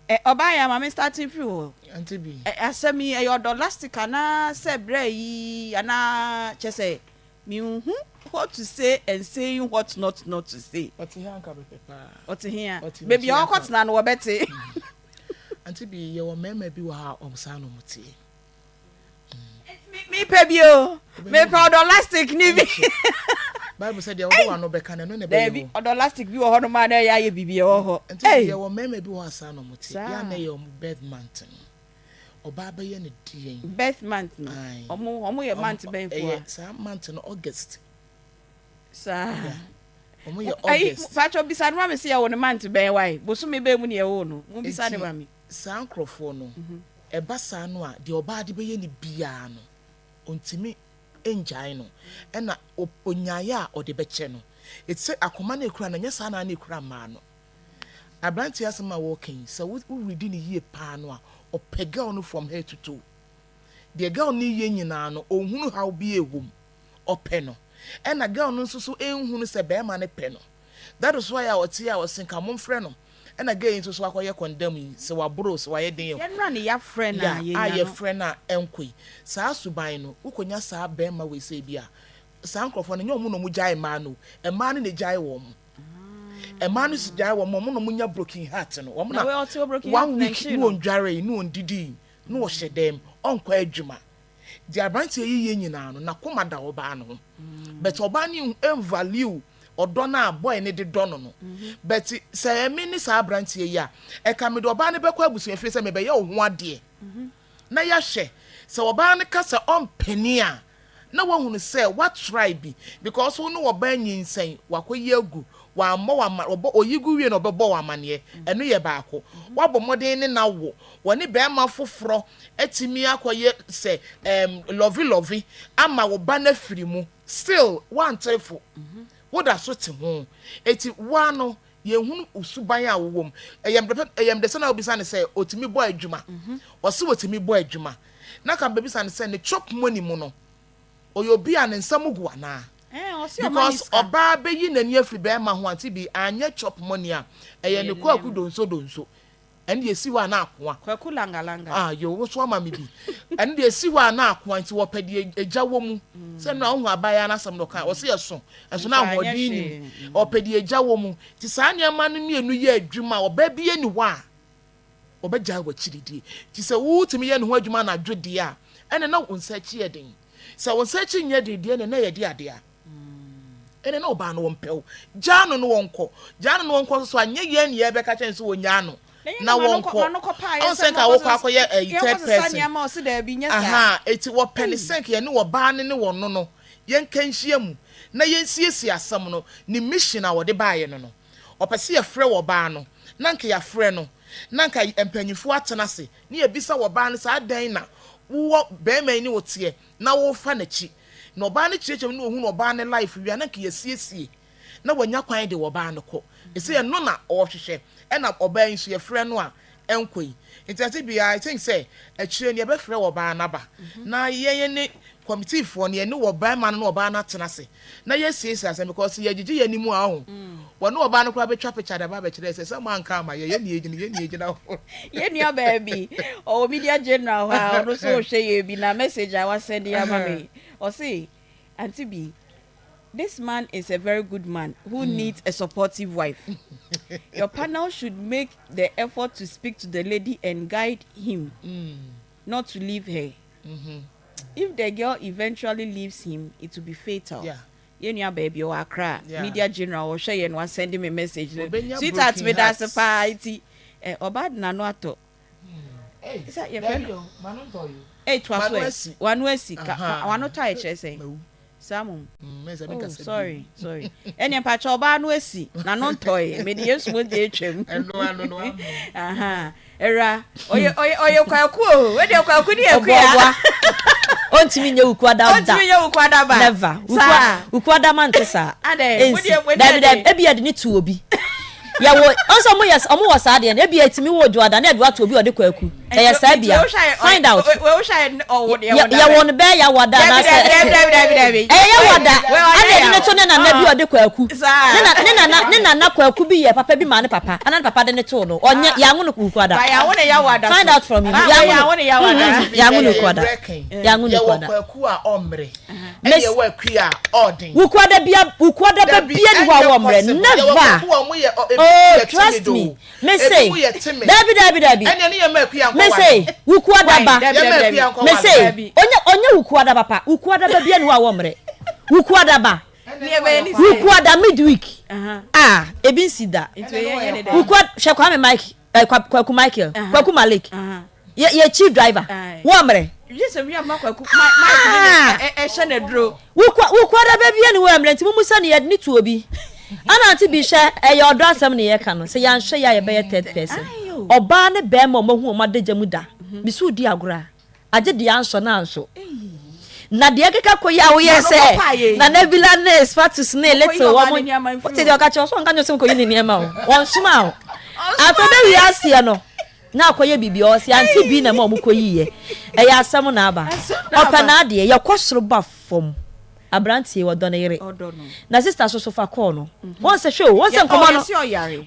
Ɛ, ɔbaa yɛ a, ma me start mfiri hɔ. Auntie bi. Ɛ, asɛm yi, ɛyɛ ɔdɔ lastic anaa sɛ berɛ yi anaa kyerɛ sɛ, Menhu what to say and saying what not not to say. Ɔte he anka bɛpɛ paa. Ɔte he a? Ɔte Baabi m'akyi a anka. ɔkɔtena no wɔbɛte. Auntie Bee, yɛwɔ mmarima bi wɔ ha a wɔn saa na wɔn teɛ. Me mepɛ bi o. Mepɛ ɔdɔ lastic ni bi. Bible sɛ deɛ wode w'ano bɛka no ɛno na ɛbɛyɛ Daabi, hɔ. ɔdɔ lastic bi wɔ hɔnom a na ɛyɛ ayɛ biribi ɛwɔ hɔ. Auntie Ei! Bee, yɛwɔ mmarima bi wɔ hɔ a saa na wɔn teɛ. Saa. Yɛ a na ɛyɛ wɔn birth month no. Ɔbaa bɛyɛ no deɛn? Birth month no, Ae. ɔmo ɔmo yɛ month bɛn fo a? Ɛyɛ saa month no August. Saa. Yeah. Ɔmo yɛ Ayi, August. paatwa bisa no ma me se yɛwo no month bɛn wae? Bosome bɛn mu ne yɛwoo no? Mo bisa no Enti ma me. saa nkorɔfoɔ no, ɛba saa no a, deɛ ɔbaa de bɛyɛ no biara no, ɔntumi ngyae no. Ɛna ɔnyaeɛ a, ɔde bɛkyɛ no. Ɛte sɛ akoma no a ɛkura no, ɛnyɛ saa na na ɛkura mmaa no. Aberanteɛ asɛm a wɔreka yi, sɛ wo wo readi no yie paa no a, ɔpɛ girl no from head to toe. Deɛ girl no reyɛ nyinaa no, ɔnhunu haw biara ɛwɔ mu. Ɔpɛ no. Ɛna girl no nso so nhunu sɛ barima no pɛ no. That is why a ɔte a ɔse nka momfrɛ no. Ɛna girl yi nso so akɔyɛ condemn yi, sɛ waboro o, sɛ wayɛ den o. Yɛnora ne yɛafrɛ no a Yeah, a yɛnya no. yɛfrɛ no a ɛnkɔ yi. Saa suban no, wokɔnya saa barima wei sɛ bi a, saa nkorɔfoɔ no, ɛnyɛ wɔn na wɔgyae mmaa no o, mmaa no na ɛgyae wɔn. Mmaa no si gyae wɔn, wɔn na wɔnya broken heart no. Wɔn Na na wei ɔte hɔ broken heart one na week nkyee ne no. ɔndwaree, ne ɔndidii, ne ɔhyɛ dɛm, ɔnkɔ adwuma. Deɛ aberanteɛ yi yɛ nyinaa no, n'akoma da ɔbaa no ho. But ɔbaa no nvalue ɔdɔ no a boy no de dɔ no no. But sɛ ɛme ne saa aberanteɛ yi a, ɛka mede ɔbaa no bɛkɔ abusuafie sɛ mebɛyɛ wo ho adeɛ. Na yɛahwɛ, sɛ ɔbaa no ka sɛ ɔmpene a, na wahunu sɛ wa try bi because wo ne ɔbaa nyinsɛn wakɔyi agu. Wammɔ wo ama, ɔbɔ, ɔyi gu wie na ɔbɛbɔ wo amaneɛ. Ɛno yɛ baako. Woabɔ mmɔden ne no awo. Wɔne barima foforɔ atumi akɔyɛ sɛ ɛɛm lɔve lɔve ama wo ba no afiri mu. Still, woantere fo. Woda so te ho. Enti wo ara no, yɛnhunu wo suban a wowɔ mu. Ɛyɛ me dɛ, ɛyɛ me dɛ sɛ na wobisa no sɛ ɔtumi bɔ adwuma. Ɔse ɔtumi bɔ adwuma. Na ka mebɛbisa no sɛ ne chop money mu no, ɔyɛ obi a ne nsa mu gu anaa? Because ɔbaa bɛyi n'ani afiri bɛrima ho ante bi anyɛ chop money a, ɛyɛ ne kwaku donso donso. Ɛno deɛ ɛsi hɔ a na akoa. Kwaku langa langa. Ah yo, wo nso ama me bi. Ɛno deɛ ɛsi hɔ a na akoa nti wɔpɛ deɛ egya wɔ mu. Sɛ nnora wohu abaayewa no asɛm no ɔka, ɔse ɛso, ɛso na ahoɔden nnim. Ɔpɛ deɛ egya wɔ mu. Nti saa nneɛma no mmienu yɛ adwuma a, ɔbaa bi nni hɔ a ɔbɛgyae w'akyiridie. Nti sɛ wotumi yɛ ne ho adwuma anadwo deɛ a, ɛnne na wo nsa akyi yɛ den. Sɛ wo nsa akyi nyɛ den deɛ ɛnne na ɛyɛ de adeɛ a, ɛnne na ɔbaa no ɔmpɛ wo. Gyaa no na ɔnkɔ. Gyaa no na ɔnkɔ nso so a, nyɛ yɛn na yɛrebɛka kyerɛ no sɛ ɔnnyaa no na wɔnkɔ. Ɔn sɛ nka wokɔ akɔyɛ ɛyi third person. Ahaa, eti wɔpɛ ne sɛ nka yɛne ɔbaa no ne ɔno no yɛnka nhyia mu na yɛnsiesie asɛm no, ne mission a ɔde baeɛ no no. Ɔpɛ sɛ yɛfrɛ ɔbaa no, na anka yɛafrɛ no, na anka mpanyimfoɔ atena ase na yɛabisa ɔbaa no sɛ adɛn na wowɔ barima yi ne wo teɛ na worefa n'akyi. Na ɔbaa no kyerɛkyerɛ mu na ɔhunu ɔbaa no life wie a, na anka yɛasiesie na wanya kwan de ɔbaa no kɔ. Ɛsɛ ɛno na ɔrehwehwɛ. Ɛna ɔbaa yi nso yɛfrɛ no a ɛnkɔ yi. Nti ase biara I think sɛ akyire no yɛbɛfrɛ ɔbaa no aba na yɛn ne committee foɔ no yɛne ɔbarima no ne ɔbaa no atena ase na yɛasiesie asɛm because yɛgyegye yɛn anim a ɔho wɔne ɔbaa no koraa bɛtwa picture de aba abɛkyerɛ sɛ sɛ moanka ama yɛ yɛne yɛgyina yɛne yɛgyina hɔ. Yɛn nua baa bi ɔwɔ media general hɔ a ɔno nso ɔhwɛ yɛn bi na message a wasɛnde ama me ɔse Auntie bi This man is a very good man who mm. needs a supportive wife. Your panel should make the effort to speak to the lady and guide him mm. not to leave her. Mm -hmm. If the girl eventually leaves him, it will be fatal. Yeah. Yɛn nua baabi ɔwɔ Accra, media general ɔhwɛ yɛn wa send me message no. Sweetheart me da ase paa nti ɔbaa de n'ano atɔ. Sɛ yɛfrɛ no. Ei toa so ɛ. Wano asi. Wano tɔ a ɛkyerɛ sɛn? Saa mom. Oh sorry sorry. Ɛneɛ mpakyɛ ɔbaa no asi n'ano ntɔe. Mede Yesu mogya atwam. Aha. Awura ɔyɛ ɔyɛ ɔyɛ kwaku o. Wei deɛ kwaku ne akua. Ɔboaboa. Ɔntumi nyɛ wukuada da. Ɔntumi nyɛ wukuada ba. Never. Wukua wukuada ma nte saa. Adɛn. Ensi. Dabi dabi ebi yɛde ne tu obi. Yɛwɔ ɔnsɛ ɔmo yɛ ɔmo wɔ saa deɛ no ebi etumi wɔ dwoada na yɛde wato obi a ɔde kwaku. Ɛyɛ saa bia. Find out. Yɛwɔ no bɛyɛ yawada anaasɛ ɛyɛ yawada ɛna yɛde ne to ne nana bi ɔde kwaku. Ne na ne nana ne nana kwaku bi yɛ papa bi maa ne papa ɛna ne papa de ne too no ɔnyɛ yango no wukuada. Find out from him yango no yango no wukuada yango no wukuada. Yɛwɔ kwaku a ɔmmere ɛna yɛwɔ akua a ɔɔden. Wukuada bia wukuada bɛ bia ni hɔ a wɔmmrɛ never oh trust me. Me se, Dabi, dabi, dabi. Me se, Wukuada ba. Me se, onye, onye Wukuada ba pa. Wukuada ba bia ni hɔ a wɔmmerɛ. Wukuada ba. Wukuada midweek. Ah, ebi nsi da. Wukuada, hwɛ Kwame Mike, eh, Kwaku Michael, Kwaku Malik. Yɛ, yɛ chief driver. Wɔmmerɛ. Wukuada ba bia ni hɔ a mmerɛ nti mummusa no yɛde ne to obi. Ana ante bi hwɛ ɛyɛ ɔdɔ asɛm ne yɛka no sɛ yɛanhwɛ yɛ a yɛbɛyɛ third person. Ɔbaa ne bɛrima ɔmo ahu ɔmo adagya mu da. Mesi wodi agorɔ a agye deɛ ansɔ na anso. Na deɛ ɛkeka kɔ yi a woyɛ sɛ Nana Bila ne Spatus ne Little wɔn wote deɛ ɔka kyerɛ ɔso ɔnka nyɛ sɛ nkɔyi ne nneɛma o wɔn soma o. Afei bɛwie aseɛ no. Na akɔyɛ biribi ɔse ante bi na ma ɔmo kɔ yiiɛ ɛyɛ asɛm na aba ɔpɛ n'adeɛ yɛkɔ soro ba fam abranteɛ ɔdɔ ne yere na sister soso fa kɔɔ no wɔn sɛ hwɛ o wɔn sɛ nkɔmɔ no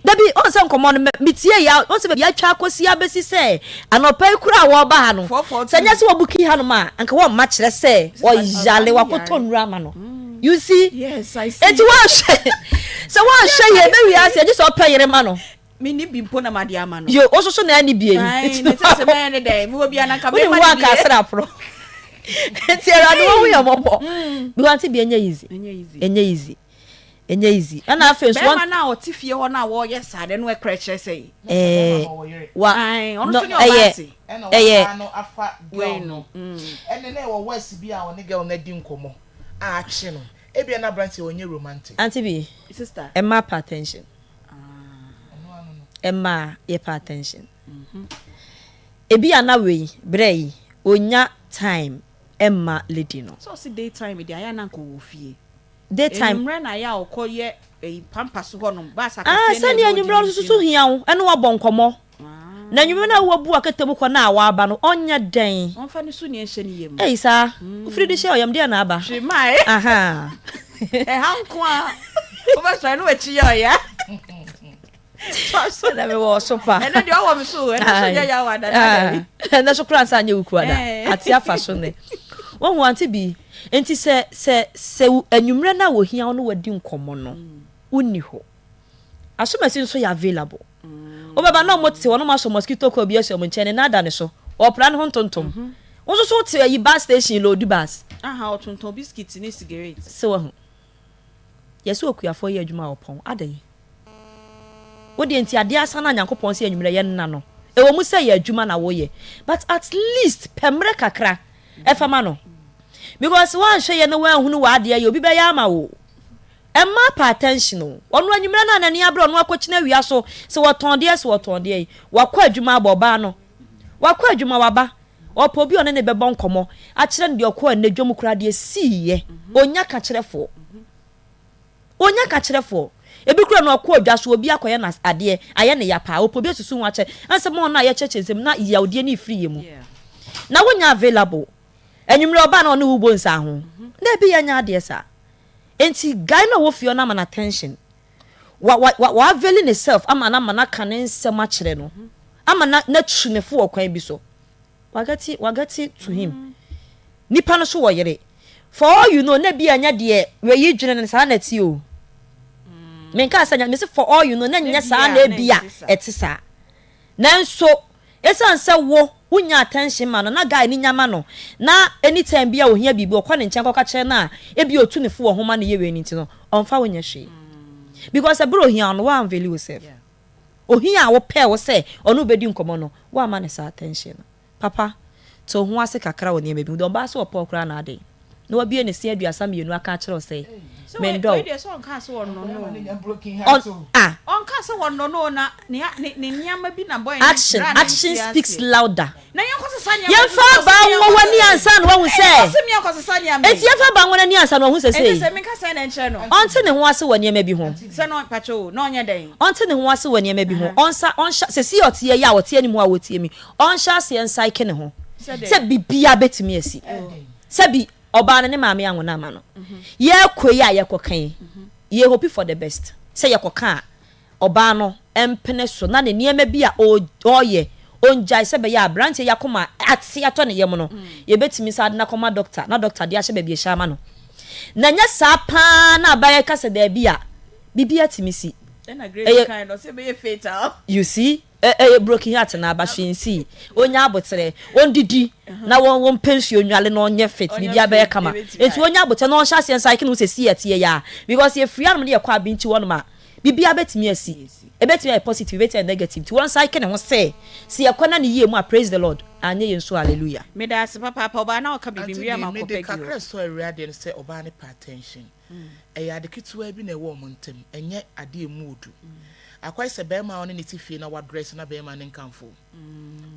dabi wɔn sɛ nkɔmɔ no metie ya wɔn sɛ baabi atwa akɔsi abɛsi sɛ anɔpa yi kura a wɔreba ha no sɛ nyɛ sɛ wɔbuki ha nom a anka wɔn mma kyerɛ sɛ ɔyale wakɔtɔ nnuro ama no you see eti wɔnhwɛ sɛ wɔnhwɛ yɛ bɛwi ase ɛgye sɛ ɔpɛ yere ma no. Me ni bi mpo na made ama no. Yo, wo soso na ani bie yi. Ayi, ne sɛ sɛ mɛyɛ ne dɛn, mewɔ bi anka mɛma ne bie. Wone hu anka asra aporɔ. Nti Awurade wɔn ho yɛ mmɔbɔ. Because ante bi ɛnyɛ easy. Ɛnyɛ easy. Ɛnyɛ easy. Ɛnyɛ easy. Ɛna afei nso. Bɛrima no a ɔte fie hɔ no a wɔyɛ saa de no ɛkora kyerɛ sɛ. Ɛɛ wa no ɛyɛ ɛyɛ. Ɛyɛ. no afa girl no. Ɛne na ɛwɔ west bi a ɔne girl no adi nkɔmɔ a akye no. Ebia na aberanteɛ ɔnyɛ romantic. Auntie bi, Sister. Mmaa pɛ attention. Mmaa yɛpɛ attention. Ebia na wei, berɛ yi, ɔnnya time mma lady no. Sɛ ɔse day time deɛ ayɛ a na anka ɔwɔ fie. Day time. Anwummerɛ na ayɛ a ɔkɔ yɛ ɛyi pampa so hɔ nom bus Ah, akɛseɛ na sɛdeɛ ɛwɔ anwummerɛ no nso so gyina hia wo, ɛne wabɔ nkɔmmɔ. Na anwummerɛ no a woabu akata mu kɔ no a waba no, ɔnyɛ dɛn? Ɔmfa ne suneɛ nhyɛ ne yam. Ei, saa? Wofiri de hyɛ ɔyam, deɛn na aba? Hwee mmae. Ahaa. Ɛha nko a, wobɛsɔre na w'akyi yɛ ɔya. Ɛnɛ mewɔ ɔso pa. Ɛnɛ deɛ ɔwɔ me so, ɛnɛ so nyɛ yaw ada na dabi. Ɛnɛ so koraa nsa anyɛ wo kuada. Ate afa so nɛ. Wohu ante bi, nti sɛ sɛ sɛ anwummerɛ no a wɔhia wo no wadi nkɔmmɔ no, wonni hɔ. Asomasi nso yɛ available. Wobɛba na wɔte hɔ na wɔasɔ mosquito coil bi asi wɔn nkyɛn, ne nan da ne so, ɔrepra ne ho ntontom. Wo nso so wote ayi bus station load bus. Aha, ɔtontɔn biscuit ne cigarette. Sɛ wahu. Yɛsɛ okuafoɔ yɛ adwuma a ɔpɔn. Adɛn? Wo deɛ nti adeɛ asa no a Nyankopɔn sɛ anwummerɛ yɛ nna no. Ɛwɔ mu sɛ ɛyɛ adwuma na woyɛ but at least pɛ mmerɛ kakra ɛfa ma no. Because woanhwɛ yɛ na woanhunu w'adeɛ yɛ obi bɛyɛ ama wo. Mmaa pɛ attention o. Ɔno anwummerɛ no a n'ani abere ɔno akɔkyina awia so sɛ wɔtɔn deɛ sɛ wɔtɔn deɛ yi. Wakɔ adwuma aba ɔbaa no. Wakɔ adwuma waba. Ɔpɛ obi a ɔne no bɛbɔ nkɔmmɔ akyerɛ no deɛ ɔkɔɔ ɛnnɛ dwam koraa deɛ ɛsiiɛ. Ɔnnya kakyerɛfoɔ. Ɔnnya kakyerɛfoɔ. Ebi koraa no ɔkɔɔ dwa so obi akɔyɛ no adeɛ ayɛ no ya paa. Ɔpɛ obi asusu ho akyerɛ. Ɛnsɛ ma ɔno a yɛkyerɛkyerɛ nsɛm na yawdeɛ no refiri yɛn mu. Na wonnya available. Anwummerɛ ɔbaa na ɔne wo bɔ nsaho. Na ebi yɛnyɛ adeɛ saa. Enti guy no a ɔwɔ fie hɔ no ama no attention. Wa wa wa wa avail ne self ama no ama no aka ne nsɛm akyerɛ no. Ama no no atu ne fo wɔ kwan bi so. Wagɛte wagɛte to him. Nipa no so wɔ yere. For all you know na ebi a ɛnyɛ deɛ wei yi dwene no saa na ɛte o. Menkaa sɛ nyɛ mese for all you know na ɛnyɛ saa na ebi a ɛte saa. Nanso esiane sɛ wo wonnya attention ma no na guy no nya ma no na anytime bi a ohia biribi ɔkɔ ne nkyɛn kɔka kyerɛ no a ebia otu ne fo wɔ ho ma no yɛ wei no nti no ɔmfa wo nyɛ hwee. Because bere a ohia wo no wo unveil yourself. Ohia a wopɛɛ wo sɛ ɔne wo bedi nkɔmmɔ no woamma no saa attention no. Papa, te wo ho ase kakra wɔ nneɛma bi ho. Deɛ ɔbaa sɛ ɔpɛ wo koraa na adɛn na wabue ne se 32 aka akyerɛ wo sɛ mendɔ wo. Ɔn ah. Action, action speaks louder. Yɛmfa abaa nwɔ w'ani ansa na wahu sɛ. Enti yɛmfa abaa nwɔ n'ani ansa na wahu sɛ sei. Ɔnte ne ho ase wɔ nneɛma bi ho. Ɔnte ne ho ase wɔ nneɛma bi ho. Ɔnsa, ɔnhyɛ, sɛsi a ɔteɛ yi a ɔte anim hɔ a ɔtie me. Ɔnhyɛ aseɛ nsaeke ne ho sɛ biribiara bɛtumi asi. Sɛbi ɔbaa no ne maame anwo no ama no. Yɛrekɔ yi a yɛkɔka yi, yɛ hope for the best sɛ yɛkɔka a ɔbaa no mpene so na ne nneɛma bi a ɔreyɛ ɔngyae sɛ ɛbɛyɛ a aberanteɛ yi akoma ate atɔ ne yam no, yɛbɛtumi san de no akɔma dɔkta na dɔkta de ahyɛ baabi ɛhyɛ ama no. Na ɛnyɛ saa pa ara na abaayewa yi ka sɛ daabi a, biribiara tumi si. Ɛyɛ, you see? Ɛ ɛyɛ broken heart na aba hwee nsii. Ɔnya aboterɛ, ɔndidi na wɔn wɔmpɛ nsuo nnwale na ɔnyɛ fit, biribiara bɛyɛ kama. Nti ɔnya aboterɛ na ɔnhyɛ aseɛ nsaeke ne ho sɛ sei ɛteɛ yi ara. Because yɛfiri hanom na yɛkɔ Abinkyi hɔnom a, biribiara bɛtumi asi. Ɛbɛtumi ayɛ positive, ɛbɛtumi ayɛ negative. Nti wɔnsaeke ne ho sɛ, sɛ yɛkɔ na ne yie mu a, praise the Lord, anyɛ yie nso a, hallelujah. Meda ase papaapa ɔbaa na ɔka biribi Auntie mewia Dee, makɔ mede Peggy hɔ. kakra sɔ awura deɛ no sɛ ɔbaa no pɛ attention. Ɛyɛ ade ketewaa bi na ɛwɔ wɔn ntam, ɛnyɛ ade a emu odu. Akɔyɛ sɛ barima a ɔne no te fie na wadrɛse na barima no nkamfo wo.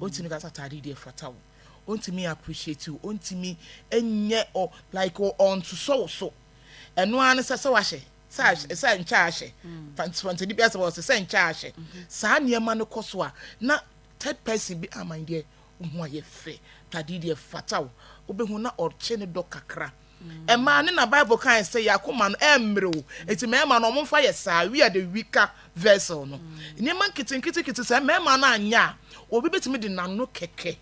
Ontumi nka sɛ ataade yi deɛ ɛfata wo. Ontumi appreciate wo. Ontumi nyɛ ɔ like ɔnsosɔ wo so. Ɛno ara ne sɛ sɛ wahyɛ sɛ sɛ nkyɛ ahyɛ. Fantini bi asɛ wɔ sɛ nkyɛ ahyɛ. Saa nneɛma no kɔ so a na third person bi aman deɛ wo ho ayɛ fɛ. Ataade yi deɛ ɛfata wo. Wobɛhu na ɔkye ne dɔ kakra. Mmaa no na Bible kae sɛ yɛn akoma no ɛmmerew, enti mmarima no wɔmfa yɛ saa, we are the weaker vessel no. Nneɛma nketenketekete sɛ mmarima no anyɛ a, obi betumi de n'ano kɛkɛ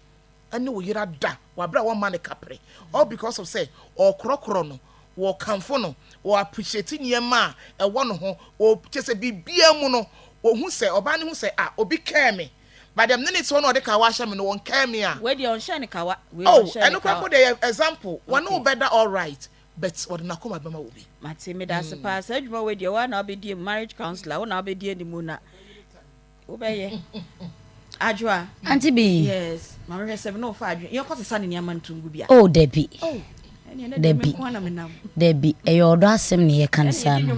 ne wo yere ada wɔ abere a wɔmma no kapre, all because of sɛ ɔkorɔkorɔ no, wɔkamfo no, wɔ appreciate nneɛma a ɛwɔ ne ho, wɔ kyerɛ sɛ biribiara mu no, ohu sɛ ɔbaa no hu sɛ ah obi care me. But the minute wɔn na ɔde kawa ahyɛ me no wɔn care me a. Wei deɛ ɔnhyɛ ne kawa. Wei Oh ɔnhyɛ ne ɛno koraa kawa. mpo deɛ yɛ example wɔne wo Okay. bɛda alright but ɔde n'akoma bɛma obi. Mate medase paa saa adwuma wei deɛ woa na wobɛdi amu marriage councilor wo na wobɛdi animu na wobɛyɛ Adwoa. Auntie Bee. Yes ma mehwɛ sɛ me ne wo fa adwene yɛnkɔ sesa ne nneɛma nto ngu bi a. Oh dabi. Oh. Dabi, dabi, ɛyɛ ɔdɔ asɛm na yɛka no saa no.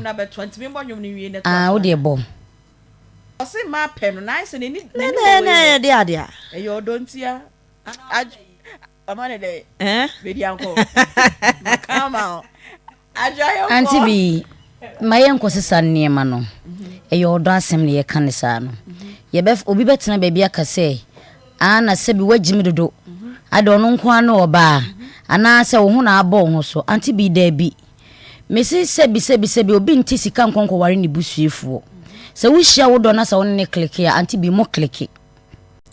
Ah, wo deɛ bɔ. Auntie Bee, ma yɛnkɔsesa nneɛma no. Ɛyɛ ɔdɔ asɛm na yɛka no saa no. Yɛbɛ, obi bɛtena baabi aka sɛ, Ah, na sɛbi woagyi me dodo. Ade ɔno nko ara ne ɔbaa. Anaasɛ wo ho na abɔ wo ho so. Auntie Bee, daabi. Mese sɛbi, sɛbi, sɛbi, obi nte sika nkɔ nkɔware ne busuafoɔ. Sɛ wohyia wo dɔ na sɛ wo ne no kleke a, Auntie Bee, mo kleke.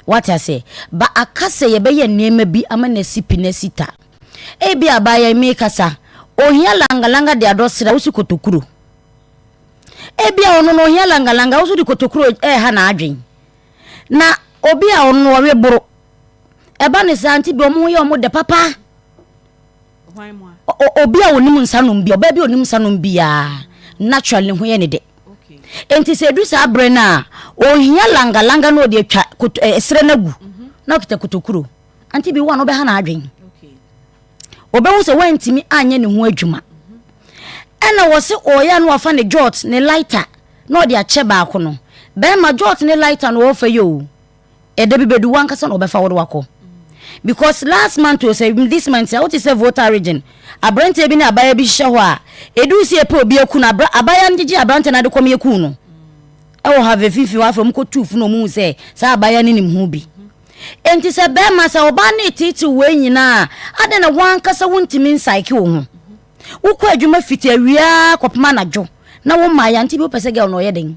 Wate aseɛ? Ba aka sɛ yɛbɛyɛ nneɛma bi ama no asi pi na asi ta. Ebia abaayewa yi merekasa, ohia langalanga de adɔ srɛ a, wosi kotokuro. Ebia ɔno no ohia langalanga, wo nso de kotokuro ɛreha n'adwen. Na obi a ɔno no ɔwe boro. Ɛba ne saa nti bi wɔn ho yɛ wɔn dɛ papa. Obi a onim nsa nom bi, ɔbaa bi a onim nsa nom biara, naturally ne ho yɛ ne dɛ. Enti sɛ edu saa bere no a, ohia langalanga na ɔde atwa koto ɛɛ serɛ no agu na ɔkita kotokuro. Ante bi wo a na ɔbɛha n'adwene. Ɔbɛhu sɛ wantumi anyɛ ne ho adwuma. Ɛna wɔse ɔyɛ a na wafa ne jot ne lighter na ɔde akyɛ baako no. Bɛrima jot ne lighter no ɔrefa yi o. Ɛda bi bɛdu wankasa na ɔbɛfa wo de wakɔ. Because last month o sɛ this month a wote sɛ Volta region aberanteɛ bi ne abaayewa bi hyehyɛ hɔ a ɛduu sɛ yɛpɛ obi aku no abra abaayewa no gyegye aberanteɛ no ade kɔm yɛkuu no ɛwɔ ha vɛfinfin hɔ afei ɔmo kɔtuu funu ɔmo hu sɛ saa abaayewa no nim ho bi. Enti sɛ bɛrima sɛ ɔbaa no reteetew wei nyinaa a adɛn na wankasa wontumi nsaeke wo ho? Wokɔ adwuma fiti awia kɔpem anadwo na wo mmaeɛ a nti bi wopɛ sɛ girl no ɔyɛ dɛn?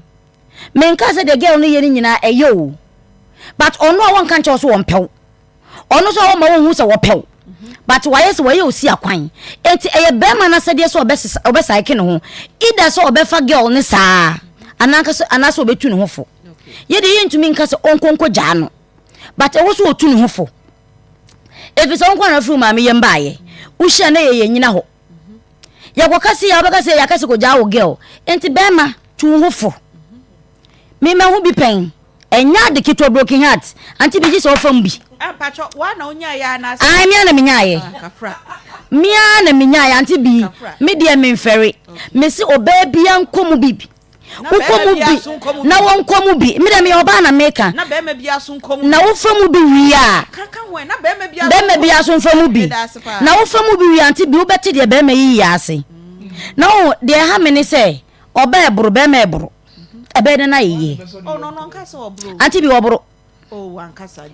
Menkaa sɛ deɛ girl no yɛ no nyinaa ɛyɛ o but ɔno a wɔnka nkyɛ wo so wɔmpɛ wo ɔno nso a wɔma wonhu sɛ wɔpɛ wo but wayɛ sɛ wɔyɛ osi akwan enti ɛyɛ bɛrima no asɛdeɛ sɛ ɔbɛsesa ɔbɛsaeke ne ho either sɛ ɔbɛfa girl no saa anaasɛ anaasɛ ɔbɛtu ne ho fo yɛ deɛ yɛntumi nka sɛ ɔnkonko gyaa no but ɛwɔ so ɔtu ne ho fo ɛfiri sɛ wo nko ara firi wo maame yam baayɛ wohyia na yɛyɛ nyina hɔ Yɛkɔka sei a wobɛka sɛ yɛaka sɛ kɔgyaa wo girl. Nti bɛrima tu wo ho fo. Me mahu bi pɛn. Ɛnyɛ ade ketewa broken heart. Ante bi gye sɛ wofa mu bi. Ae me ara na menyaeɛ. Me ara na menyaeɛ ante bi. Me deɛ memfɛre. Mese ɔbaa biara nkɔ mu bi. Wokɔ mu bi na wɔnkɔ mu bi. Me deɛ meyɛ ɔbaa na meka. Na wofa mu bi wie a, bɛrima biara so mfa mu bi. Na wofa mu bi wie a, nti bi wobɛte deɛ bɛrima yi yɛ ase. Na wo deɛ ɛha me ne sɛ ɔbaa ɛboro bɛrima ɛboro. Ɛbɛyɛ dɛn ayɛ yie? Ante bi wɔboro.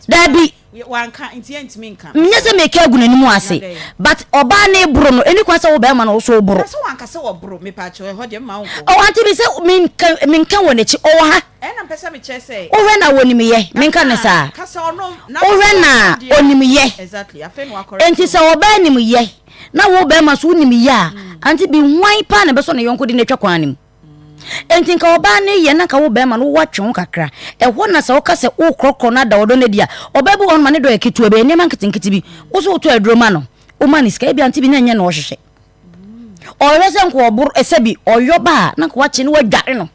Dabi. Nyɛ sɛ meka agu n'anim ase but ɔbaa no boro no ɛni kwan sɛ wo bɛrima no wo so woboro. Oh ante bi sɛ menka menka wɔ n'akyi ɔwɔ ha. Wohwɛ na wɔnim yɛ menka ne saa. Wohwɛ na onim yɛ. Enti sɛ ɔbaa nim yɛ na wo bɛrima so wonim yɛ a ante bi hwan paa na ɛbɛsɔ ne yɔnko de no atwa kwan no mu. Enti nka ɔbaa no yɛ na nka wo bɛrima no woatwe ho kakra. Ɛhɔ na sɛ woka sɛ wokorɔkorɔ no ada ɔdɔ no adi a, ɔbaa bi wɔ hɔ no ma ne dɔ yɛ ketewa bi, ɛyɛ nneɛma nketenkete bi. Wo so wotɔ aduro ma no, woma no sika, ebia nte bi na ɛnyɛ na ɔhwehwɛ. Ɔhwehwɛ sɛ nka ɔboro, ɛsɛ bi ɔyɔ ba a, na nka wakye no wadware no.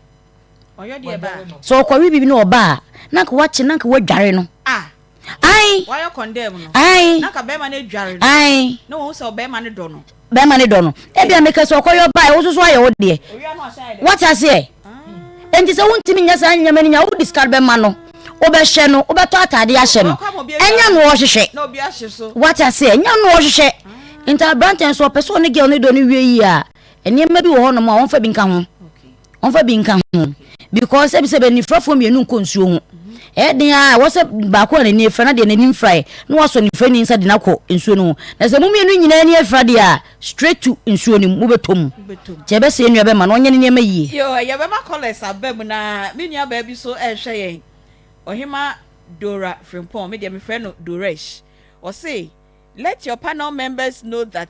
Sɛ ɔkɔwe biribi na ɔba a, na nka wakye na nka wadware no. Ah. Ae. Wayɛ condemn no. Ae. Na ka bɛrima no adware no. Ae. Na wɔn sɛ ɔbɛrima no dɔ no. Bɛrima no dɔ no. Ebia meka sɛ ɔkɔyɛ ɔbaa ɛwo soso ayɛ wo deɛ. Wate aseɛ? Enti sɛ wontumi nyɛ saa nneɛma no nyinaa wode sika bɛma no, wobɛhwɛ no, wobɛtɔ ataadeɛ ahyɛ no. Ɛnyɛ no ɔhwehwɛ. Wate aseɛ? Ɛnyɛ no ɔhwehwɛ. Nti aberanteɛ nso ɔpɛ sɛ ɔne girl no dɔ no wie yie a, nneɛma bi wɔ hɔnom a wɔmfa bi nka ho. Wɔmfa bi nka ho because ebi sɛ anifurafoɔ mmienu nkɔ nsuo ho. Ɛyɛ den ara ɛwɔ sɛ baako a n'ani afira na deɛ n'ani mfiraeɛ na wasɔ nifirani nsa de no akɔ nsuo no ho. Na sɛ mo mmienu nyinaa ani afira deɛ a straight to nsuo no mu mobɛtɔ mu. Nti ɛbɛsɛ yɛn nua bɛma no ɔnyɛ ne nneɛma yie. Yoo yɛbɛma callers aba mu na me nua baa bi so ɛrehwɛ yɛn Ɔhema Dora Frimpong me deɛ mefrɛ no Doresh ɔse let your panel members know that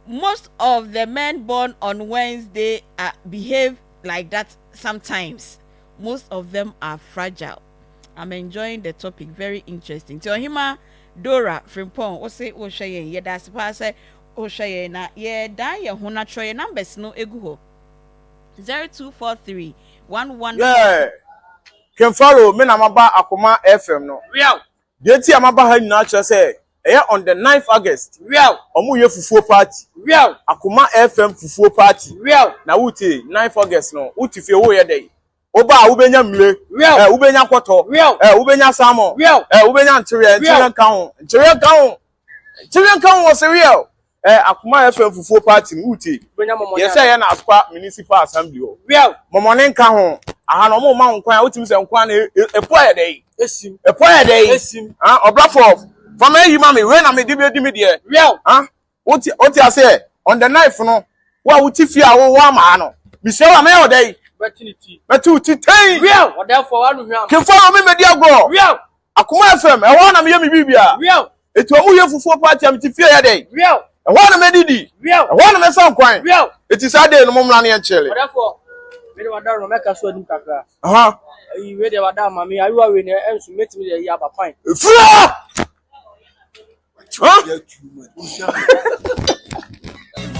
most of the men born on Wednesday are behave like that sometimes. Most of them are fragile. I'm enjoying the topic, very interesting. Nti ɔhema Dora Frimpong, wo se wohwɛ yɛn, yɛda ase paa sɛ wohwɛ yɛn na yɛdan yɛn ho na twerɛ yɛn numbers no egu hɔ. 0243 11 Yeah, King Pharaoh, me na maba Akoma FM no. Deɛ nti a maba ha nyinaa kyerɛ sɛ. Ɛyɛ on the ninth August. Ɔmo yɛ fufuo party. Akoma FM fufuo party. Na wotie, ninth August no, wote fie woyɛ dɛn? Woba a wobɛnya mmire, ɛ wobɛnya kɔtɔ, ɛ wobɛnya salmon, ɛ wobɛnya nkyeweɛ, nkyeweɛ nka ho, nkyeweɛ nka ho, nkyeweɛ nka ho wɔ se real. Ɛ Akoma FM fufuo party no wotie. Yɛ sɛ yɛ na Asokwa Municipal Assembly hɔ. Mɔmɔne nka ho. Aha no ɔmo ma wo nkwan a wotumi sɛ nkwan no epo ayɛ dɛ. Epo ayɛ dɛ. Ah ɔbrafo fa ma eyi ma me wei na me de bedi me deɛ. Ah Wote wote aseɛ? On the knife no, wo a wote fie a wowɔ ama ha no, mesrɛ wo a mɛyɛ wo dɛn? Mɛte ne ti. Mɛte wo ti tɛn. Real! Ɔdɛɛfoɔ, w'ano hwam. Kefo a me mɛdi agorɔ. Real! Akoma FM, ɛhɔ ara na meyɛ me biribiara. Real! Eti wɔn yɛ fufuo party a mete fie yɛ dɛn? Real! Ɛhɔ ara na mɛdidi. Real! Ɛhɔ ara na mɛsa nkwan. Real! Eti saa day no mo mmra na yɛn kyele. Ɔdɛɛfoɔ, me de wada no mɛka so anim kakra. Aha. Ayi wei deɛ wada ama me, ayewa wei deɛ ɛnso mɛtumi de ayi aba fine. Fira!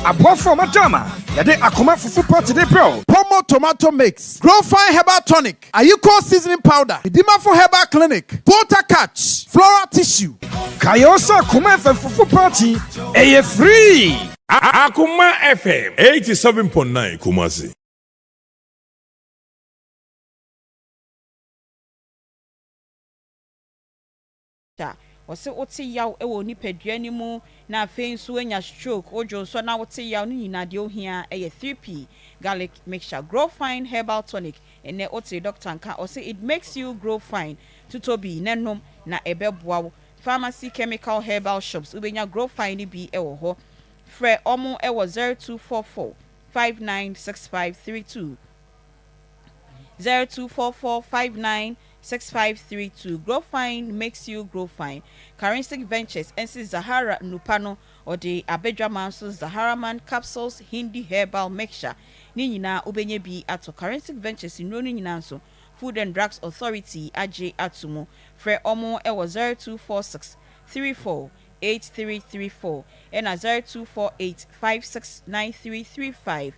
Aboafo a wɔada ama yɛde akoma fufu pɔte de brɛ wo. Pomo tomato mix, Growfine herbal tonic, Ayiko seasoning powder, Idimafo herbal clinic, Volta catch, Flora tissue. Kae o sɛ Akoma FM fufu party ɛyɛ free. Akoma FM 87.9 Kumasi. A wɔse wote yaw wɔ wo nipadua no mu na afei nso woanya stroke, wo dwonsɔ na wote yaw no nyinaa deɛ wohia yɛ 3P garlic mixture. Grow fine herbal tonic, ɛnnɛ wotee doctor nka ɔse it makes you grow fine, totɔ bi na nom na ɛbɛboa wo. Pharmacy chemical herbal shops wobɛnya grow fine no bi wɔ hɔ. Frɛ wɔn wɔ 0244 596532. 0244 59 6532 Grow Fine makes you grow fine Karinsic Ventures nse Zahara nnupa no ɔde abadwaman nso Zaharaman Capsules Hindi Herbal Mixture ne nyinaa wobɛnya bi atɔ Karinsic Ventures nnuro no nyinaa nso Food and Drugs Authority agye ato mu Frɛ wɔn wɔ 0246 34 8334 ɛna 0248 56 9335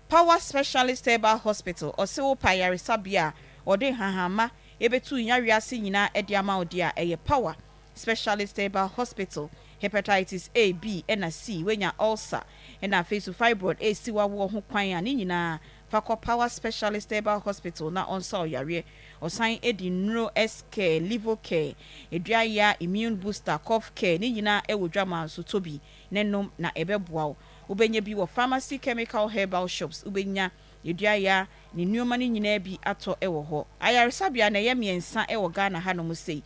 Power Specialist Herbal Hospital ɔse wopɛ ayaresabea a ɔde nhahamma ɛbɛtu nyareɛ ase nyinaa de ama wo deɛ a ɛyɛ Power Specialist Herbal Hospital Hepatitis A, B ɛna C woanya ulcer ɛna afei nso fibroid ɛresi w'awoɔ ho kwan a ne nyinaa fa kɔ Power Specialist Herbal Hospital na ɔnsa wo yareɛ Ɔsan de nnuro S-Care, Livo-Care, Aduaya, Immune Booster, Cough Care, ne nyinaa wɔ dwamaa so. Tɔ bi na nom na ɛbɛboa wo. Wobɛnya bi wɔ pharmacy, chemical, herbal shops. Wobɛnya Aduaya ne nnoɔma no nyinaa bi atɔ wɔ hɔ. Ayaresabea no ɛyɛ mmiɛnsa wɔ Ghana hanom sei.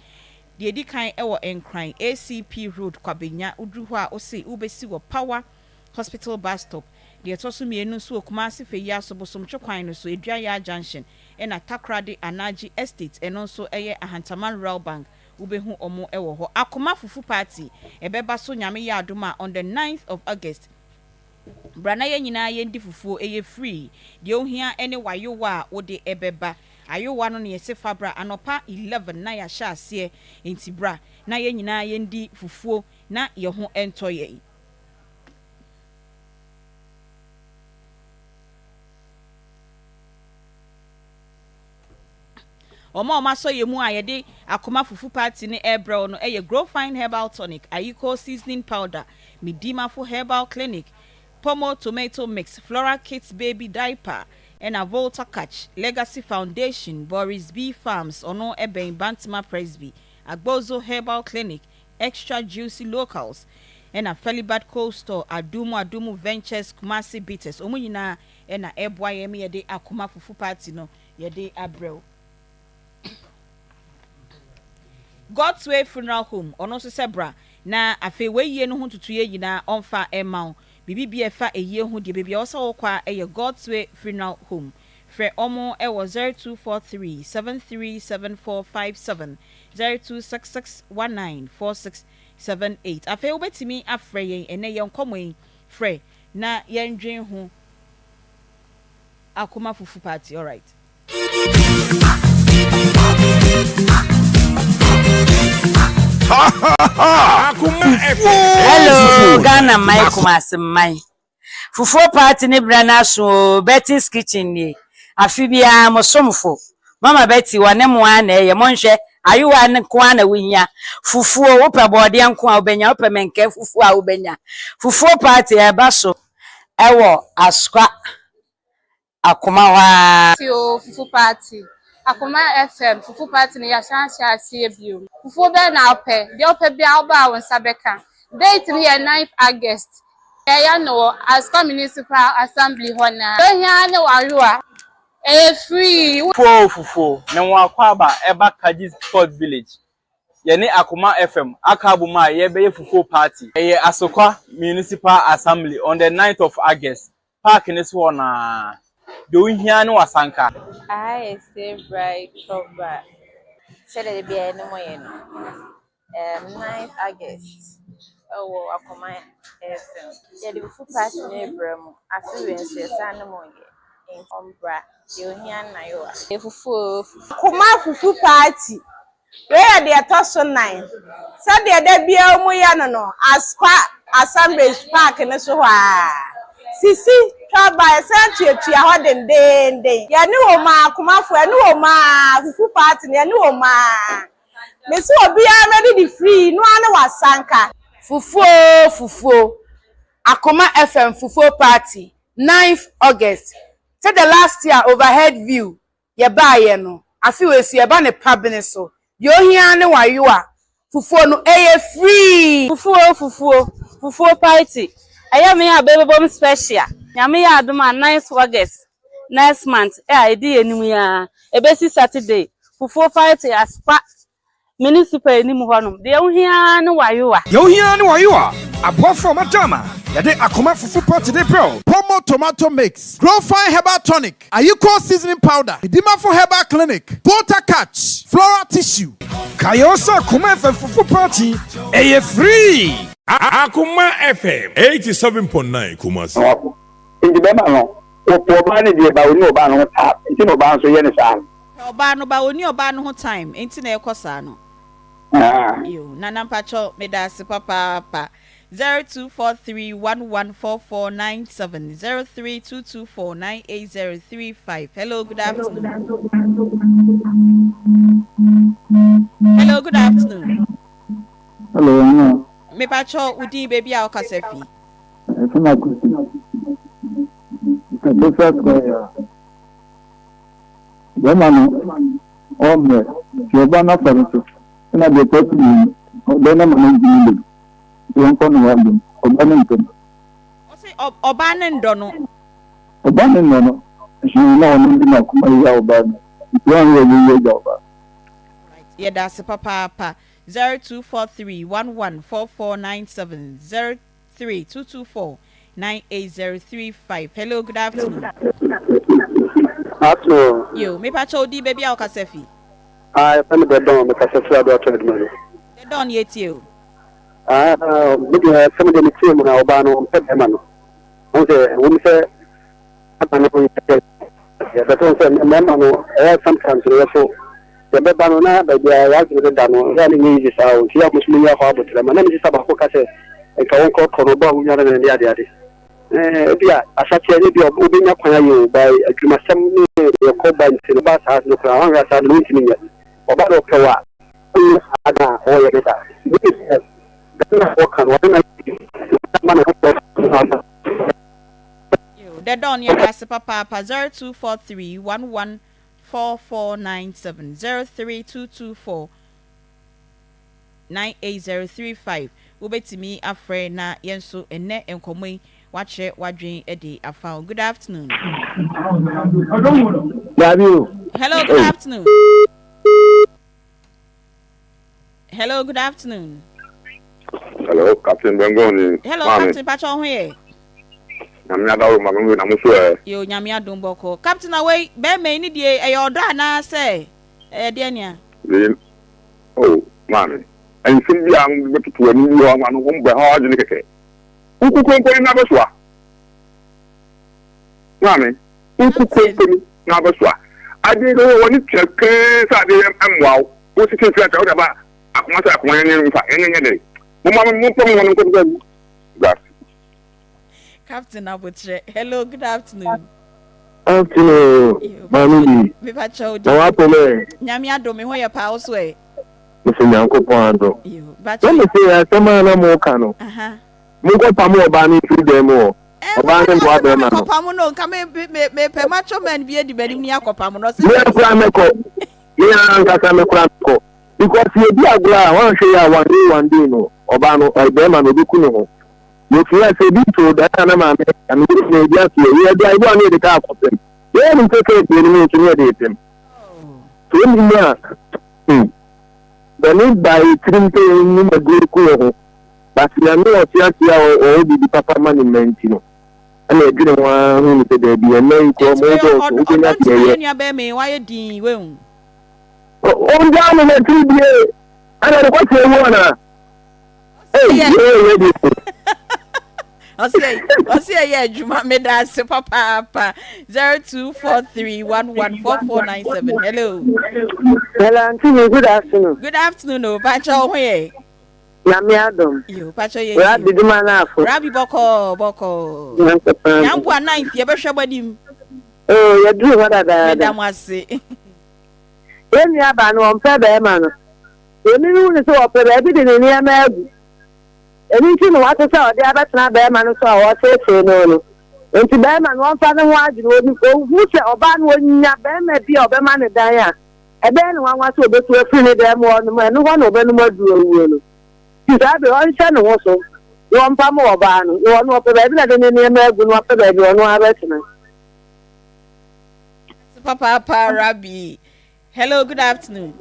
Deɛ ɛdi kan wɔ Nkran, ACP Road, Kwabenya. Woduru hɔ a wose wobɛsi wɔ Power Hospital Bus Stop. Deɛ ɛtɔ so mmienu nso wɔ Kumasi Feyiaso, Bosomtwe kwan no so, Aduaya Junction. Ɛna Takoradi Anagye Estate ɛno nso ɛyɛ Ahantaman Rural Bank wobɛhu ɔmo wɔ hɔ. Akoma Fufu Party ɛbɛba so Nyame yɛ adom a on the ninth of August. Bra na yɛn nyinaa yɛndi fufuo ɛyɛ free. Deɛ wohia ɛne w'ayowa a wode ɛbɛba. Ayowa no na yɛse fa bra anɔpa 11 na yɛahyɛ aseɛ nti bra na yɛn nyinaa yɛndi fufuo na yɛn ho ntɔ yɛn. Wɔn a wɔasɔ yɛn mu a yɛde Akoma Fufu Party no rebrɛ wo no yɛ Grow Fine Herbal Tonic, Ayiko Seasoning Powder, Medimafo Herbal Clinic, Pomo Tomato Mix, Flora Kids Baby Diaper, ɛna Volta Catch, Legacy Foundation, Boris B Farms, ɔno bɛn Bantama Presby, Agbozo Herbal Clinic, Extra Juicy Locals, ɛna Felibad Cold Store, Adumu Adumu Ventures, Kumasi Bitters. Wɔn nyinaa na ɛboa yɛn ma yɛde Akoma Fufu Party no yɛde abrɛ wo. God's Way Funeral Home, ɔno nso sɛ bra na afei w'ayie no ho ntutuiɛ nyinaa ɔmfa mma wo. Biribi biara ɛfa ayie ho deɛ baabi a ɛwɔ sɛ wokɔ ara ɛyɛ God's Way Funeral Home. Frɛ wɔn wɔ 0243 737457, 0266 194678. Afei wobɛtumi afrɛ yɛn ɛnnɛ yɛn nkɔmmɔ yi, frɛ na yɛndwen ho. Akoma fufu party alright. Hello Ghana man Kumasi man fufuo party ne berɛ no aso oo Betty's kitchen nie afe biara mo somfo Mama Betty wɔne mo ara na ɛyɛ monhwɛ. Ayowa no nko ara na wohia. Fufuo, wopɛ bɔɔdeɛ nko a wobɛnya, wopɛ mɛnkɛ fufuo a wobɛnya. Fufuo party ɛreba so wɔ Asokwa Akoma hɔ ara. Party oo, fufu party. Akoma FM, fufu party no yɛasan ahyɛ aseɛ bio. Fufuo bɛn na wopɛ? Deɛ wopɛ biara woba a wo nsa bɛka. Date no yɛ ninth August. Yɛyɛ no wɔ Asokwa Municipal Assembly hɔ no ara. Deɛ ohia ara ne w'ayowa. Ɛyɛ free. Fufuo oo fufuo, ne ho akwaaba ɛba Kadji Sport Village. Yɛne Akoma FM aka abom a yɛrebɛyɛ fufuo party. Ɛyɛ Asokwa Municipal Assembly on the ninth of August, park no so hɔ no ara. Deɛ wohia ara ne w'asanka. Aha yɛ Stay Bright Chop Bar. Sɛdeɛ da biara yɛne mo yɛ no, um, 9th August ɛwɔ Akoma FM. Yɛde fufu party no rebrɛ mo. Afe wei nso yɛsan ne mo yɛ. Nti ɔmbra, deɛ ohia no na yoa. Fufu oo fufu. Akoma fufu party Wei yɛ deɛ ɛtɔ so nan. Sɛdeɛ da biara wɔyɛ no no, Asokwa Assemblies Park no so hɔ ara. Sisi, Twaba, yɛsan tuatua hɔ dendeenden. Yɛne wɔn ara, Akomafoɔ, yɛne wɔn ara, Fufu Party no, yɛne wɔn ara. Mese obiara mmɛdidi free, no ara ne wasanka. Fufuo oo fufuo, Akoma FM Fufuo Party, ninth August. Sɛdeɛ last year overhead view yɛbaeɛ no, afe wei nso yɛba no pabene so. Deɛ ohia ara ne wayoa fufuo no, ɛyɛ free. Fufuo o fufuo, fufuo party, ɛyɛ me a bɛbɛbom special, Nyame yɛ adom a ninth August next month a ɛdi yɛn anim yi ara, ɛbɛsi Saturday, fufuo party aspa Municipal anim hɔ nom, deɛ wohia ara ne wayoa. Deɛ wohia ara ne wayoa, aboafo a wɔada ama yɛde akoma fufu party de brɛ wo. Pomo tomato mix, Growfine herbal tonic, Ayiko seasoning powder, Medimafo herbal clinic, Volta catch, Flora tissue. Kae o sɛ Akoma FM fufu party ɛyɛ free. Akoma FM 87.9 Kumasi. Nti bɛma no wɔpo ɔbaa no deɛ ba ɔni ɔbaa no ho time nti na ɔbaa nso yɛ no saa no. Pɛ ɔbaa no ba ɔni ɔbaa no ho time nti na ɛkɔ saa no. Yoo Nana mpakyɛw medaase papaapa 0243114497 0322498035 hello good afternoon hello good afternoon. Hello Nana. Mepakyɛw wo din baabi a wokasa fi. Ɛfam akosi. Mekasa square a. Bɛrima no ɔmmrɛ. Nti ɔbaa no afa no so. Ɛna deɛ ɛtɔ so mmienu, ɔbaa no ama no adwuma bio. Nti wɔnkɔ no hɔ adwuma. Ɔbaa no mpɛ no. Ɔse ɔbaa no ndɔ no. Ɔbaa no nnɔ no. Ɛhɛn na ɔno de n'akoma yia ɔbaa no. Nti ɔnyɛ ɔbɛyi agya ɔbaa no. Alright, yɛda ase papaapa. 0243 11 4497 03224 98035 Hello, good afternoon. Afternoon. Yo, me pa kyɛw din baabi a wokasa fi. Ah, yɛfrɛ me Dɛdɔn, mekasa firi Adoato adwuma no. Dɛdɔn yɛtie o. Ah, me deɛ sɛ me deɛ metie mu na ɔbaa no ɔmpɛ bɛrima no. Ɔn sɛ ɛwom sɛ bɛrima no yɛ pɛ yɛbɛtɔ sɛ mmarima no ɛyɛ sometimes no yɛso yɛbɛba no na baabi a yɛadwene deda no ɛyɛ a na ɛnyɛ easy saa o nti yɛ a mo nso monyɛ hɔ aboterɛ ma na me sista baako ka sɛ nka wɔnkɔtɔ no ɔbɔ a wonware no ne ade ade ɛɛ ebi a asateɛ ne bi a wobɛnya kwan ayɛ o ba adwumasɛm ne yɛkɔ ba nti no ba saa no koraa wanhwɛ saa no wontumi nyɛ ɔba na ɔpɛ wo a ɔnyɛ saa na ɔyɛ ne da bi sɛ Ghana wɔka no ɔne na ma ne ho pɛ Yo, the Don yɛda ase papaapa 0243 11 4497 03224 98035 Wobɛtumi afrɛ na yɛn nso ɛnnɛ nkɔmmɔ yi woakyerɛ w'adwene de afa ho. Good afternoon. Dabi o. Hello, good afternoon. Hello, good afternoon. Hello, Captain Bengoni. Hello, Mami. Captain Pacho ho ye. Nyame adaworo ma me na mo so ɛ. Yo, Nyame adom bɔkɔ. Captain away, bɛrima yi ne die ɛyɛ ɔdɔ anaa sɛ ɛyɛ deɛ nea? Wei, oh, maame. Nsɛm bi a bɛtoto anim bi hɔ ama no wɔn bɛ ha adwene kɛkɛ. Woku konko na abɛsoa. Maame, woku konko na abɛsoa. Adeɛ sɛ wɔne tua kɛn sɛ adeɛ mmoa wo. Wo sisi fi ata wo daba akoma sɛ akoma yɛn yɛn nfa yɛn nyɛ dɛ. Mo ma mo pɛ mo wɔn nkɔ bɛ gas. Captain Abotre, hello, good afternoon. Afternoon, maame bi. Mepa kyɛw di. Na wapɔ mɛ. Nyame adom me ho yɛ paa wo so ɛ. Mese Nyankopɔn adom. Na mese asɛm a na moka no, monkɔpam ɔbaa no mfiri dan mu hɔ. Ɔbaa no mmoa bɛrima no. Kɔpam no, nka me me mepɛ macho man bi adi m'anim ni akɔpam no. Me koraa mɛkɔ. Me ankasa me koraa mɛkɔ. Because yɛdi agorɔ a wanhwɛ yɛ a one day one day no ɔbaa no ɔyɛ bɛrima no ɔbɛku ne ho. Yɛfiri ase bi to dan a na maame ka me yere na ɛdi aseɛ. Yɛde agorɔ a na yɛde kaa akɔpem. Yɛyɛ nim sɛ kaa ebien no mu nso na yɛde repem. So wonim a hmm bɔne baa yɛ tirim sɛ yɛnnom aduro nku yɛ ho but Nyame a ɔte ase a ɔwɔ biribi papa ma ne mma nti no ɛna ɛdwene ho ara hu no sɛ daabi ɛnnɛ yi koraa ɔmo dɔɔso wobɛnya deɛ ɛyɛ. Yɛn nua bɛrima yi wayɛ dinn wahu. Ɔngyaa no na tiri bie ɛna ne kɔte ewu anaa. Ɔsi ɛyɛ adwuma meda ase papaapa 0243114497 hello. Hello aunty mi good afternoon. Good afternoon o pakyɛ ɔho yɛ. Nyame adom. Yo pakyɛ yɛ. Rabi dwuma no afo. Rabi bɔkɔɔ bɔkɔɔ. Nyamboa ninth yɛbɛhwɛ bɔ anim. Oo yɛduru hɔ dadaada. Meda mo ase. Yɛn nua baa no ɔmpɛ bɛrima no. Deɛ mehu ne sɛ ɔpɛ baabi de ne nneɛma agu. Ɛno nti na wate sɛ ɔde abɛtena barima no so a ɔreteetee no no. Enti barima no, ɔmfa ne ho adwene. Ɔnim, ɔhu sɛ ɔbaa no, ɔnya barima bi a ɔbɛma no dan a, ɛbɛyɛ no nwanwa sɛ ɔbɛtu afiri ne dan mu hɔ nom. Ɛno hɔ na ɔbɛnom aduru awuo no. Nti saa berɛ yi, ɔnhyɛ ne ho so na ɔmpamo ɔbaa no. Na ɔno, ɔpɛ baabi na de ne nneɛma agu na wapɛ baabi a ɔno ara bɛtena. Papaapa Rabbi. Hello, good afternoon.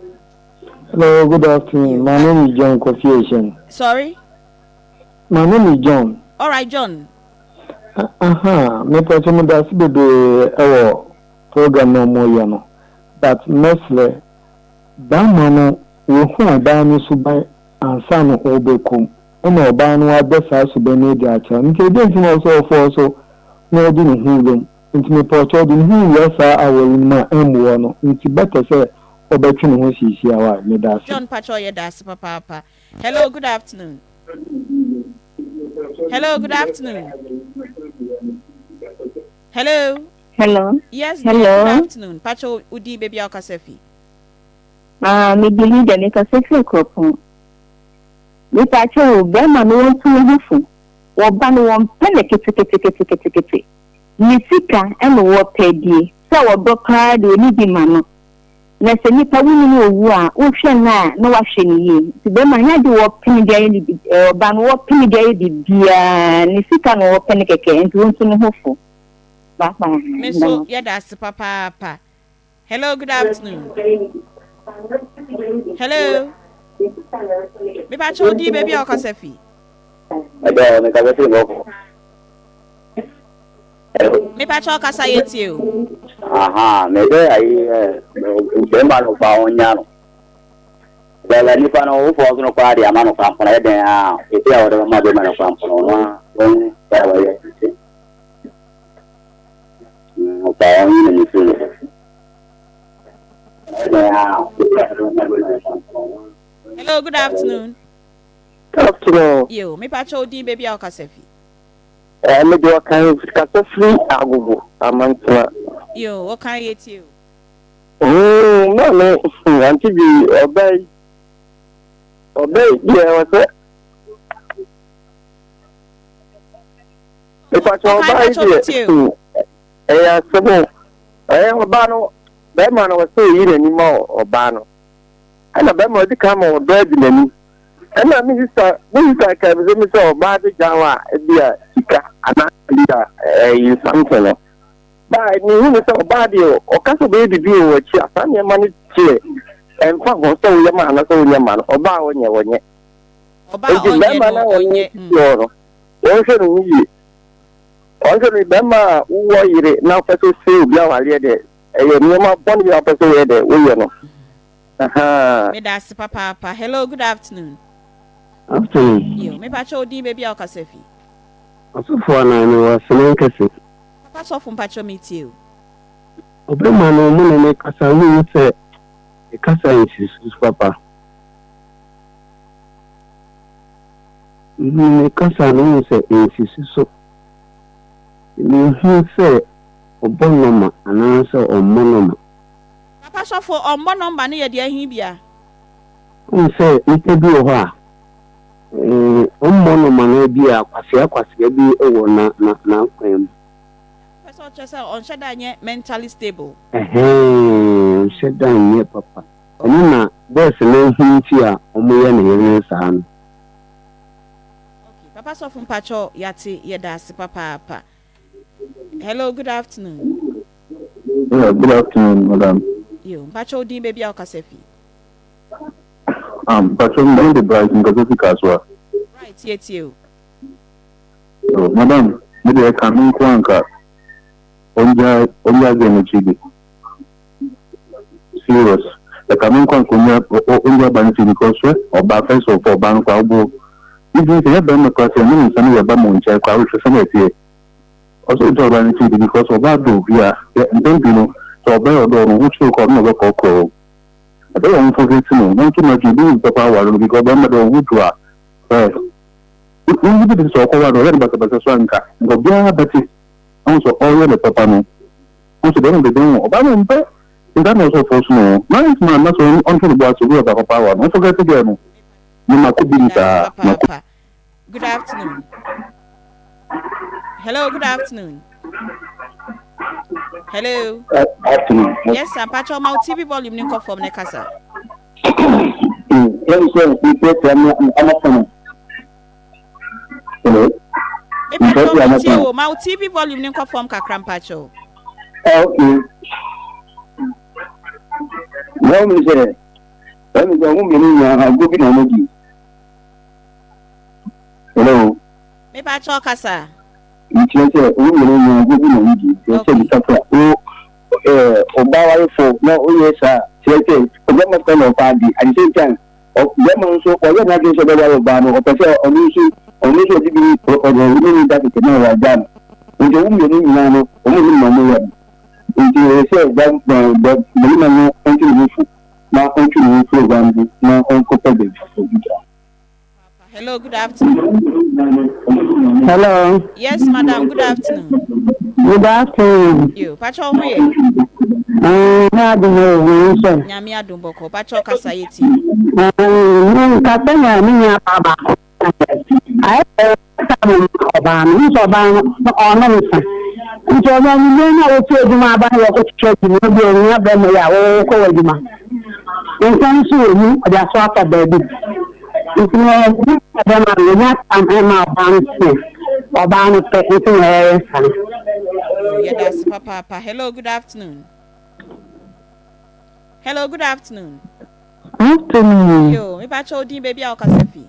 Hello, good afternoon. My name is John Kofi Asian. Sorry? My name is John. All right, John. Aha, me pɔtɔ mo dase bebree ɛwɔ program na ɔmo yɛ no. But mɛsrɛ, barima no wohu ɔbaa no suban ansa na ɔbɛkɔ mu. Ɛna ɔbaa no ada saa suban no adi akyerɛ no. Nti ɛdeɛn nti na ɔsɛ ɔfɔɔ so na ɔde ne ho wura mu? Nti mepɔkyɛw de ne ho wura saa awɔre no mu a ɛmmoa no nti better sɛ ɔbɛtwe ne ho seesia wai medase. John pakyɛw yɛdase papaapa. Hello good afternoon. Hello good afternoon. Hello. Hello. Yes dear Hello. good afternoon. Pakyɛw wo din baabi a wokasa fi. Ah, me din Lydia, me kasa fi Akuropɔn. Me pakyɛw o, bɛrima no wɔntu ne ho fo. Wɔba no wɔmpɛ no keteketeketekete. Ne sika na wɔpɛ die. Sɛ ɔdɔ paa deɛ ɔni bi ma no. Na sɛ nipa wo nyini owu a wo hwɛ no a na wahwɛ no yie. Nti bɛrima no nyɛ adeɛ wɔpene de ayɛ no bi ɔbaa no wɔpene de ayɛ bibiaa ne sika na wɔpɛ no kɛkɛ nti wontu ne ho fo. Bye bye. Me nso yɛda ase papaapa. Hello, good afternoon. Hello. Me pa cho di baby a okasa fi. Ẹjọ mi kasa fi bọkọ. Me pa cho kasa yẹ tie o. Aha, me dɛ ayi ɛ bɛrima no fa ɔnya no. Bɛlɛ nipa no wofɔ ɔsono koraa de ama no kora mpono ɛdɛn a ebi a wɔde bɛma bɛrima no kora mpono ɔno a wɔn sɛ wɔyɛ nti. Hello, good afternoon. Good afternoon. Yo, me pa cho din baby a okasa fi. Eh, me de okan kasa firi agogo amantena. Yo, okan ye tie o. Mm, na me anti bi obey. Obey deɛ wɔ sɛ Mepakyɛ ɔbaa yi deɛ hmm, ɛyɛ asɛm o. Ɛyɛ ɔbaa no bɛrima no ɔsɛ oyi n'ani ma ɔbaa no. Ɛna bɛrima ɔdi kan ma ɔdɔ adi n'ani. Ɛna me sista me sista ka mi sɛ mi sɛ ɔbaa de gya hɔ a ebi a sika anaa ebi a ɛyi something no. Baa mi hu ne sɛ ɔbaa deɛ ɔka sɛ ɔbɛyɛ biribi wɔ w'akyi a saa nneɛma no teɛ ɛnfa ho sɛ woyɛ ma anaa sɛ wonyɛ ma no ɔbaa ɔnyɛ ɔnyɛ. Ɔbaa ɔnyɛ no ɔnyɛ. Nti bɛrima no a ɔno hɔ no Wɔnhwɛ ne ho yie. Wɔnhwɛ no bɛrima a wowɔ yere na wopɛ sɛ wosɛe obi awareɛ deɛ, ɛyɛ nneɛma bɔne bi a wopɛ sɛ woyɛ dɛ woyɛ no. Ahaa. Meda ase papaapa. Hello, good afternoon. Afternoon. Yo, mepa kyɛw wo din baabi a wokasa fi. Ɔsɔfo anaa mewɔ Senen kɛse. Papa sɔfo mpakyɛw metie o. Ɔbɛma no mo ne no kasa wohu sɛ ne kasa nsi so papa. Me kasa no wohu sɛ ensisi so. Minhu sɛ ɔbɔ nɔma anaasɛ ɔmmɔ nɔma. Papa sɔfo ɔmmɔ nɔmba no yɛ deɛ he bia? Wohu sɛ nnipa bi wɔ hɔ a, wɔmmɔ no amanneɛ bi a, kwasea kwasea bi wɔ na na n'akwan mu. Wopɛ sɛ ɔkyerɛ sɛ ɔnhyɛ da nyɛ mentally stable? Ɛhɛɛ, ɔnhyɛ da nyɛ papa. Ɛno na boys no hu nti a wɔyɛ ne yere no saa no. Okay, Papa Sɔfo mpakyɛw yɛate yɛda ase papaapa. Hello, good afternoon. Yeah, good afternoon, madam. Yo, mpakyɛw wo din baabi a wokasa fi. Mpakyɛw me din de Bright, mekasa fi Kasoa. Bright, yɛtie o. Oh, madam, me deɛ ɛka me nko anka ɔngya ɔngya girl n'akyi di. Serious. Ɛka me nko anka ɔngya ɔngya ba n'akyi because hwɛ ɔbaa first of all ɔbaa no koraa ɔbo. Even sɛ ɛyɛ bɛrima koraa sɛ ɛne ne nsa no yɛ ba mo nkyɛn koraa wohwɛ sɛnea ɛteɛ. Ɔsɛ ɔgya ɔbaa n'akyi di because ɔbaa dɔ obi a mpɛn pii no sɛ ɔbaa yɛ ɔdɔ no ho kyerɛ koraa ɔno na ɔbɛkɔɔkɔɔ wo. Ɛbɛyɛ wɔn forget no na nso na dwen bi papa aware no because bɛrima de ɔho dwo a ɛ wo bi de sɛ ɔkɔ ware no ɔyɛ no basabasa so anka nka obiara bɛte ɛho sɛ ɔyɛ ne papa no ho sɛ bɛrima de den ho ɔbaa no mpɛ nka na ɔsɛ ɔfɔ so no nice man na sɛ ɔnto ne bo ase obi ɔba papa aware no ɔforget girl no ne ma ko bi ni saa ma ko. Good afternoon. Hello, good afternoon. Hello. Afternoon. Yes, sir. Pacho, my TV volume ni nkɔ fam ne kasa. Hello. Mepacho, me tie o. Ma TV volume ni nkɔ fam kakra mpacho. Okay. Wɔn mu sɛ, wɔn mu sɛ wɔn mmienu nyinaa ago bi na wɔn di. Hello. Mepacho kasa. Nkyerɛ sɛ wɔn mmienu nyinaa ago bi na wɔn di. Kyerɛ sɛ bisa sɛ o ɛɛ ɔbaa warefo na oyɛ saa kyerɛ sɛ ɔbɛma sɛ na ɔfa adi at the same time ɔbɛma nso ɔyɛ n'adwene sɛ ɔbɛware ɔbaa no ɔpɛ sɛ ɔno nso ɔno nso ɔde bi ɔde ɔne ne da kɛkɛ na wagya no nti wɔn mmienu nyinaa no wɔn nim na wɔn yɛ no nti ɛyɛ sɛ ba ba barima no ɔntwe ne ho fo na ɔntwe ne ho firi ɔbaa no ho na ɔnkɔpɛ baabi foforɔ bi da. Hello, good afternoon. Hello. Yes, madam, good afternoon. Good afternoon. Yo, pacho ho ye. Na adum o ho nso. Nyame adum bɔkɔ. Pacho kasa yeti. Nkasa na me nua baba. Ayɛ sɛ mo ɔbaa no, nso ɔbaa no ɔno nsa. Nti ɔno anwummerɛ no a wɔtu adwuma aba no wɔkɔtwitwa adwuma bi onua bɛrima yi a wɔkɔ wɔ adwuma. Nsa nso wɔ mu ɔde aso afa baabi. Nti no bɛrima no wɔnya tam ɛma ɔbaa no sɛ ɔbaa no pɛ nti na ɛyɛ saa. Yɛda ase papaapa. Hello, good afternoon. Hello, good afternoon. Afternoon. Yo, mepakyɛ wo din baabi a wokasa fi.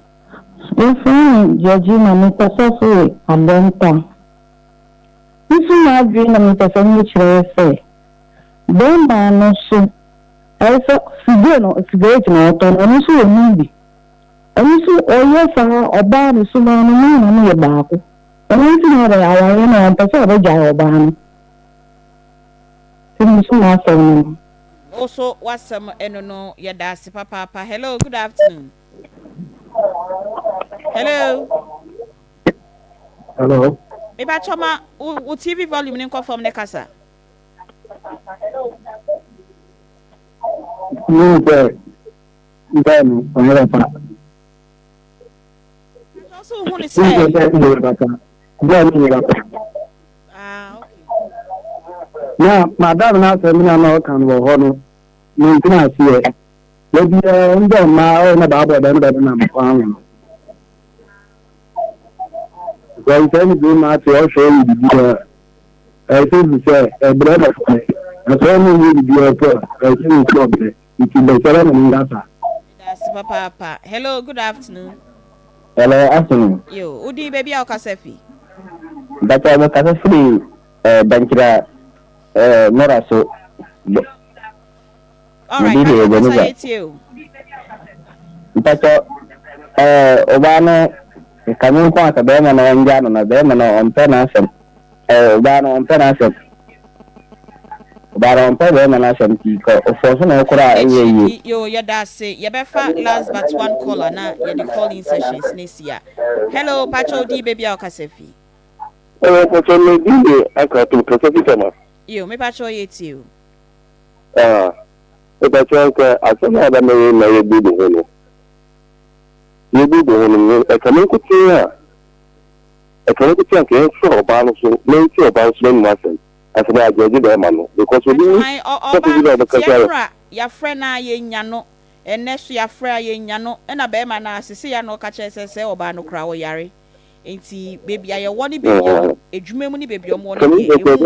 Yɛfrɛ me Georgina, mekasa firi Adenta. Nso m'adwene na mepɛ sɛ mekyerɛ sɛ bɛrima no so ɛyɛ sɛ sigire no sigaret na ɔtɔ no ɔno nso wɔ mu bi. Ɔno nso ɔyɛ saa ɔbaa ne suban no mu na no yɛ baako. Ɔno nti na ɔde awareɛ no ɔmpɛ sɛ ɔbɛgyae ɔbaa no. Nti me nso m'asɛm no no. Wo so w'asɛm ɛno no yɛda ase papaapa. Hello, good afternoon. Hello. Hello. Mepakyɛ ma wo wo TV volume ne nkɔ fam ne kasa. Mi sɛ bɛɛ no ɔyɛ papa. Pakyɛ so hu ne sɛ. Mi sɛ bɛɛ no yɛ papa. Bɛɛ no yɛ papa. Ah, okay. Na madam n'asɛm na na ɔka no wɔ hɔ no, mentena aseɛ. Da biara ndɛ mmaa ɔyɛ na baabɔ dɛm dɛm nam kwan ho no. Because sɛ ne bi ma ate ɔhwɛ yɛ biribiara ɛsɛ bi sɛ ɛbrɛ na pɛ na sɛ ɔno nyɛ biribiara pɛ ɛsɛ bi sɛ ɔbrɛ nti bɛsɛrɛ na ne nkasa. Yɛda ase papaapa. Hello, good afternoon. Hello, afternoon. Yo, wo din baabi a wokasa fi. Mpakyɛ mekasa firi eh, Dankyira eh, Mora so. Alright, Me din de pakyɛ kasa Ebenezer. yɛtie o. Mpakyɛ eh, ɔbaa no ka me nko a sɛ bɛrima no ɔngya no na bɛrima no ɔmpɛ n'asɛm. Eh, ɔbaa no ɔmpɛ n'asɛm. Ɔbaa no ɔmpɛ bɛrima no asɛm nti ka ɔfɔ so na ɔkora a ɛnyɛ yie. Yo, yɛda ase. Yɛbɛfa last but one caller na yɛde call in sessions ne si a. Hello, pakyɛ wo din baabi a wokasa fi. Ɛwɔ pɔtɔ me din de Akrato kasa fi Tama. Yo, mepakyɛ yɛtie o. Ah, mepakyɛ nka asɛm a aba mɛyɛ na yɛbu ne ho no. Yɛbuebue ho no, ɛka me nkotsee a, ɛka me nkotsee a nka yɛmfrɛ ɔbaa no so na yɛntsie ɔbaa no so n'anomu asɛm ansa na yɛagyɛgye bɛrima no because obi nye Ae, ɔ sɔfo ɔbaa bi no na fiti ɔbɛkasa a. ɛnora yɛafrɛ no a yɛnnya no, ɛnnɛ so yɛafrɛ a yɛnnya no, ɛna bɛrima no ara sesei ara na ɔka kyerɛ sɛ sɛɛ ɔbaa no koraa ɔyare. Nti baabi a yɛwɔ ne baabi a adwuma mu ne baabi a wɔwɔ no deɛ emu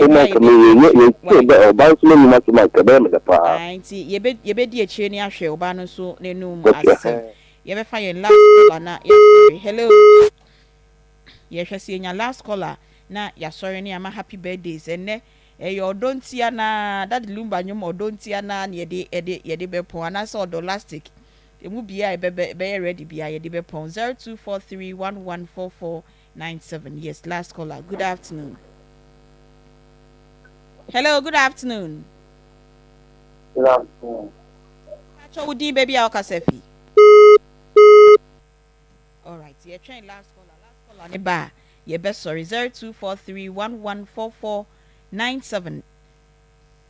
mma nti yɛwie a yɛbɛdi akyire wai. Ae nti yɛbɛ yɛbɛdi akyire ne ahwɛ ɔbaa no nso n'anum asɛm. Yɛbɛfa yɛn last caller na yɛasɔre. Hello. Yɛhwɛ sɛ yɛnya last caller na yɛasɔre ne ama happy birthdays. Ɛnnɛ ɛyɛ ɔdɔ nti anaa Daddy Lumba nnwom ɔdɔ nti anaa na yɛde yɛde yɛde bɛpɔn anaasɛ ɔdɔ lastic. Emu biaa a ɛbɛbɛ ɛbɛyɛ ready biaa yɛde bɛpɔn 0243114497 yes last caller good afternoon hello good afternoon. Good afternoon. Pakyɛ wo din baabi a wokasa fi. Alright yɛtwɛn last caller last caller ne ba a yɛbɛsɔre 0243114497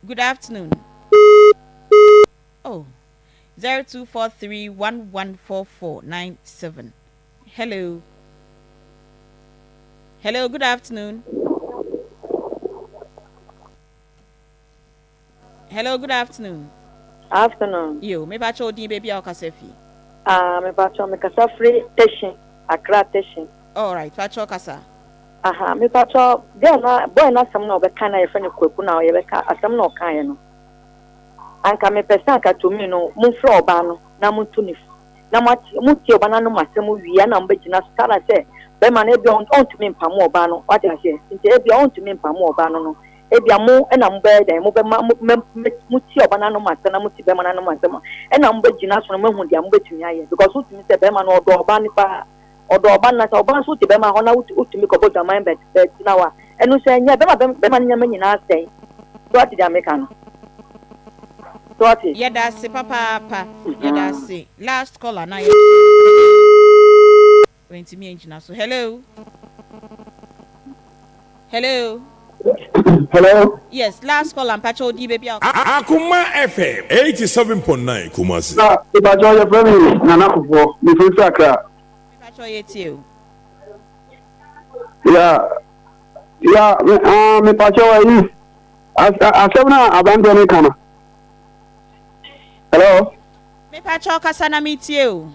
good afternoon oh. 0243114497 Hello Hello good afternoon Hello good afternoon Afternoon. Yo, me pacho odin baby a okasa fi. Ah, me pacho me kasa fri Teshin, Accra Teshin. All right, pacho kasa. Aha, me pacho girl na boy na asɛm na ɔbɛka na yɛfrɛ no Kwaku na ɔyɛbɛka asɛm na ɔkaeɛ no. Anka mepɛ sɛ anka to me no momfrɛ ɔbaa no na monto no fo na moate motie ɔbaa no anom asɛm wie a na mobɛgyina so saa sɛ bɛrima no ebia ɔntumi mpamo ɔbaa no wate aseɛ nti ebia ɔntumi mpamo ɔbaa no no ebia mo na mobɛyɛ dɛn mobɛma motie ɔbaa no anom asɛm na mote bɛrima no anom asɛm ɛna mobɛgyina so no moahu deɛ mobɛtumi ayɛ because wotumi sɛ bɛrima no ɔdɔ ɔbaa no paa Ɔdɔ ɔba no na sɛ ɔba nso te bɛrima hɔ na wotumi kɔbɔ dwaman bɛ bɛtena hɔ a, ɛno nso ɛnyɛ. Bɛma bɛrima no nneɛma nyinaa sɛe. So woate deɛ meka no? So woate? Yɛda ase papaapa. Yɛda ase. Last caller na yɛ Hello. Wantumi angyina so. Hello. Hello. Hello. Yes, last caller mpakyɛ wo din baabi a. Akoma FM 87.9 Kumasi. Na mepakyɛ yɛfrɛ me Nana Kofoɔ mefiri firi Accra. Mepakyɛ yɛ tie o. Ya ya me ah mepakyɛ ayi asɛm no a aberanteɛ no ka no. Hello. Mepakyɛ kasa na metie o.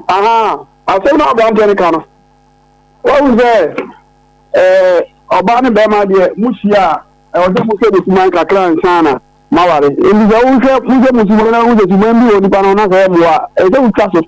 Aha asɛm no a aberanteɛ no ka no. Wahu sɛ ɛɛ ɔbaa ne bɛrima deɛ mo hyia a ɛwɔ sɛ mohwɛ mo suban kakra ansa na moaware. Nti sɛ wohwɛ mohwɛ mo suban na wohu sɛ suban bi wɔ nipa no na sɛ ɛmmoa a ɛwɔ sɛ wotwa so.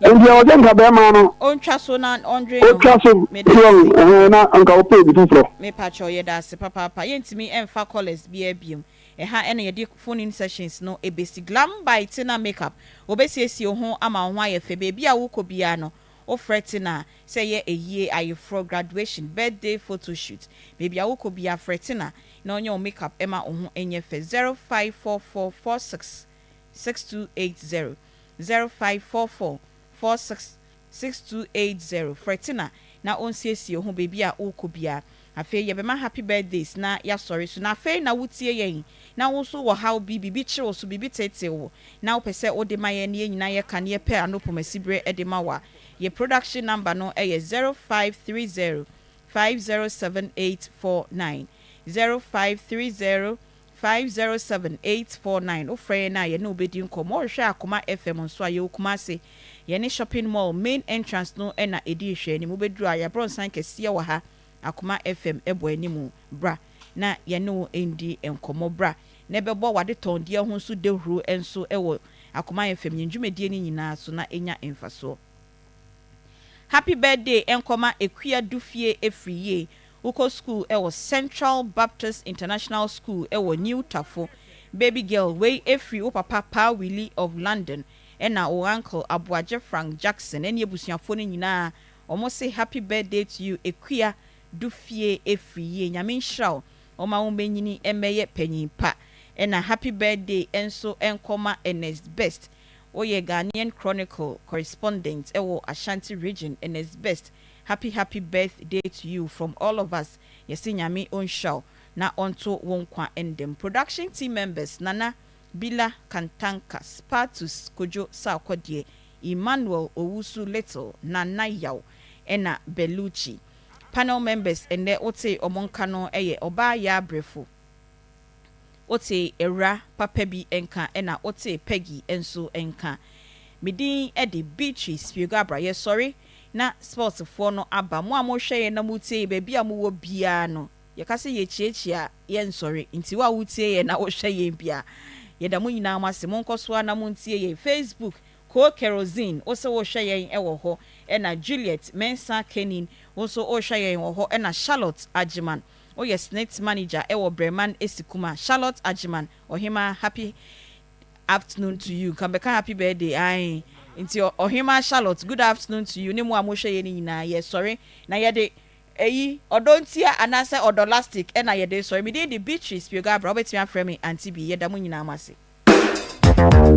Nti ɛwɔ sɛ nka bɛrima no Ɔntwa so na ɔndwen ne ho. ɔtwa so Meda ase. ɛhɛn na nka wopɛ obi foforɔ. Mepakyɛw yɛda ase papaapa. Yɛntumi mfa callers biara biom. Ɛha ɛna yɛde phone in sessions no ɛbɛsi. Glam by Tina Makeup. Wɔbɛsiesie wo ho ama wo ho ayɛ fɛ. Baabi a wokɔ biara no, wofrɛ Tina a, sɛ ɛyɛ ayie, ayeforɔ, graduation, birthday photoshoot, baabi a wokɔ biara frɛ Tina na ɔnyɛ wo makeup ma wo ho nyɛ fɛ. 0544 46 6280 0544 46 6280 Frɛ Tina na ɔnsiesie wo ho baabi a worekɔ biara. Afei yɛbɛma happy birthdays na yɛasɔre so. Na afei na wotie yɛn na wo nso wɔ haw bi, biribi kyere wo so, biribi teetee wo na wopɛ sɛ wode ma yɛn na yɛn nyinaa yɛka na yɛpɛ ano pomasiberɛ de ma wo a, yɛn production number no yɛ 0530 507849, 0530 507849. Wofrɛ yɛn a yɛne wo bɛdi nkɔmmɔ. Wohwehwɛ Akoma FM nso a, yɛwɔ Kumasi. Yɛne Shopping Mall main entrance no na ɛdi nhwɛanim. Wobɛduru a, yɛn abrɔnsan kɛseɛ wɔ ha, Akoma FM bɔ anim. Bra na yɛne wo ndi nkɔmmɔ. Bra na bɛbɔ w'adetɔndeɛ ho nso dawuro nso wɔ Akoma FM yɛn dwumadie no nyinaa so na nya mfasoɔ. Happy birthday nkɔma Akua Dufie Afriyie. Wokɔ sukuu wɔ Central Baptist International School wɔ New Tafo. Baby girl, wei firi wo papa Paa Willie of London ɛna wo uncle Aboagye Frank Jackson ɛne abusuafoɔ no nyinaa. Wɔn se happy birthday to you Akua Dufie Afriyie. Nyame nhyira wo, ɔma wo mmɛnyini mmɛyɛ panyin pa. Ɛna happy birthday nso nkɔma Ernest Best. Woyɛ Ghanaian Chronicle correspondent wɔ Ashanti Region, Ernest Best. Happy happy birthday to you from all of us yɛse Nyame onhyira wo na ɔnto wo nkwa ndam. Production team members, Nana. Bila Kantanka, Spatus Kojo Sarkodie, Emmanuel Owusu Little, Nana Yaw ɛna Belucci. Panel members ɛnnɛ wote ɔmo nka no yɛ Ɔbaa Yaa Brefo, wote Awura Papa bi nka ɛna wote Peggy nso nka. Me din de Beatrice Piegoabra. Yɛsɔre na sports foɔ no aba. Mo a mohwɛ yɛn na motie yɛn baabi a mowɔ biara no, yɛka sɛ yɛkyiakyia a yɛnsɔre. Nti wo a wotie yɛn na wohwɛ yɛn biara, yɛda mo nyinaa mo ase. Monkɔ so ara na montie yɛn. Facebook, Ko Kerosene, wo se wohwɛ yɛn wɔ hɔ. Ɛna Juliet Mensah Kenin, wo nso wohwɛ yɛn wɔ hɔ. Ɛna Charlotte Agyeman, woyɛ SSNIT manager wɔ Breman Esikuma. Charlotte Agyeman, Ɔhemaa happy afternoon to you. Nka mɛka happy birthday ae. Nti Ɔhemaa Charlotte, good afternoon to you ne mo a mohwɛ yɛn no nyinaa. Yɛsɔre na yɛde eyi ɔdɔ ntia anaasɛ ɔdɔ lastic ɛna yɛde sɔre. Me din de Beatrice Piegoabra, wobɛtumi afrɛ me Auntie B. Yɛda mo nyinaa mo ase.